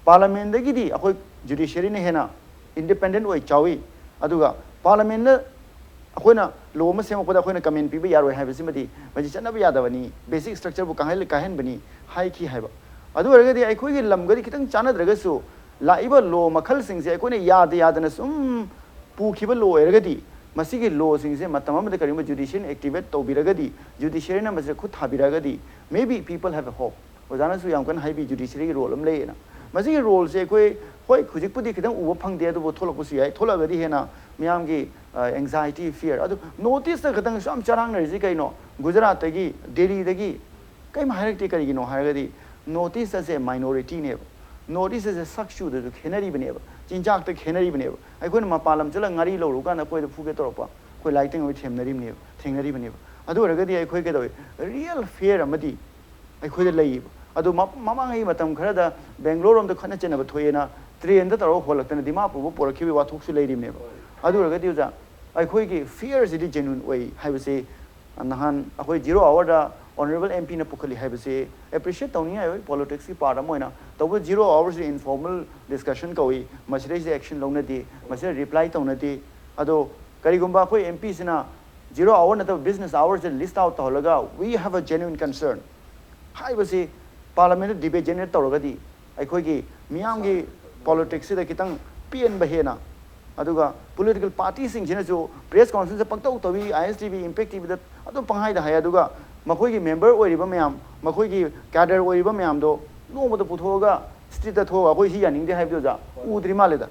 parliamentꯗꯒꯤꯗꯤ ꯑꯩꯈꯣꯏ judiciaryꯅ ꯍꯦꯟꯅ independent ꯑꯣꯏ, ꯆꯥꯎꯏ, ꯑꯗꯨꯒ parliamentꯅ ꯑꯩꯈꯣꯏꯅ law ꯑꯃ ꯁꯦꯝꯃꯛꯄꯗ ꯑꯩꯈꯣꯏꯅ comment ꯄꯤꯕ ꯌꯥꯔꯣꯏ ꯍꯥꯏꯕꯁꯤꯃꯗꯤ ꯃꯁꯤ ꯆꯠꯅꯕ ꯌꯥꯗꯕꯅꯤ, basic structureꯕꯨ ꯀꯥꯏꯍꯜ-, ꯀꯥꯏꯍꯟꯕꯅꯤ ꯍꯥꯏꯈꯤ ꯍꯥꯏꯕ꯫ ꯑꯗꯨ ꯑꯣꯏꯔꯒꯗꯤ ꯑꯩꯈꯣꯏꯒꯤ ꯂꯝꯒꯗꯤ ꯈꯤꯇꯪ ꯆꯥꯟꯅꯗ꯭ꯔꯒꯁꯨ, ꯂꯥꯛꯏꯕ law ꯃꯈꯜꯁꯤꯡꯁꯦ ꯑꯩꯈꯣꯏꯅ ꯌꯥꯗ ꯌꯥꯗꯅ ꯁꯨꯝ ꯄꯨꯈꯤꯕ law ꯑꯣꯏꯔꯒꯗꯤ, ꯃꯁꯤꯒꯤ lawꯁꯤꯡꯁꯦ ꯃꯇꯝ ꯑꯃꯗ ꯀꯔꯤꯒꯨꯝꯕ judiciaryꯅ activate ꯇꯧꯕꯤꯔꯒꯗꯤ, judiciaryꯅ ꯃꯁꯤꯗ ꯈꯨꯠ ꯊꯥꯕꯤꯔꯒꯗꯤ, maybe people have a hope꯫ ꯑꯣꯖꯥꯅꯁꯨ ꯌꯥꯝ ꯀꯟꯅ ꯍꯥꯏꯕꯤ, judiciaryꯒꯤ role ꯑꯃ ꯂꯩꯌꯦꯅ꯫ ꯃꯁꯤꯒꯤ roleꯁꯦ ꯑꯩꯈꯣꯏ, ꯍꯣꯏ, ꯍꯧꯖꯤꯛꯄꯨꯗꯤ ꯈꯤꯇꯪ ꯎꯕ ꯐꯪꯗꯦ, ꯑꯗꯨꯕꯨ ꯊꯣꯛꯂꯛꯄꯁꯨ ꯌꯥꯏ꯫ ꯊꯣꯛꯂꯛꯑꯒꯗꯤ ꯍꯦꯟꯅ ꯃꯤꯌꯥꯝꯒꯤ, ꯑ, anxiety, fear꯫ ꯑꯗꯨ North Eastꯇ ꯈꯤꯇꯪ ꯌꯥꯝ ꯆꯔꯥꯡꯅꯔꯤꯁꯤ ꯀꯩꯅꯣ? ꯒꯨꯖꯔꯥꯠꯇꯒꯤ, ꯗꯦꯜꯂꯤꯗꯒꯤ ꯀꯔꯤꯝ ꯍꯥꯏꯔꯛꯇꯦ꯫ ꯀꯔꯤꯒꯤꯅꯣ ꯍꯥꯏꯔꯒꯗꯤ North East ꯑꯁꯦ minorityꯅꯦꯕ꯫ North East ꯑꯁꯦ ꯁꯛ ꯆꯨꯗꯁꯨ ꯈꯦꯠꯅꯔꯤꯕꯅꯦꯕ, ꯆꯤꯟꯖꯥꯛꯇ ꯈꯦꯠꯅꯔꯤꯕꯅꯦꯕ꯫ ꯑꯩꯈꯣꯏꯅ ꯃꯄꯥꯟ ꯂꯝ ꯆꯠꯂꯒ ꯉꯥꯔꯤ ꯂꯧꯔꯨꯀꯥꯟꯗ ꯑꯩꯈꯣꯏꯗ ꯐꯨꯒꯦ ꯇꯧꯔꯛꯄ, ꯑꯩꯈꯣꯏ ꯂꯥꯏꯔꯤꯛ ꯇꯝꯃꯤꯉꯩ ꯊꯦꯡꯅꯔꯤꯕꯅꯦꯕ, ꯊꯦꯡꯅꯔꯤꯕꯅꯦꯕ꯫ ꯑꯗꯨ ꯑꯣꯏꯔꯒꯗꯤ ꯑꯩꯈꯣꯏ ꯀꯩꯗꯧꯏ? Real fear ꯑꯃꯗꯤ ꯑꯩꯈꯣꯏꯗ ꯂꯩꯌꯦꯕ꯫ ꯑꯗꯨ ꯃ- ꯃꯃꯥꯡꯉꯩ ꯃꯇꯝ ꯈꯔꯗ ꯕꯦꯡꯒ꯭ꯂꯣꯔ ꯔꯣꯝꯗ ꯈꯠꯅ ꯆꯩꯅꯕ ꯊꯣꯛꯑꯦꯅ ꯇ꯭ꯔꯦꯟꯗ ꯇꯧꯔꯒ ꯍꯣꯜꯂꯛꯇꯅ ꯗꯤꯃꯥꯄꯨꯔꯕꯨ ꯄꯣꯔꯛꯈꯤꯕꯒꯤ ꯋꯥꯊꯣꯛꯁꯨ ꯂꯩꯔꯤꯕꯅꯦꯕ꯫ ꯑꯗꯨ ꯑꯣꯏꯔꯒꯗꯤ ꯑꯣꯖꯥ, ꯑꯩꯈꯣꯏꯒꯤ ꯐꯤꯌꯔꯁꯤꯗꯤ ꯖꯦꯅꯨꯏꯟ ꯑꯣꯏ ꯍꯥꯏꯕꯁꯤ ꯅꯍꯥꯟ ꯑꯩꯈꯣꯏ ꯖꯤꯔꯣ ꯑꯋꯥꯔꯗ ꯑꯣꯅꯔꯦꯕꯜ ꯑꯦꯝ ꯄꯤꯅ ꯄꯨꯈꯠꯂꯤ ꯍꯥꯏꯕꯁꯤ ꯑꯦꯄ꯭ꯔꯤꯁꯤꯌꯦꯠ ꯇꯧꯅꯤꯡꯉꯥꯏ ꯑꯣꯏ, ꯄꯣꯂꯤꯇꯤꯛꯁꯀꯤ ꯄꯥꯔꯠ ꯑꯃ ꯑꯣꯏꯅ꯫ ꯇꯧꯕ ꯖꯤꯔꯣ ꯑꯋꯥꯔꯁꯤ ꯏꯟꯐꯣꯔꯃꯦꯜ ꯗꯤꯁꯀꯁꯟ ꯀꯧꯏ, ꯃꯁꯤꯗꯩꯁꯤꯗ ꯑꯦꯛꯁꯟ ꯂꯧꯅꯗꯦ, ꯃꯁꯤꯗ ꯔꯤꯄ꯭ꯂꯥꯏ ꯇꯧꯅꯗꯦ꯫ ꯑꯗꯣ ꯀꯔꯤꯒꯨꯝꯕ ꯑꯩꯈꯣꯏ ꯑꯦꯝ ꯄꯤꯁꯤꯅ ꯖꯤꯔꯣ ꯑꯋꯥꯔ ꯅꯠꯇꯕ ꯕꯤꯖꯤꯅꯦꯁ ꯑꯋꯥꯔꯁꯦ ꯂꯤꯁ ꯑꯥꯎꯠ ꯇꯧꯍꯜꯂꯒ "We have a genuine concern" ꯍꯥꯏꯕꯁꯤ ꯄꯥꯔꯂꯥꯃꯦꯟꯗ ꯗꯤꯕꯦꯠ ꯖꯦꯅꯦꯔꯦꯠ ꯇꯧꯔꯒꯗꯤ ꯑꯩꯈꯣꯏꯒꯤ ꯃꯤꯌꯥꯝꯒꯤ ꯄꯣꯂꯤꯇꯤꯛꯁꯁꯤꯗ ꯈꯤꯇꯪ ꯄꯦꯟꯕ ꯍꯦꯟꯅ, ꯑꯗꯨꯒ ꯄꯣꯂꯤꯇꯤꯀꯦꯜ ꯄꯥꯔꯇꯤꯁꯤꯡꯁꯤꯅꯁꯨ ꯄ꯭ꯔꯦꯁ ꯀꯥꯎꯟꯁꯤꯜꯁꯦ ꯄꯪꯇꯧ ꯇꯧꯏ, ꯑꯥꯏ ꯑꯦꯁ ꯇꯤ ꯚꯤ, ꯏꯝꯄꯦꯛ ꯇꯤ ꯚꯤꯗ ꯑꯗꯨꯝ ꯄꯪꯍꯥꯏꯗ ꯍꯥꯏ, ꯑꯗꯨꯒ ꯃꯈꯣꯏꯒꯤ ꯃꯦꯝꯕꯔ ꯑꯣꯏꯔꯤꯕ ꯃꯌꯥꯝ, ꯃꯈꯣꯏꯒꯤ ꯀꯦꯗꯔ ꯑꯣꯏꯔꯤꯕ ꯃꯌꯥꯝꯗꯣ ꯅꯣꯡꯃꯗ ꯄꯨꯊꯣꯛꯑꯒ ꯁ꯭ꯇ꯭ꯔꯤꯠꯇ ꯊꯣꯛꯑꯒ "ꯑꯩꯈꯣꯏ ꯁꯤ ꯌꯥꯅꯤꯡꯗꯦ" ꯍꯥꯏꯕꯗꯤ ꯑꯣꯖꯥ ꯎꯗ꯭ꯔꯤ ꯃꯥꯜꯂꯦꯗ꯫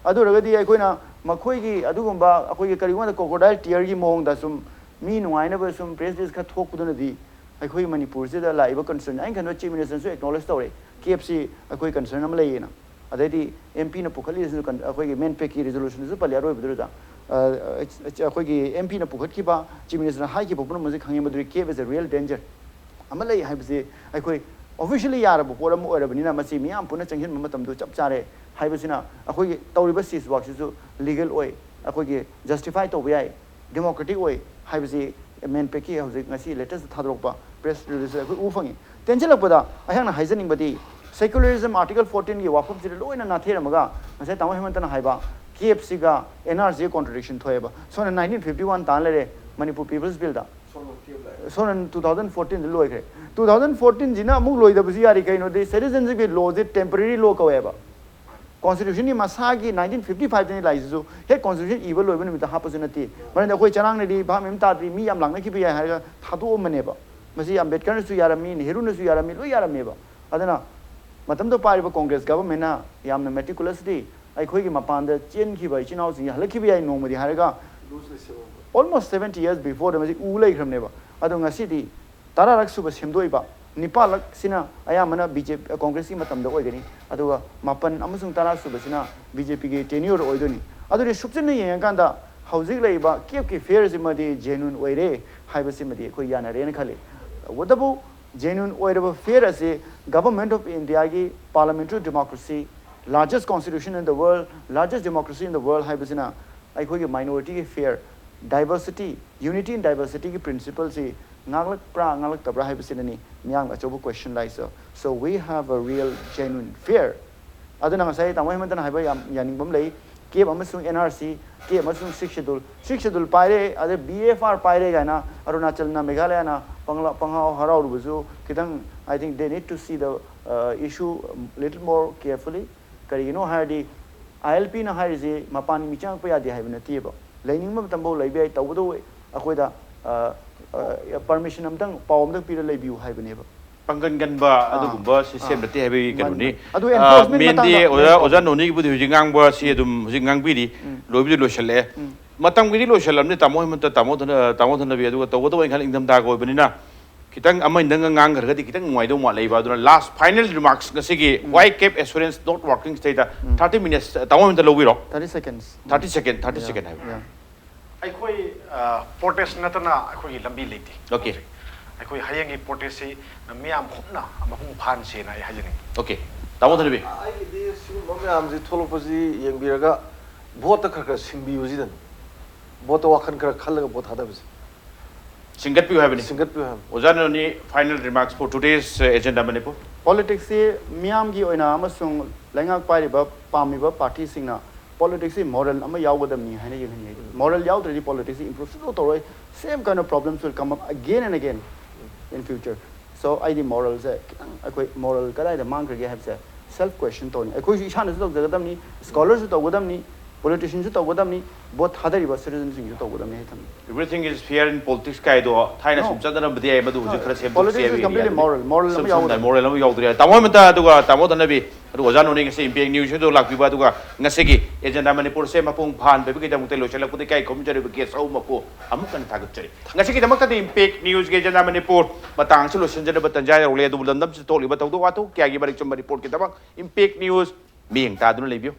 ꯑꯗꯨ ꯑꯣꯏꯔꯒꯗꯤ ꯑꯩꯈꯣꯏꯅ ꯃꯈꯣꯏꯒꯤ ꯑꯗꯨꯒꯨꯝꯕ, ꯑꯩꯈꯣꯏꯒꯤ ꯀꯔꯤꯒꯨꯝꯕꯗ ꯀ꯭ꯔꯣꯀꯣꯗꯥꯏꯜ ꯇꯤꯌꯔꯒꯤ ꯃꯑꯣꯡꯗ ꯁꯨꯝ ꯃꯤ ꯅꯨꯡꯉꯥꯏꯅꯕ ꯁꯨꯝ ꯄ꯭ꯔꯦꯁ ꯔꯤꯂꯤꯁ ꯈꯔ ꯊꯣꯛꯄꯗꯨꯅꯗꯤ ꯑꯩꯈꯣꯏ ꯃꯅꯤꯄꯨꯔꯁꯤꯗ ꯂꯥꯛꯏꯕ ꯀꯟꯁꯔꯟ, ꯑꯩꯅ ꯈꯟꯕ ꯆꯤꯐ ꯃꯤꯅꯤꯁꯇꯔꯁꯨ ꯑꯦꯛꯅꯣꯂꯦꯖ ꯇꯧꯔꯦ, ꯀꯦꯞꯁꯤ ꯑꯩꯈꯣꯏ ꯀꯟꯁꯔꯟ ꯑꯃ ꯂꯩꯌꯦꯅ꯫ ꯑꯗꯩꯗꯤ ꯑꯦꯝ ꯄꯤꯅ ꯄꯨꯈꯠꯂꯤꯁꯤꯁꯨ ꯀꯟ-, ꯑꯩꯈꯣꯏꯒꯤ ꯃꯦꯟꯄꯦꯛꯀꯤ ꯔꯤꯖꯣꯂꯨꯁꯟꯗꯁꯨ ꯄꯜꯂꯤ ꯑꯔꯣꯏꯕꯗꯨꯗ꯫ ꯑ, ꯑꯩꯈꯣꯏꯒꯤ ꯑꯦꯝ ꯄꯤꯅ ꯄꯨꯈꯠꯈꯤꯕ, ꯆꯤꯐ ꯃꯤꯅꯤꯁꯇꯔꯅ ꯍꯥꯏꯈꯤꯕ ꯄꯨꯝꯅꯃꯛꯁꯤ ꯈꯪꯉꯤ, ꯃꯗꯨꯗꯤ "ꯀꯦꯞ is a real danger" ꯑꯃ ꯂꯩ ꯍꯥꯏꯕꯁꯤ ꯑꯩꯈꯣꯏ ꯑꯣꯐꯤꯁꯤꯌꯦꯜꯂꯤ ꯌꯥꯔꯕ ꯄꯣꯠ ꯑꯃ ꯑꯣꯏꯔꯕꯅꯤꯅ ꯃꯁꯤ ꯃꯤꯌꯥꯝ ꯄꯨꯟꯅ ꯆꯪꯁꯤꯟꯕ ꯃꯇꯝꯗ ꯆꯞ ꯆꯥꯔꯦ ꯍꯥꯏꯕꯁꯤꯅ ꯑꯩꯈꯣꯏꯒꯤ ꯇꯧꯔꯤꯕ ꯁꯤꯖ ꯋꯥꯛꯁꯤꯁꯨ ꯂꯤꯒꯦꯜ ꯑꯣꯏ, ꯑꯩꯈꯣꯏꯒꯤ ꯖꯁꯇꯤꯐꯥꯏ ꯇꯧꯕ ꯌꯥꯏ, ꯗꯦꯃꯣꯀ꯭ꯔꯦꯇꯤꯛ ꯑꯣꯏ ꯍꯥꯏꯕꯁꯤ ꯃꯦꯟꯄꯦꯛꯀꯤ ꯍꯧꯖꯤꯛ ꯉꯁꯤ ꯂꯦꯇꯦꯁꯇ ꯊꯥꯗꯣꯔꯛꯄ ꯄ꯭ꯔꯦꯁ ꯔꯤꯂꯤꯁꯇ ꯑꯩꯈꯣꯏ ꯎꯕ ꯐꯪꯉꯤ꯫ ꯇꯦꯟꯁꯤꯜꯂꯛꯄꯗ ꯑꯩꯍꯥꯛꯅ ꯍꯥꯏꯖꯅꯤꯡꯕꯗꯤ, ꯁꯦꯀꯨꯂꯔꯤꯖꯝ ꯑꯥꯔꯇꯤꯀꯜ ꯐꯣꯔꯇꯤꯟꯒꯤ ꯋꯥꯐꯝꯁꯤꯗ ꯂꯣꯏꯅ ꯅꯥꯊꯩꯔꯝꯃꯒ ꯉꯁꯥꯏ ꯇꯥꯃꯣ ꯍꯦꯃꯟꯇꯅ ꯍꯥꯏꯕ ꯀꯦꯞꯁꯤꯒ ꯑꯦꯟ ꯑꯥꯔ ꯁꯤꯒ ꯀꯣꯟꯇ꯭ꯔꯗꯤꯛꯁꯟ ꯊꯣꯛꯑꯦꯕ꯫ ꯁꯣꯝꯅ ꯅꯥꯏꯟꯇꯤꯟ ꯐꯤꯐꯇꯤ ꯋꯥꯟ ꯇꯥꯟ ꯂꯩꯔꯦ ꯃꯅꯤꯄꯨꯔ ꯄꯤꯄꯜꯁ ꯕꯤꯜꯗ, ꯁꯣꯝꯅ ꯇꯨ ꯊꯥꯎꯖꯟ ꯐꯣꯔꯇꯤꯟꯗ ꯂꯣꯏꯈ꯭ꯔꯦ꯫ ꯇꯨ ꯊꯥꯎꯖꯟ ꯐꯣꯔꯇꯤꯟꯁꯤꯅ ꯑꯃꯨꯛ ꯂꯣꯏꯗꯕꯁꯤ ꯌꯥꯔꯤ ꯀꯩꯅꯣꯗꯤ, ꯁꯤꯇꯤꯖꯟꯁꯤꯞꯀꯤ ꯂꯣꯁꯦ ꯇꯦꯝꯄꯔꯦꯔꯤ ꯂꯣ ꯀꯧꯋꯦꯕ꯫ ꯀꯣꯟꯁꯇꯤꯇ꯭ꯌꯨꯁꯟꯒꯤ ꯃꯁꯥꯒꯤ ꯅꯥꯏꯟꯇꯤꯟ ꯐꯤꯐꯇꯤ ꯐꯥꯏꯚꯇꯅꯤ ꯂꯥꯛꯏꯁꯤꯁꯨ, ꯍꯦꯛ ꯀꯣꯟꯁꯇꯤꯇ꯭ꯌꯨꯁꯟ ꯏꯕ ꯂꯣꯏꯕ ꯅꯨꯃꯤꯠꯇ ꯍꯥꯞꯄꯁꯨ ꯅꯠꯇꯦ꯫ ꯃꯔꯝꯗꯤ ꯑꯩꯈꯣꯏ ꯆꯔꯥꯡꯅꯗꯤ ꯚꯥꯞ ꯃꯦꯟ ꯇꯥꯗ꯭ꯔꯤ, ꯃꯤ ꯌꯥꯝ ꯂꯥꯛꯅꯈꯤꯕ ꯌꯥꯏ ꯍꯥꯏꯔꯒ ꯊꯥꯗꯣꯛꯑꯝꯕꯅꯦꯕ꯫ ꯃꯁꯤ ꯑꯝꯕꯦꯗꯀꯔꯅꯁꯨ ꯌꯥꯔꯝꯃꯤ, ꯅꯦꯍꯔꯨꯅꯁꯨ ꯌꯥꯔꯝꯃꯤ, ꯂꯣꯏ ꯌꯥꯔꯝꯃꯦꯕ꯫ ꯑꯗꯨꯅ ꯃꯇꯝꯗꯨꯗ ꯄꯥꯏꯔꯤꯕ ꯀꯣꯡꯒ꯭ꯔꯦꯁ ꯒꯚꯔꯟꯃꯦꯟꯅ ꯌꯥꯝꯅ ꯃꯦꯇꯤꯀꯨꯂꯁꯂꯤ ꯑꯩꯈꯣꯏꯒꯤ ꯃꯄꯥꯟꯗ ꯆꯦꯟꯈꯤꯕ ꯏꯆꯤꯟ ꯏꯅꯥꯎꯁꯤꯡꯁꯦ ꯍꯜꯂꯛꯈꯤꯕ ꯌꯥꯏ ꯅꯣꯡꯃꯗꯤ ꯍꯥꯏꯔꯒ, almost seventy years beforeꯗ ꯃꯁꯤ ꯎ ꯂꯩꯈ꯭ꯔꯕꯅꯦꯕ꯫ ꯑꯗꯣ ꯉꯁꯤꯗꯤ ꯇꯔꯥꯔꯛ ꯁꯨꯕ ꯁꯦꯝꯗꯣꯛꯏꯕ, ꯅꯤꯄꯥꯜꯂꯛꯁꯤꯅ ꯑꯌꯥꯝꯕꯅ ꯕꯤ ꯖꯦ ꯄꯤ, ꯀꯣꯡꯒ꯭ꯔꯦꯁꯀꯤ ꯃꯇꯝꯗ ꯑꯣꯏꯒꯅꯤ, ꯑꯗꯨꯒ ꯃꯥꯄꯟ ꯑꯃꯁꯨꯡ ꯇꯔꯥ ꯁꯨꯕꯁꯤꯅ ꯕꯤ ꯖꯦ ꯄꯤꯒꯤ ꯇꯦꯅ꯭ꯌꯨꯔ ꯑꯣꯏꯗꯣꯏꯅꯤ꯫ ꯑꯗꯨꯗꯤ ꯁꯨꯞꯆꯤꯟꯅ ꯌꯦꯡꯉꯀꯥꯟꯗ ꯍꯧꯖꯤꯛ ꯂꯩꯔꯤꯕ ꯀꯦꯞꯀꯤ ꯐꯤꯌꯔꯁꯤꯃꯗꯤ ꯖꯦꯅꯨꯏꯟ ꯑꯣꯏꯔꯦ ꯍꯥꯏꯕꯁꯤꯃꯗꯤ ꯑꯩꯈꯣꯏ ꯌꯥꯅꯔꯦꯅ ꯈꯜꯂꯤ꯫ ꯇꯧꯕꯇꯕꯨ Genuine ꯑꯣꯏꯔꯕ fair ꯑꯁꯤ Government of India ꯒꯤ parliamentary democracy, largest constitution in the world, largest democracy in the world ꯍꯥꯏꯕꯁꯤꯅ ꯑꯩꯈꯣꯏꯒꯤ minority ꯒꯤ fair, diversity, unity in diversity ꯒꯤ principle ꯁꯤ ꯉꯥꯛꯂꯛꯄ꯭ꯔꯥ ꯉꯥꯛꯂꯛꯇꯕ꯭ꯔꯥ ꯍꯥꯏꯕꯁꯤꯅꯅꯤ ꯃꯤꯌꯥꯝꯒꯤ ꯑꯆꯧꯕ question ꯂꯥꯛꯏꯁꯦ꯫ So we have a real genuine fair. ꯑꯗꯨꯅ ꯉꯁꯥꯏ ꯇꯥꯃꯣ ꯍꯦꯃꯟꯇꯅ ꯍꯥꯏꯕ ꯌꯥꯝ ꯌꯥꯅꯤꯡꯕ ꯑꯃ ꯂꯩ, ꯀꯦꯞ ꯑꯃꯁꯨꯡ N R C, ꯀꯦꯞ ꯑꯃꯁꯨꯡ Sixth Schedule, Sixth Schedule ꯄꯥꯏꯔꯦ, ꯑꯗꯩ B F R ꯄꯥꯏꯔꯦ ꯀꯥꯏꯅ ꯑꯔꯨꯅꯥꯆꯜꯅ, ꯃꯦꯘꯥꯂꯌꯥꯅ ꯄꯪꯂꯥ- ꯄꯪꯍꯥꯎ ꯍꯔꯥꯎꯔꯨꯕꯁꯨ ꯈꯤꯇꯪ, I think they need to see the uh, issue little more carefully. ꯀꯔꯤꯒꯤꯅꯣ ꯍꯥꯏꯔꯗꯤ I L P ꯅ ꯍꯥꯏꯔꯤꯁꯤ ꯃꯄꯥꯟ ꯃꯤ ꯆꯪꯉꯛꯄ ꯌꯥꯗꯦ ꯍꯥꯏꯕ ꯅꯠꯇꯦꯕ꯫ ꯂꯩꯅꯤꯡꯕ ꯃꯇꯝꯐꯥꯎ ꯂꯩꯕ ꯌꯥꯏ, ꯇꯧꯕꯇꯕꯨ ꯑꯩꯈꯣꯏꯗ ꯄꯔꯃꯤꯁꯟ ꯑꯝꯇꯪ, ꯄꯥꯎ ꯑꯝꯇꯪ ꯄꯤꯔ ꯂꯩꯕꯤꯌꯨ ꯍꯥꯏꯕꯅꯦꯕ꯫ ꯄꯥꯡꯒꯟ ꯀꯟꯕ ꯑꯥ꯫ ꯑꯗꯨꯒꯨꯝꯕ ꯁꯤꯁꯇꯦꯝ ꯃꯥꯅꯤ, ꯅꯠꯇꯦ ꯍꯥꯏꯕꯒꯤ ꯃꯥꯅꯤ, ꯀꯩꯅꯣꯅꯤ꯫ ꯃꯥꯅꯤ꯫ ꯑꯗꯨ enforcement ꯃꯦꯟꯗꯤ ꯃꯇꯥꯡꯗ ꯑꯣꯖꯥ ꯑꯣꯖꯥ enforcement ꯅꯣꯅꯤꯒꯤꯕꯨꯗꯤ ꯍꯧꯖꯤꯛ ꯉꯥꯡꯕ ꯁꯤ ꯑꯗꯨꯝ ꯍꯧꯖꯤꯛ ꯉꯥꯡꯕꯤꯔꯤ꯫ ꯎꯝ꯫ ꯂꯣꯏꯕꯨꯗꯤ ꯂꯣꯏꯁꯤꯜꯂꯛꯑꯦ꯫ ꯎꯝ꯫ ꯃꯇꯝꯒꯤꯗꯤ ꯂꯣꯏꯁꯤꯜꯂꯝꯅꯤ ꯇꯥꯃꯣ ꯍꯦꯃꯟꯇ, ꯇꯥꯃꯣ ꯙꯅ- ꯇꯥꯃꯣ ꯙꯅꯕꯤ, ꯑꯗꯨꯒ ꯇꯧꯕꯇꯕꯨ ꯑꯩ ꯈꯜꯂꯤ ꯏꯪꯊꯝꯊꯥꯒ ꯑꯣꯏꯕꯅꯤꯅ ꯈꯤꯇꯪ ꯑꯃ ꯏꯟꯗꯪꯒ ꯉꯥꯡꯈ꯭ꯔꯒꯗꯤ ꯈꯤꯇꯪ ꯅꯨꯡꯉꯥꯏꯗꯧ ꯃꯥꯜꯂꯦꯕ꯫ ꯑꯗꯨꯅ last final remarks ꯉꯁꯤꯒꯤ why cap assurance not working ꯁꯤꯗꯩꯗ thirty minutes ꯇꯥꯃꯣ ꯍꯦꯃꯟꯇ ꯂꯧꯕꯤꯔꯣ꯫ Thirty seconds. Thirty second, thirty second ꯍꯥꯏꯕ꯫ Yeah. ꯑꯩꯈꯣꯏ ꯄ꯭ꯔꯣꯇꯦꯁ ꯅꯠꯇꯅ ꯑꯩꯈꯣꯏꯒꯤ ꯂꯝꯕꯤ ꯂꯩꯇꯦ꯫ Okay. ꯑꯩꯈꯣꯏ ꯍꯌꯦꯡꯒꯤ ꯄ꯭ꯔꯣꯇꯦꯁꯁꯤ ꯃꯤꯌꯥꯝ ꯄꯨꯝꯅ ꯃꯄꯨꯡ ꯐꯥꯍꯟꯁꯦꯅ ꯑꯩ ꯍꯥꯏꯖꯅꯤꯡꯉꯤ꯫ Okay, ꯇꯥꯃꯣ ꯙꯅꯕꯤ꯫ ꯑꯩꯒꯤꯗꯤ ꯁꯤꯒꯨꯝꯕ ꯃꯌꯥꯝꯁꯤ ꯊꯣꯛꯂꯛꯄꯁꯤ ꯌꯦꯡꯕꯤꯔꯒ ꯚꯣꯠꯇ ꯈꯔ ꯈꯔ ꯁꯤꯡꯕꯤꯌꯨ ꯁꯤꯗꯅꯤ꯫ ꯚꯣꯠꯇ ꯋꯥꯈꯜ ꯈꯔ ꯈꯜꯂꯒ ꯚꯣꯠ ꯊꯥꯗꯕꯁꯦ꯫ ꯁꯤꯡꯒꯠꯄꯤꯌꯨ ꯍꯥꯏꯕꯅꯤ꯫ ꯁꯤꯡꯒꯠꯄꯤꯌꯨ ꯍꯥꯏꯕꯅꯤ꯫ ꯑꯣꯖꯥ ꯅꯣꯅꯤ, final remarks for today's uh, Agenda Manipur. ꯄꯣꯂꯤꯇꯤꯛꯁꯁꯤ ꯃꯤꯌꯥꯝꯒꯤ ꯑꯣꯏꯅ ꯑꯃꯁꯨꯡ ꯂꯩꯉꯥꯛ ꯄꯥꯏꯔꯤꯕ ꯄꯥꯝꯃꯤꯕ ꯄꯥꯔꯇꯤꯁꯤꯡꯅ ꯄꯣꯂꯤꯇꯤꯛꯁꯁꯤ ꯃꯣꯔꯦꯜ ꯑꯃ ꯌꯥꯎꯒꯗꯕꯅꯤ ꯍꯥꯏꯅ ꯌꯦꯡꯍꯟꯅꯤꯡꯉꯤ꯫ ꯃꯣꯔꯦꯜ ꯌꯥꯎꯗ꯭ꯔꯗꯤ ꯄꯣꯂꯤꯇꯤꯛꯁꯁꯤ improve ꯁꯨꯡꯇꯧ ꯇꯧꯔꯣꯏ꯫ Same kind of problems will come up again and again in future. So ꯑꯩꯗꯤ ꯃꯣꯔꯦꯜꯁꯦ ꯈꯤꯇꯪ, ꯑꯩꯈꯣꯏ ꯃꯣꯔꯦꯜ ꯀꯗꯥꯏꯗ ꯃꯥꯡꯈ꯭ꯔꯒꯦ ꯍꯥꯏꯕꯁꯦ self question ꯇꯧꯅꯤ꯫ ꯑꯩꯈꯣꯏꯁꯨ ꯏꯁꯥꯅꯁꯨ ꯇꯧꯖꯒꯗꯕꯅꯤ, ꯁ꯭ꯀꯣꯂꯔꯁꯨ ꯇꯧꯒꯗꯕꯅꯤ, ꯄꯣꯂꯤꯇꯤꯁꯤꯌꯟꯁꯨ ꯇꯧꯒꯗꯕꯅꯤ, ꯚꯣꯠ ꯊꯥꯗꯔꯤꯕ ꯁꯤꯇꯤꯖꯟꯁꯤꯡꯁꯨ ꯇꯧꯒꯗꯕꯅꯤ ꯍꯥꯏ ꯊꯝꯃꯤ꯫ Everything is fair in politics ꯀꯥꯏꯗꯣ ꯊꯥꯏꯅ No. ꯁꯨꯝ ꯆꯠꯅꯔꯝꯕꯗꯤ ꯌꯥꯏ, ꯃꯗꯨ ꯍꯧꯖꯤꯛ ꯈꯔ ꯁꯦꯝꯗꯣꯛꯁꯤ ꯄꯣꯂꯤꯇꯤꯛꯁ ꯍꯥꯏꯕꯒꯤ ꯀꯝꯄ꯭ꯂꯤꯠꯂꯤ ꯃꯣꯔꯦꯜ, ꯃꯣꯔꯦꯜ ꯑꯃ ꯌꯥꯎꯗ꯭ꯔꯦ꯫ ꯃꯣꯔꯦꯜ ꯑꯃ ꯌꯥꯎꯗ꯭ꯔꯦ꯫ ꯇꯥꯃꯣ ꯍꯦꯃꯟꯇ ꯑꯗꯨꯒ ꯇꯥꯃꯣ ꯙꯅꯕꯤ, ꯑꯗꯨꯒ ꯑꯣꯖꯥ ꯅꯣꯅꯤ ꯉꯁꯤ ꯏꯝꯄꯦꯛ ꯅ꯭ꯌꯨꯁꯇꯨ ꯂꯥꯛꯄꯤꯕ, ꯑꯗꯨꯒ ꯉꯁꯤꯒꯤ ꯑꯦꯖꯦꯟꯗꯥ ꯃꯅꯤꯄꯨꯔꯁꯦ ꯃꯄꯨꯡ ꯐꯥꯍꯟꯕꯒꯤꯗꯃꯛꯇ ꯂꯣꯏꯁꯤꯜꯂꯛꯄꯗ ꯏꯀꯥꯏ ꯈꯨꯝꯅꯖꯔꯤꯕ ꯒꯦꯁ ꯑꯍꯨꯝꯃꯛꯄꯨ ꯑꯃꯨꯛ ꯍꯟꯅ ꯊꯥꯒꯠꯆꯔꯤ꯫ ꯉꯁꯤꯒꯤꯗꯃꯛꯇꯗꯤ ꯏꯝꯄꯦꯛ ꯅ꯭ꯌꯨꯁꯀꯤ ꯑꯦꯖꯦꯟꯗꯥ ꯃꯅꯤꯄꯨꯔ ꯃꯇꯥꯡ ꯑꯁꯤ ꯂꯣꯏꯁꯤꯟꯖꯅꯕ ꯇꯟꯖꯥ ꯌꯧꯔꯛꯂꯦ꯫ ꯑꯗꯨꯕꯨ ꯂꯝꯗꯝꯁꯤꯗ ꯊꯣꯛꯂꯤꯕ ꯊꯧꯗꯣꯛ ꯋꯥꯊꯣꯛ ꯀꯌꯥꯒꯤ ꯃꯔꯤꯛ ꯆꯨꯝꯕ ꯔꯤꯄꯣꯔꯠꯀꯤꯗꯃꯛ ꯏꯝꯄꯦꯛ ꯅ꯭ꯌꯨꯁ ꯃꯤꯠꯌꯦꯡ ꯇꯥꯗꯨꯅ ꯂꯩꯕꯤꯌꯨ꯫